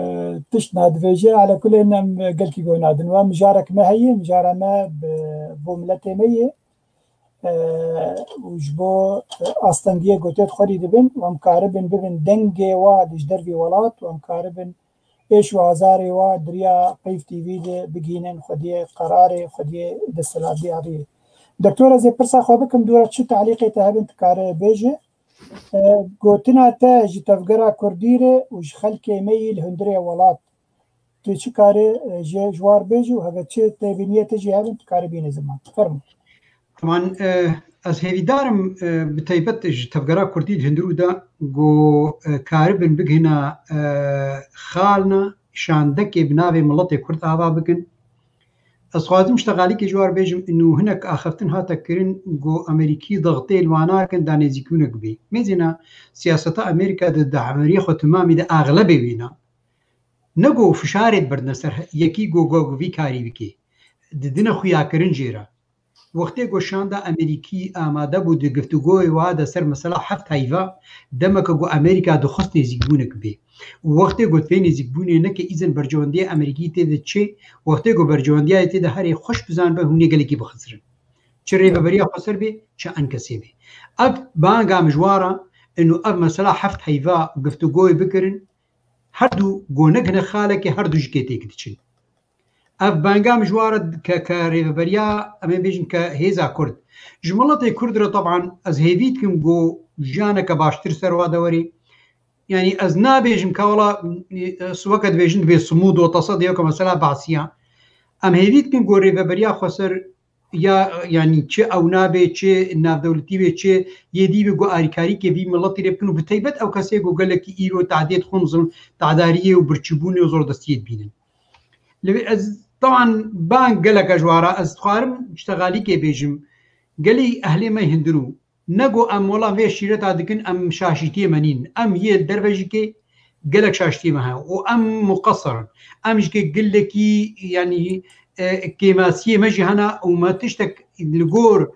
tişt nadibêje, ala kulên em gelkî guh nadin. Wa mijarek me heye, mijara me bi, bo miletê me ye. E, û ji bo, e, astengiyê gotê xwerî dibin, û em karibin bibin dengê wa li ji dervî welat, û em karibin êş û azarê wa di riya Peyv T V de bigihînin xwediyê qerarê, xwediyê desthilatdiyariyê. Doktor, ez ê pirsa xwe bikim, dû re çi talîqê te hebin, tu kare bêje. E, gotina te ji tevgera Kurdî re û ji xelkê me yî li hundirê welat. Tu çi kare, e, ji, ji war bêje û heve çi têbîniyê te jî hebin, tu kare bîne ziman. Fermo. Teman, e, ez hêvîdar im, e, bi taybet ji tevgera Kurdî di hundirû de ku, e, karibin bigihina, e, xalna şandekê bi navê miletê Kurd ava bikin. Ez xwazim ji te xalîkê ji war bêjim, û hinek axiftin hate kirin ku Amerîkî dixtê li wana kin da nêzîkbûnek bê. Mêzêna siyaseta Amerîka di dameriyê xwe timamî de axlebê wêna. Ne ku fişarê dibirine ser yekî ku, ku, ku vî karî bike. Didine xuyakirin jê re. Wextê ku şanda Amerîkî amade bû di guftûgoyê wa de ser mesela heft heyva, demeke ku Amerîka dixwest nêzîkbûnek bê. Û wextê ku vê nêzîkbûnê neke îzen berjewendiyê Amerîkî tê de çê, wextê ku berjewendiyayê tê de herê xweş bizanbe hûn ê gelekî bixisirin. Çi rêveberiya xweser bê, çi enkesê bê. Ev banga mijwara, ino ev mesela heft heyva guftûgoyê bikirin, her du ku negihine xalekê, her du ji kê têk diçin. Ev banga mijwara ke, ke rêveberiya, em ê bêjin ke hêza Kurd. Ji miletê Kurd re teban ez hêvî dikim ku jiyaneke baştir ser wa de werê. Yanî ez nabêjim ke wela, e, weke dibêjin dibê simûd û tesa diyo ke mesela behsiya. Em hêvî dikin ku rêveberiya xweser ya, yanî çi ew nabê, çi navdewletî bê, çi yê dî bê ku alîkarîkê vî miletî rê bikin û bi taybet ew kesê ku gelekî îro tehdê dixwin zilm, tedariyê û birçîbûnê û zordestiyê dibînin. Li vê ez, teban bang gelek e ji wara, ez dixwarim ji te xalîkê bêjim, gelî ehlê me Hindirû, ne ku em wela vê şîreta dikin, em şaşîtiyê me nîn. Em yê li derve jî kê gelek şaşitiyê me heye û em muqesir in. Em jî kê gelekî, yanî, e, kêmasiyê me jî hene û me tiştek li gor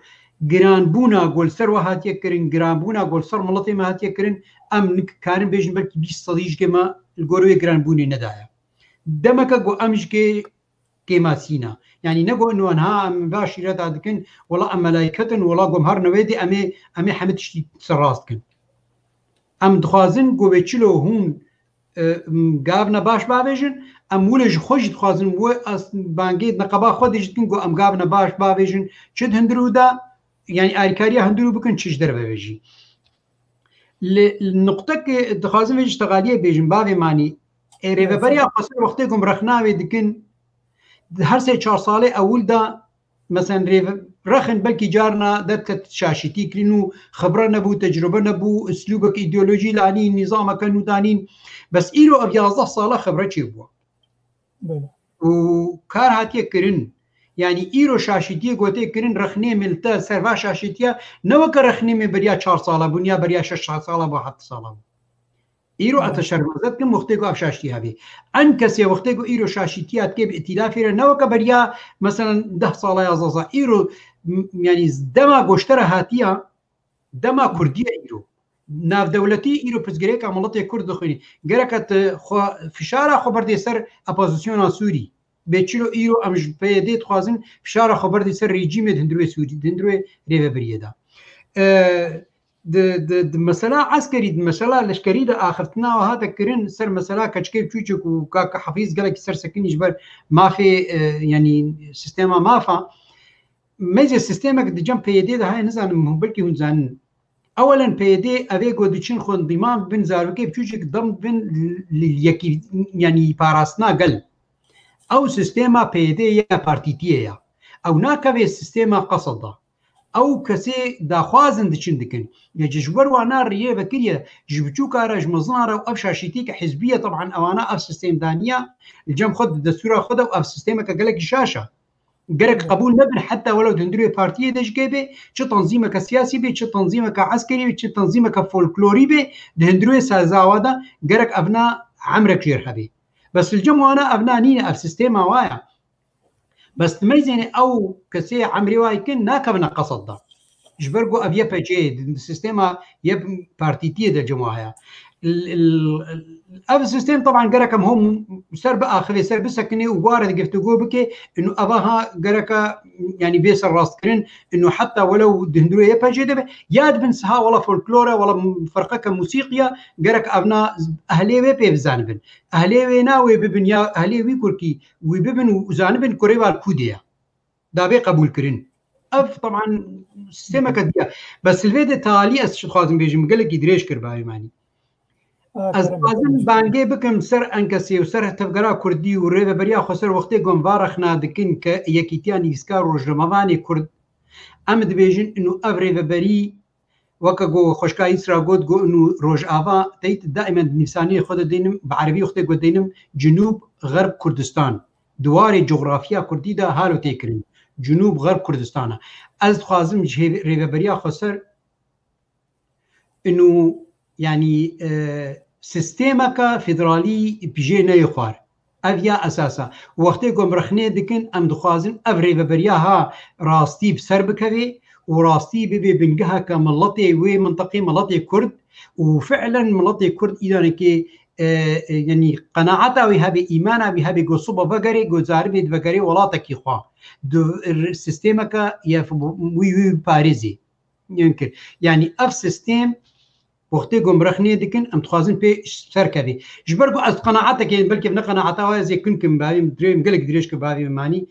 giranbûna ku li ser we hatiye kirin, giranbûna ku li ser miletê me hatiye kirin, em nikarin bêjin belkî bîst sedî ji kê me li gor wê giranbûnê nedaye. Demeke ku em ji kê kêmasî ne. Yanî ne ku wan ha em ve şîreta dikin, wela em melayket in, wela ku em her newêdê em ê, em ê hemî tiştî serrast kin. Em dixwazin ku vê çilo hûn, e, m, gavna baş bavêjin, em wile ji xwe jî dixwazin wê as-, bangê neqeba xwe dê jî dikin ku em gavna baş bavêjin, çi di hundirû de, yanî alîkariya hundirû bikin, çi ji derve ve jî. Li, li nuqtekê dixwazim vê ji tegaliyê bêjim, bavê Manî, e, rêveberiya xweser wextê ku em rexna wê dikin, di her sê çar salê ewil de, meselen, rêve-, rexin belkî carna derket şaşîtî kirin û xibre nebû, tecrube nebû, uslûbek, îdeolojî lanîn, nîzameke nû danîn. Bes îro ev yazdeh sala xibre çêbû. Belê. Û kar hatiye kirin. Yanî îro şaşîtiyê gotê kirin, rexnê me li te ser va şaşîtiya, ne weke rexnê me beriya çar sala bûn ya beriya şeş sala bû, heft sala bû. Îro Evet. ez te şermezde dikim, wextê ku ev şaştî hebî. En kesê wextê ku îro şaşîtiya dikê bi îtîlafê re, ne weke beriya, meselen, deh sala ya zaza. Îro, m-, yanî dema goştera hatiya, dema Kurdiye îro. Navdewletî îro pirsgirêka miletê Kurd dixwînî. Gereke tu xwe, fişara xwe berdê ser opozisyona Sûrî. Bê çilo îro em ji P Y D dixwazin fişara xwe berdê ser rejîmê di hundirê Sûrî, di hundirê rêvebiriyê de. E, di, di, di mesela eskerî, di mesela leşkerî de axiftina we hate kirin ser mesela keçikê çûçik û kaka Hafîz gelekî ser sekinî ji ber mafê, e, yanî sîstema mafa. Mezê sîstemek di cem P Y D de heye, nizanim hûn, belkî hûn zanin. Ewelen P Y D evê ku diçin xwe dîman bin zarokê biçûçik dem bin li, li yekî, yanî parastina gel. Ew sîstema P Y D ya partîtiyê ya. Ew nakeve sîstema qesed de. Ew kesê daxwazin diçin dikin. Ya ji ber wana riyê vekiriye, ji biçûka re, ji mezina re û ev şaşîtî ke hizbiye, teban ewana ev sîstem daniya, li cem xwe di destûra xwe de û ev sîstemeke gelekî şaş e. Gerek qebûl nebin, heta welew di hundirê partiyê de jî kê bê, çi tanzîmeke siyasî bê, çi tanzîmeke eskerî bê, çi tanzîmeke folklorî bê, di hundirê sazawa de gerek evna emrek jêr hebê. Bes li cem wana evna nîne, ev sîstema wa ye. Bes tu meyzêne ew kesê emrê wa kin nakevine qesed de. Ji ber ku ev Y P G di sîstema yê partîtiyê de cem wa heye. L-, l-, ev sîstem teban gerek em hom ser biaxivê, ser bisekinê û ware de giftûgo bike, inu eva ha gereka, yanî bê serrastkirin, inu heta welew di hundirê Y P G de be, ya dibin siha wela folklor e, wela ferqeke musîqî ye, gerek evna ehlê wê pê bizanibin. Ehlê wê na wê bibin ya ehlê wî kurkî wî bibin û zanibin kurê wan kû de ye. Dabê qebûlkirin. Ev, teban, sîstemeke diya. Bes li vê de talî ez çi dixwazim bêjim, gelekî dirêj kir bavê Manî. Ez dixwazim bangê bikim ser enkesê û ser tevgera kurdî û rêveberiya xweser wextê ku em va rexna dikin ke Yekîtiya Nivîskar û Rojnamevanê Kurd, em dibêjin inu ev rêveberî, weke ku xweşka Îsra got, got inu Rojava, teyt daîmen di nivîsaniyê xwe de dênim, bi erebî wextê ku dênim, Cinûb Xerb Kurdistan. Di warê coxrafya kurdî de halo tê kirin. Cinûb Xerb Kurdistan e. Ez dixwazim ji hêv-, rêveberiya xweser inu, yanî, e, sîstemeke federalî bi jê neyê xwar. Ev ya esas e. Wextê ku em rexnê dikin, em dixwazin ev rêveberiya ha rastî bi ser bikevê û rastî bibe bingeheke miletê wê mintiqê, miletê Kurd û fiilen miletê Kurd îdanekê, e, e, yanî qenaeta wî hebe, îmana wî hebe, ku sibe vegerê, ku zaribê divegerê welatekî xwe. Di r-, sîstemeke yê wî, wî parêzê. Yanî ev sîstem wextê ku em rexnê dikin, em dixwazin pê ser kevê. Ji ber ku ez qenaetekê, belkî ne qenaeta we, ez yê kin kim bavê min, dirê min gelek dirêj kir bavê min Manî.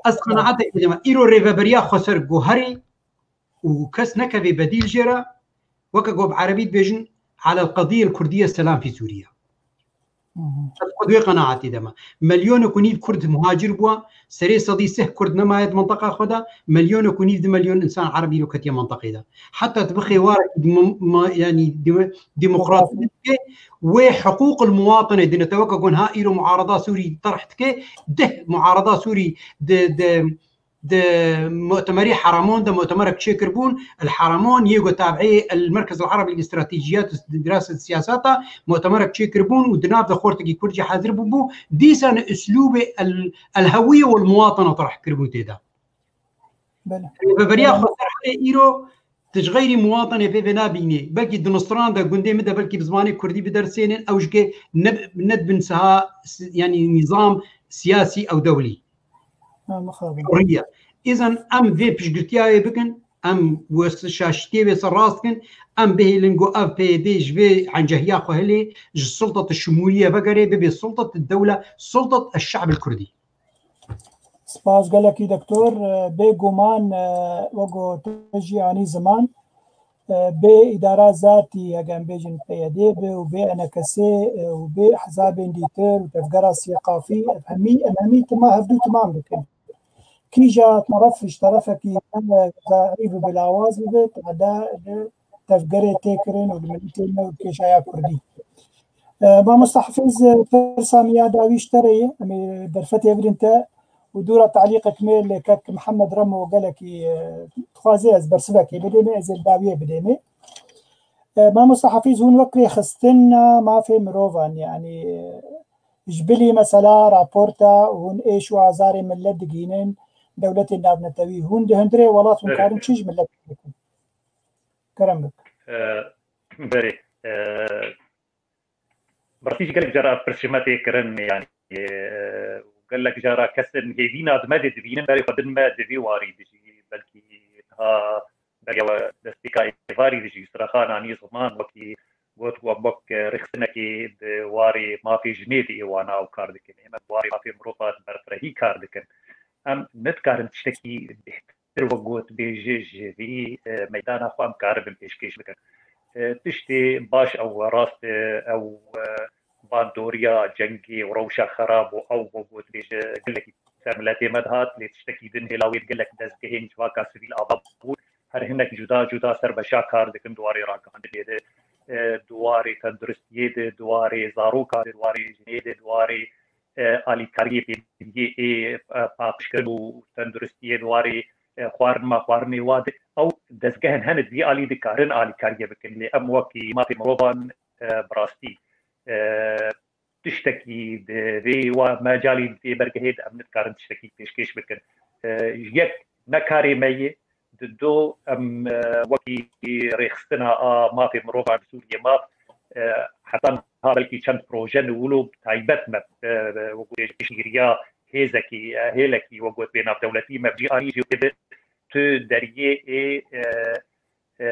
Ez qenaetekê dema îro rêveberiya xweser guherê û kes nekevê bedîl jê re, weke ku bi erebî dibêjin, "Alel qediyel kurdiye selam fî Sûriye." Ez xwe di wê qenaetê de me. Milyonekû nîv Kurd muhacir bûye, serê sedî sih Kurd nemaye di minteqa xwe de, milyonekû nîv, du milyon însan Ereb îro ketiye minteqê de. Heta tu bixê warekî demo-, ma-, yanî demo-, demokratî bike, wê hiqûqil muwatinê dine te, weke ku niha îro muarada Sûrî terh dike, deh muarada Sûrî di, di, di mu'temerî Heramon de mu'temerek çêkiribûn, el Heramon yê ku tabi'ê el Merkez el Arabi lil Estratejiyat û Dirasat Siyasata, mu'temerek çêkiribûn û di nav de xortekî Kurd jî hazir bûbû, dîsan uslûbê el, el hewiyye wel muwatene terh kiribû tê de. Belê. Rêveberiya Belê. Xweser herê îro tu ji xeyrî muwatinê pê vê nabînî. Belkî di nusran de gundê min de belkî bi zimanê kurdî bidersênin, ew ji ke ne, ne dibin siha si-, yanî nîzam siyasî ew dewlî. Ha, mixabin. Hurriye. Îzan em vê piştgirtiyayê bikin, em wê s-, şaştiyê wê ser rast bikin, em bihêlin ku ev P Y D ji vê encehiya xwe hilê, ji sultata şimûriyê vegerê, bibe sultata dewle, sultata şe'bil kurdî. Spas gelekî doktor. Bê guman, e, wek ku tu jî anî ziman, e, bê îdara zatî, hege em bêjin P Y D bi û bê E N K S, e, û bê hezabên dîtir û tevgera Siyê Qafî, ev hemî, em hemî tima hevdû timam dikin. Kîja teref ji terefekî me zaîf bibe, lawaz bibe, te de li tevgerê tê kirin û li milletê me û kêşaya kurdî. E, Mamosta Hafîz, e, pirsa min ya dawî ji te re ye. Em ê derfetê bidin te û dûra talîqek me li kek Mihemed Remo gelekî, e, dixwaze ez bersivekê bidê me, ez ê li dawiyê bidê me. E, Mamosta Hafîz, hûn wek rêxistina mafê mirovan, yanî, e, ji bilî mesela raporta hûn êş û azarê millet digihînin dewletên navnetewî. Hûn di hundirê welat hûn Berê. karin çi ji millet bikin? Kerem bik. E, berê. E, Bi rastî jî gelek cara pirs ji me tê kirin, yanî, e, gelek cara kes in hêvîna di me de dibînin, berê xwe din me di vî warî dijî, belkî niha beriya we destpêka êvarî dijî, Yusra Xan anî ziman wekî got, wek, wek rêxistinekê di warê mafê jinê de ê wana ew kar dikin. Ême di warê mafê mirovan berfirehî kar dikin. Em nikarin tiştekî bêhtir wek got bêje ji vî, e, meydana xwe em karibin pêşkêş bikin. E, tiştê baş ew rast, e, ew, e, bandoriya cengê û rewşa xerab û ew wek got bêje gelekî ser miletê me dihat, lê tiştekî din hêla wê gelek dezgehên civaka sivîl ava bûn. Her hinek cuda cuda ser beşa kar dikin, di warê ragihandinê de, e, di warê tenduristiyê de, di warê zaroka de, di warê jinê de, di warê, e, alîkariyê pêdiviyê ê, e, paqijkirin û tenduristiyê di warê, e, xwarin ma xwarinê wa de. Ew dezgehên hene di vî alî dikarin alîkariyê bikin. Lê em wekî mafê mirovan, e, bi rastî, e, tiştekî di vê wa mecalî di vê bergehê de em nikarin tiştekî pêşkêş bikin. E, yek ne karê me ye, di do em, e, wekî rêxistina a mafê mirovan di Sûriyê maf, e, heta niha belkî çend proje li wilo taybet me, e, wekî pêşgiriya hêzekî, e, hêlekî wek got bê navdewletî me bi cî anî jî wê bi tu deriyê ê, e, e,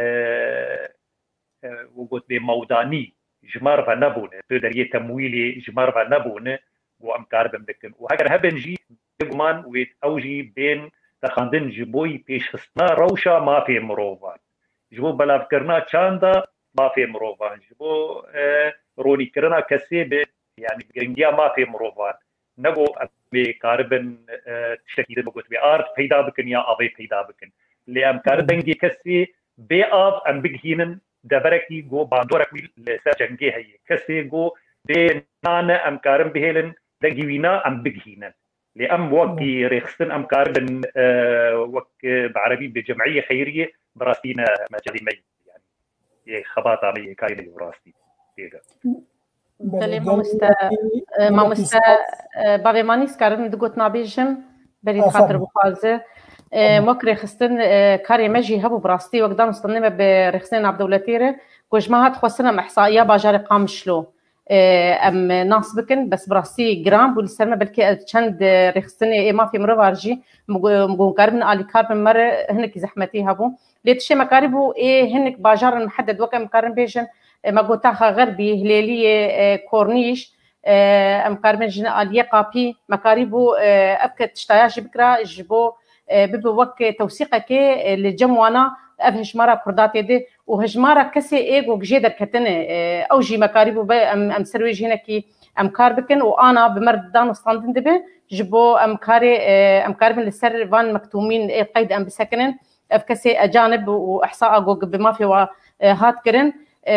e, wek got bê mewdanî ji me re ve nebûne, tu deriyê temwîlê ji me re ve nebûne, ku em karibin bikin. Û heger hebin jî, bêguman wê ew jî bên texandin ji bo yî pêşxistina rewşa mafê mirovan, ji bo belavkirina çanda mafê mirovan, ji bo, e, ronîkirina kesê bi, yanî giringiya mafê mirovan. Ne ku em ê karibin, e, tiştekî din, wek got bê ard peyda bikin ya avê peyda bikin. Lê em karin dengê kesê bê av em bigihînin deverekî ku bandorek wî li ser cengê heye. Kesê ku bê nan e em karin bihêlin dengê wî na em bigihînin. Lê em wekî rêxistin em karibin, e, wek, e, bi erebî bi cemiyê xeyriyê bi rastî ne mecalê me ye. Yanî yê xebata me yê karê me yê rastî tê de. Belê, Belê, mamoste, gelekî, e, gelekî mamoste, spas. E, bavê Manî, ez karim du gotina bêjim, berî Aferin. Xatir bixwaze. E, Tamam. Wek rêxistin, e, karê me jî hebû bi rastî, wek danûstandinê me bi rêxistinê navdewletî re, ku ji me hat xwestin em ihsaiya bajarê Qamişlo, e, em nas bikin, bes bi rastî giran bû li ser me, belkî ez çend, e, rêxistinê ê mafê mirovan jî min gu-, min got karibin alîkar bin, me re hinekî zehmetî hebû. Lê tiştê me karîbû ê hinek bajarin mihedded, wek em karin bêjin, e, me got Taxa Xerbî, Hilêliyê, e, Kornîş, e, em karibin jin aliyê Qapî, me karîbû, e, ev ke tiştaya jî bikira ji bo, e, bibe wek tewsîqekê, e, li cem wana ev hejmara Kurda tê de û hejmara kesê ê ku jê derketine, e, ew jî me karîbû be em, em ser wê jî hinekî em kar bikin û ana bi me re danûstandin dibe ji bo em karê, e, em karibin li ser van mektûmîn ê qeyd em bisekinin. Ev kesê ecanib û ihsa a ku bi mafê wa, e, hat kirin, e,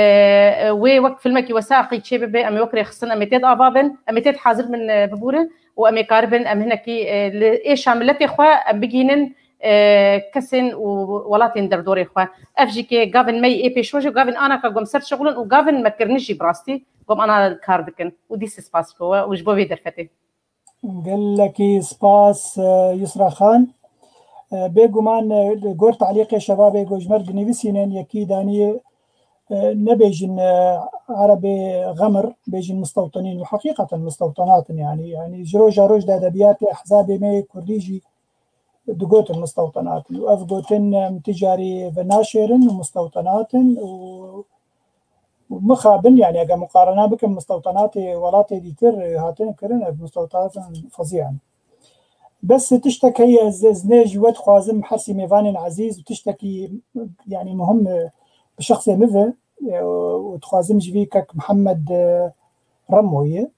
wê wek filmekî wesaqî çê bibe, em ê wek rêxistin, em ê têt ava bin, em ê têt hazir bin, e, bibûrin û em ê karibin, em hinekî, e, li êşa miletê xwe em bigînin, e, kesên û welatên derdorê xwe. Ev jî ke gavin me yê pêşrojê, gavin ana ka gom ser şixulin û gavin me kirin jî bi rastî gom ana kar dikin. Û dîsê spas ji bo we û ji bo vê derfetê. Gelekî spas, e, Yusra Xan. E, bêguman, e, li gor talîqê şebabê ku ji me re dinivîsînin, yekî danî, e, nebêjin, e, erebê xemir, bêjin mistewtinîn û heqîqeten mistewtinat in, yanî, yanî ji roja roj de edebiyatê ehzabê me yê kurdî jî digotin mistewtinat in. Û ev gotin, em ti carî venaşêrin û mistewtinat in û û mixabin, yanî, eger muqarena bikin, mistewtanatê welatê dîtir, e, hatin kirin, ev mistewtanatên fezî ne. Bes tiştek heye, ez, ez nê ji we dixwazim, hersî mêvanên ezîz, û tiştekî, yanî, muhim, e, bi şexsê min ve, e, û dixwazim ji vî kek Mihemed, e, Remoyê,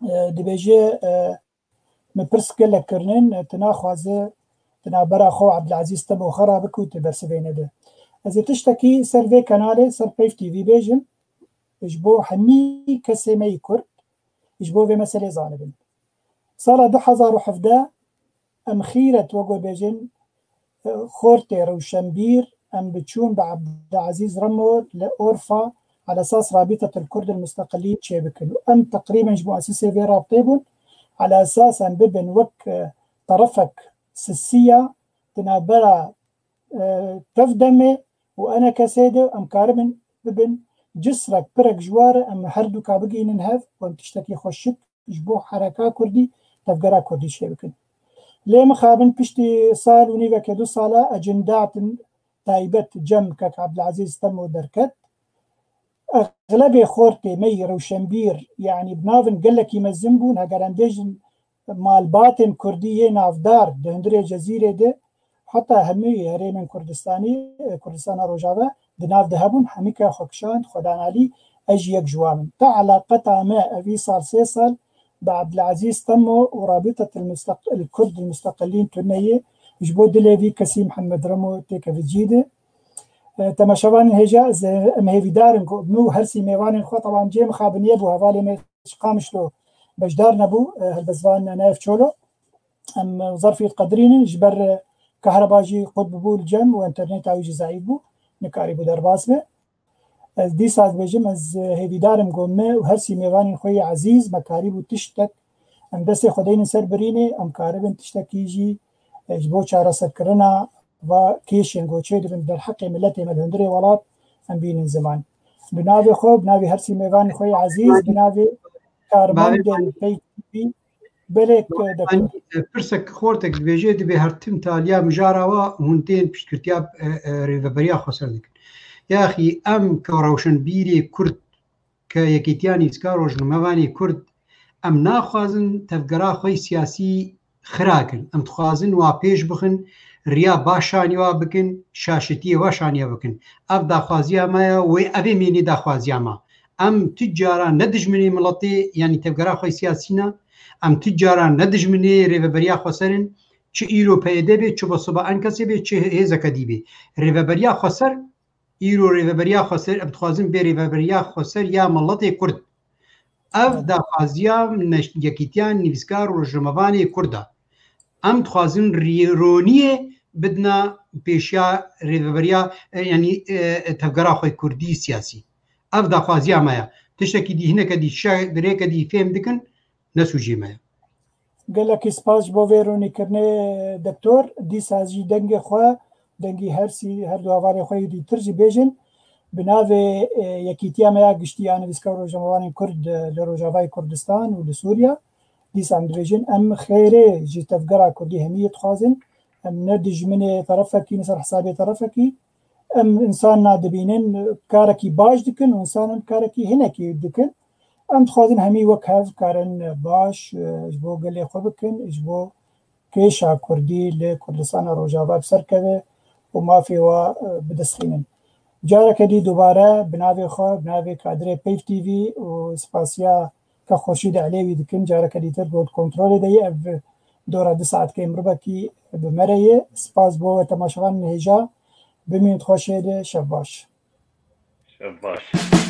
e, dibêje, e, Min pirs gelek kirinin, tu naxwaze di navbera xwe û Ebdilezîz Temo xera bike û tu bersivê nede. Ez ê tiştekî ser vê kanalê, ser Peyv T V bêjim, ji bo hemî kesê me yî Kurd, ji bo vê meselê zanibin. Sala du hezar û hevdeh em xîret, wek bêjin, xortê rewşenbîr, em biçûn bi Ebdilezîz Remo li Orfa ala esas Rabîtetil Kurd el Musteqilîn çêbikin. Û em teqrîben ji muesisê vê rabitê bûn, ala esas em bibin wek, e, terefek sisiya di navbera, e, Tevdemê û ENKSê de, em karibin bibin cisrek pirek ji wa re, em her du ka bigihînin hev û em tiştekî xweşik ji bo hereka kurdî, tevgera kurdî çêbikin. Lê mixabin piştî sal û nîvekê, du sala ecindatin taybet cem kek Ebdilezîz Temo derket. Exlebê xortê me yî rewşenbîr, yanî bi navin gelekî mezin bûn, heger em bêjin malbatên kurdî yê navdar di hundirê Cezîrê de, heta hemû herêmên Kurdistanî, e, Kurdistana Rojava di nav de hebûn, hemî ke xwe kişand, xwe dan alî, ez jî yek ji wan im. Te eleqeta me evî sal sê sal bi Ebdilezîz Temo û Rabîtetil Musteq-, el Kurd el Musteqilîn tuneyê ji bo dilê vî kesî Mihemed Remo têkeve cî de. E, temaşevanên hêja, ez, e, em hêvîdar in ku min û hersî mêvanên xwe, teban cê mixabiniyê bû, hevalê me ji Qamişlo beşdar nebû, e, helbestvan Naif Çolo. Em zerfî diqedirînin, ji ber, e, kehreba jî qut bûbû li cem û înterneta wî jî zeîf bû, nikarîbû derbas be. Ez dîsa dibêjim, ez, e, hêvîdar im ku me û hersî mêvanên xwe yê ezîz me karîbû tiştek, em destê xwe deynin ser birînê, em karibin tiştekî jî, e, ji bo çareserkirina va kêşên ku çêdibin derheqê miletê me li hundirê welat, em bînin ziman. Bi navê xwe, bi navê hersî mêvanên xwe yê ezîz, bi navê karmendên Peyv T V, belê, e, doktor. Pirsek xortek dibêje, dibê her tim taliya mijara wa hûn tên piştgirtiya, e, e, rêveberiya xweser dikin. Yaxî em ke rewşenbîrê Kurd, ke Yekîtiya Nivîskar Rojnamevanê Kurd, em naxwazin tevgera xwe yê siyasî xira kin. Em dixwazin wa pêş bixin, riya baş şanî wa bikin, şaşetiyê wa şanî wa bikin. Ev daxwaziya me ya, wê ev ê mênê daxwaziya me. Em tu cara ne dijminê miletê, yanî tevgera xwe yê siyasî ne, em tu cara ne dijminê rêveberiya xweser in, çi îro P Y D bê, çi bisiba ENKSê bê, çi hêzeke dî bê. Rêveberiya xweser, îro rêveberiya xweser, em dixwazin bê rêveberiya xweser ya miletê Kurd. Ev daxwaziya neş-, Yekîtiya Nivîskar Rojnamevanê Kurd e. Em dixwazin rî-, roniyê bidina pêşiya rêveberiya, e, yanî, e, e, tevgera xwe kurdî siyasî. Ev daxwaziya me ye. Tiştekî dî, hineke dî, şe-, bi rêke dî fêm dikin, ne sûcê me ye. Gelekî spas ji bo vê ronîkirinê, doktor. Dîsa jî dengê xwe, dengî hersî, her du hevalên xwe yê dîtir jî bêjin. Bi navê, e, Yekîtiya me ya Giştî ya Nivîskar û Rojnamevanên Kurd, e, li Rojavayê Kurdistan û li Sûriya, dîsa em dibêjin, em xêrê ji tevgera kurdî hemî yê dixwazin. Em ne dijminê terefekî, ne ser hesabê terefekî. Em însan na dibînin, karekî baş dikin û însanan karekî hinekî dikin. Em dixwazin hemî wek hev karin baş, e, ji bo gelê xwe bikin, ji bo kêşa kurdî li Kurdistana Rojava bi ser keve û mafê wa, e, bi dest xînin. Careke dî dubare bi navê xwe, bi navê kadirê Peyv T V û spasiya ke Xurşîd Elêwî dikin, careke dîtir ku di kontrolê de ye, ev dora du saetkê mirovekî bi me re ye. Spas bo we temaşevanên hêja, bimînin di xweşê de, şev baş. Baş.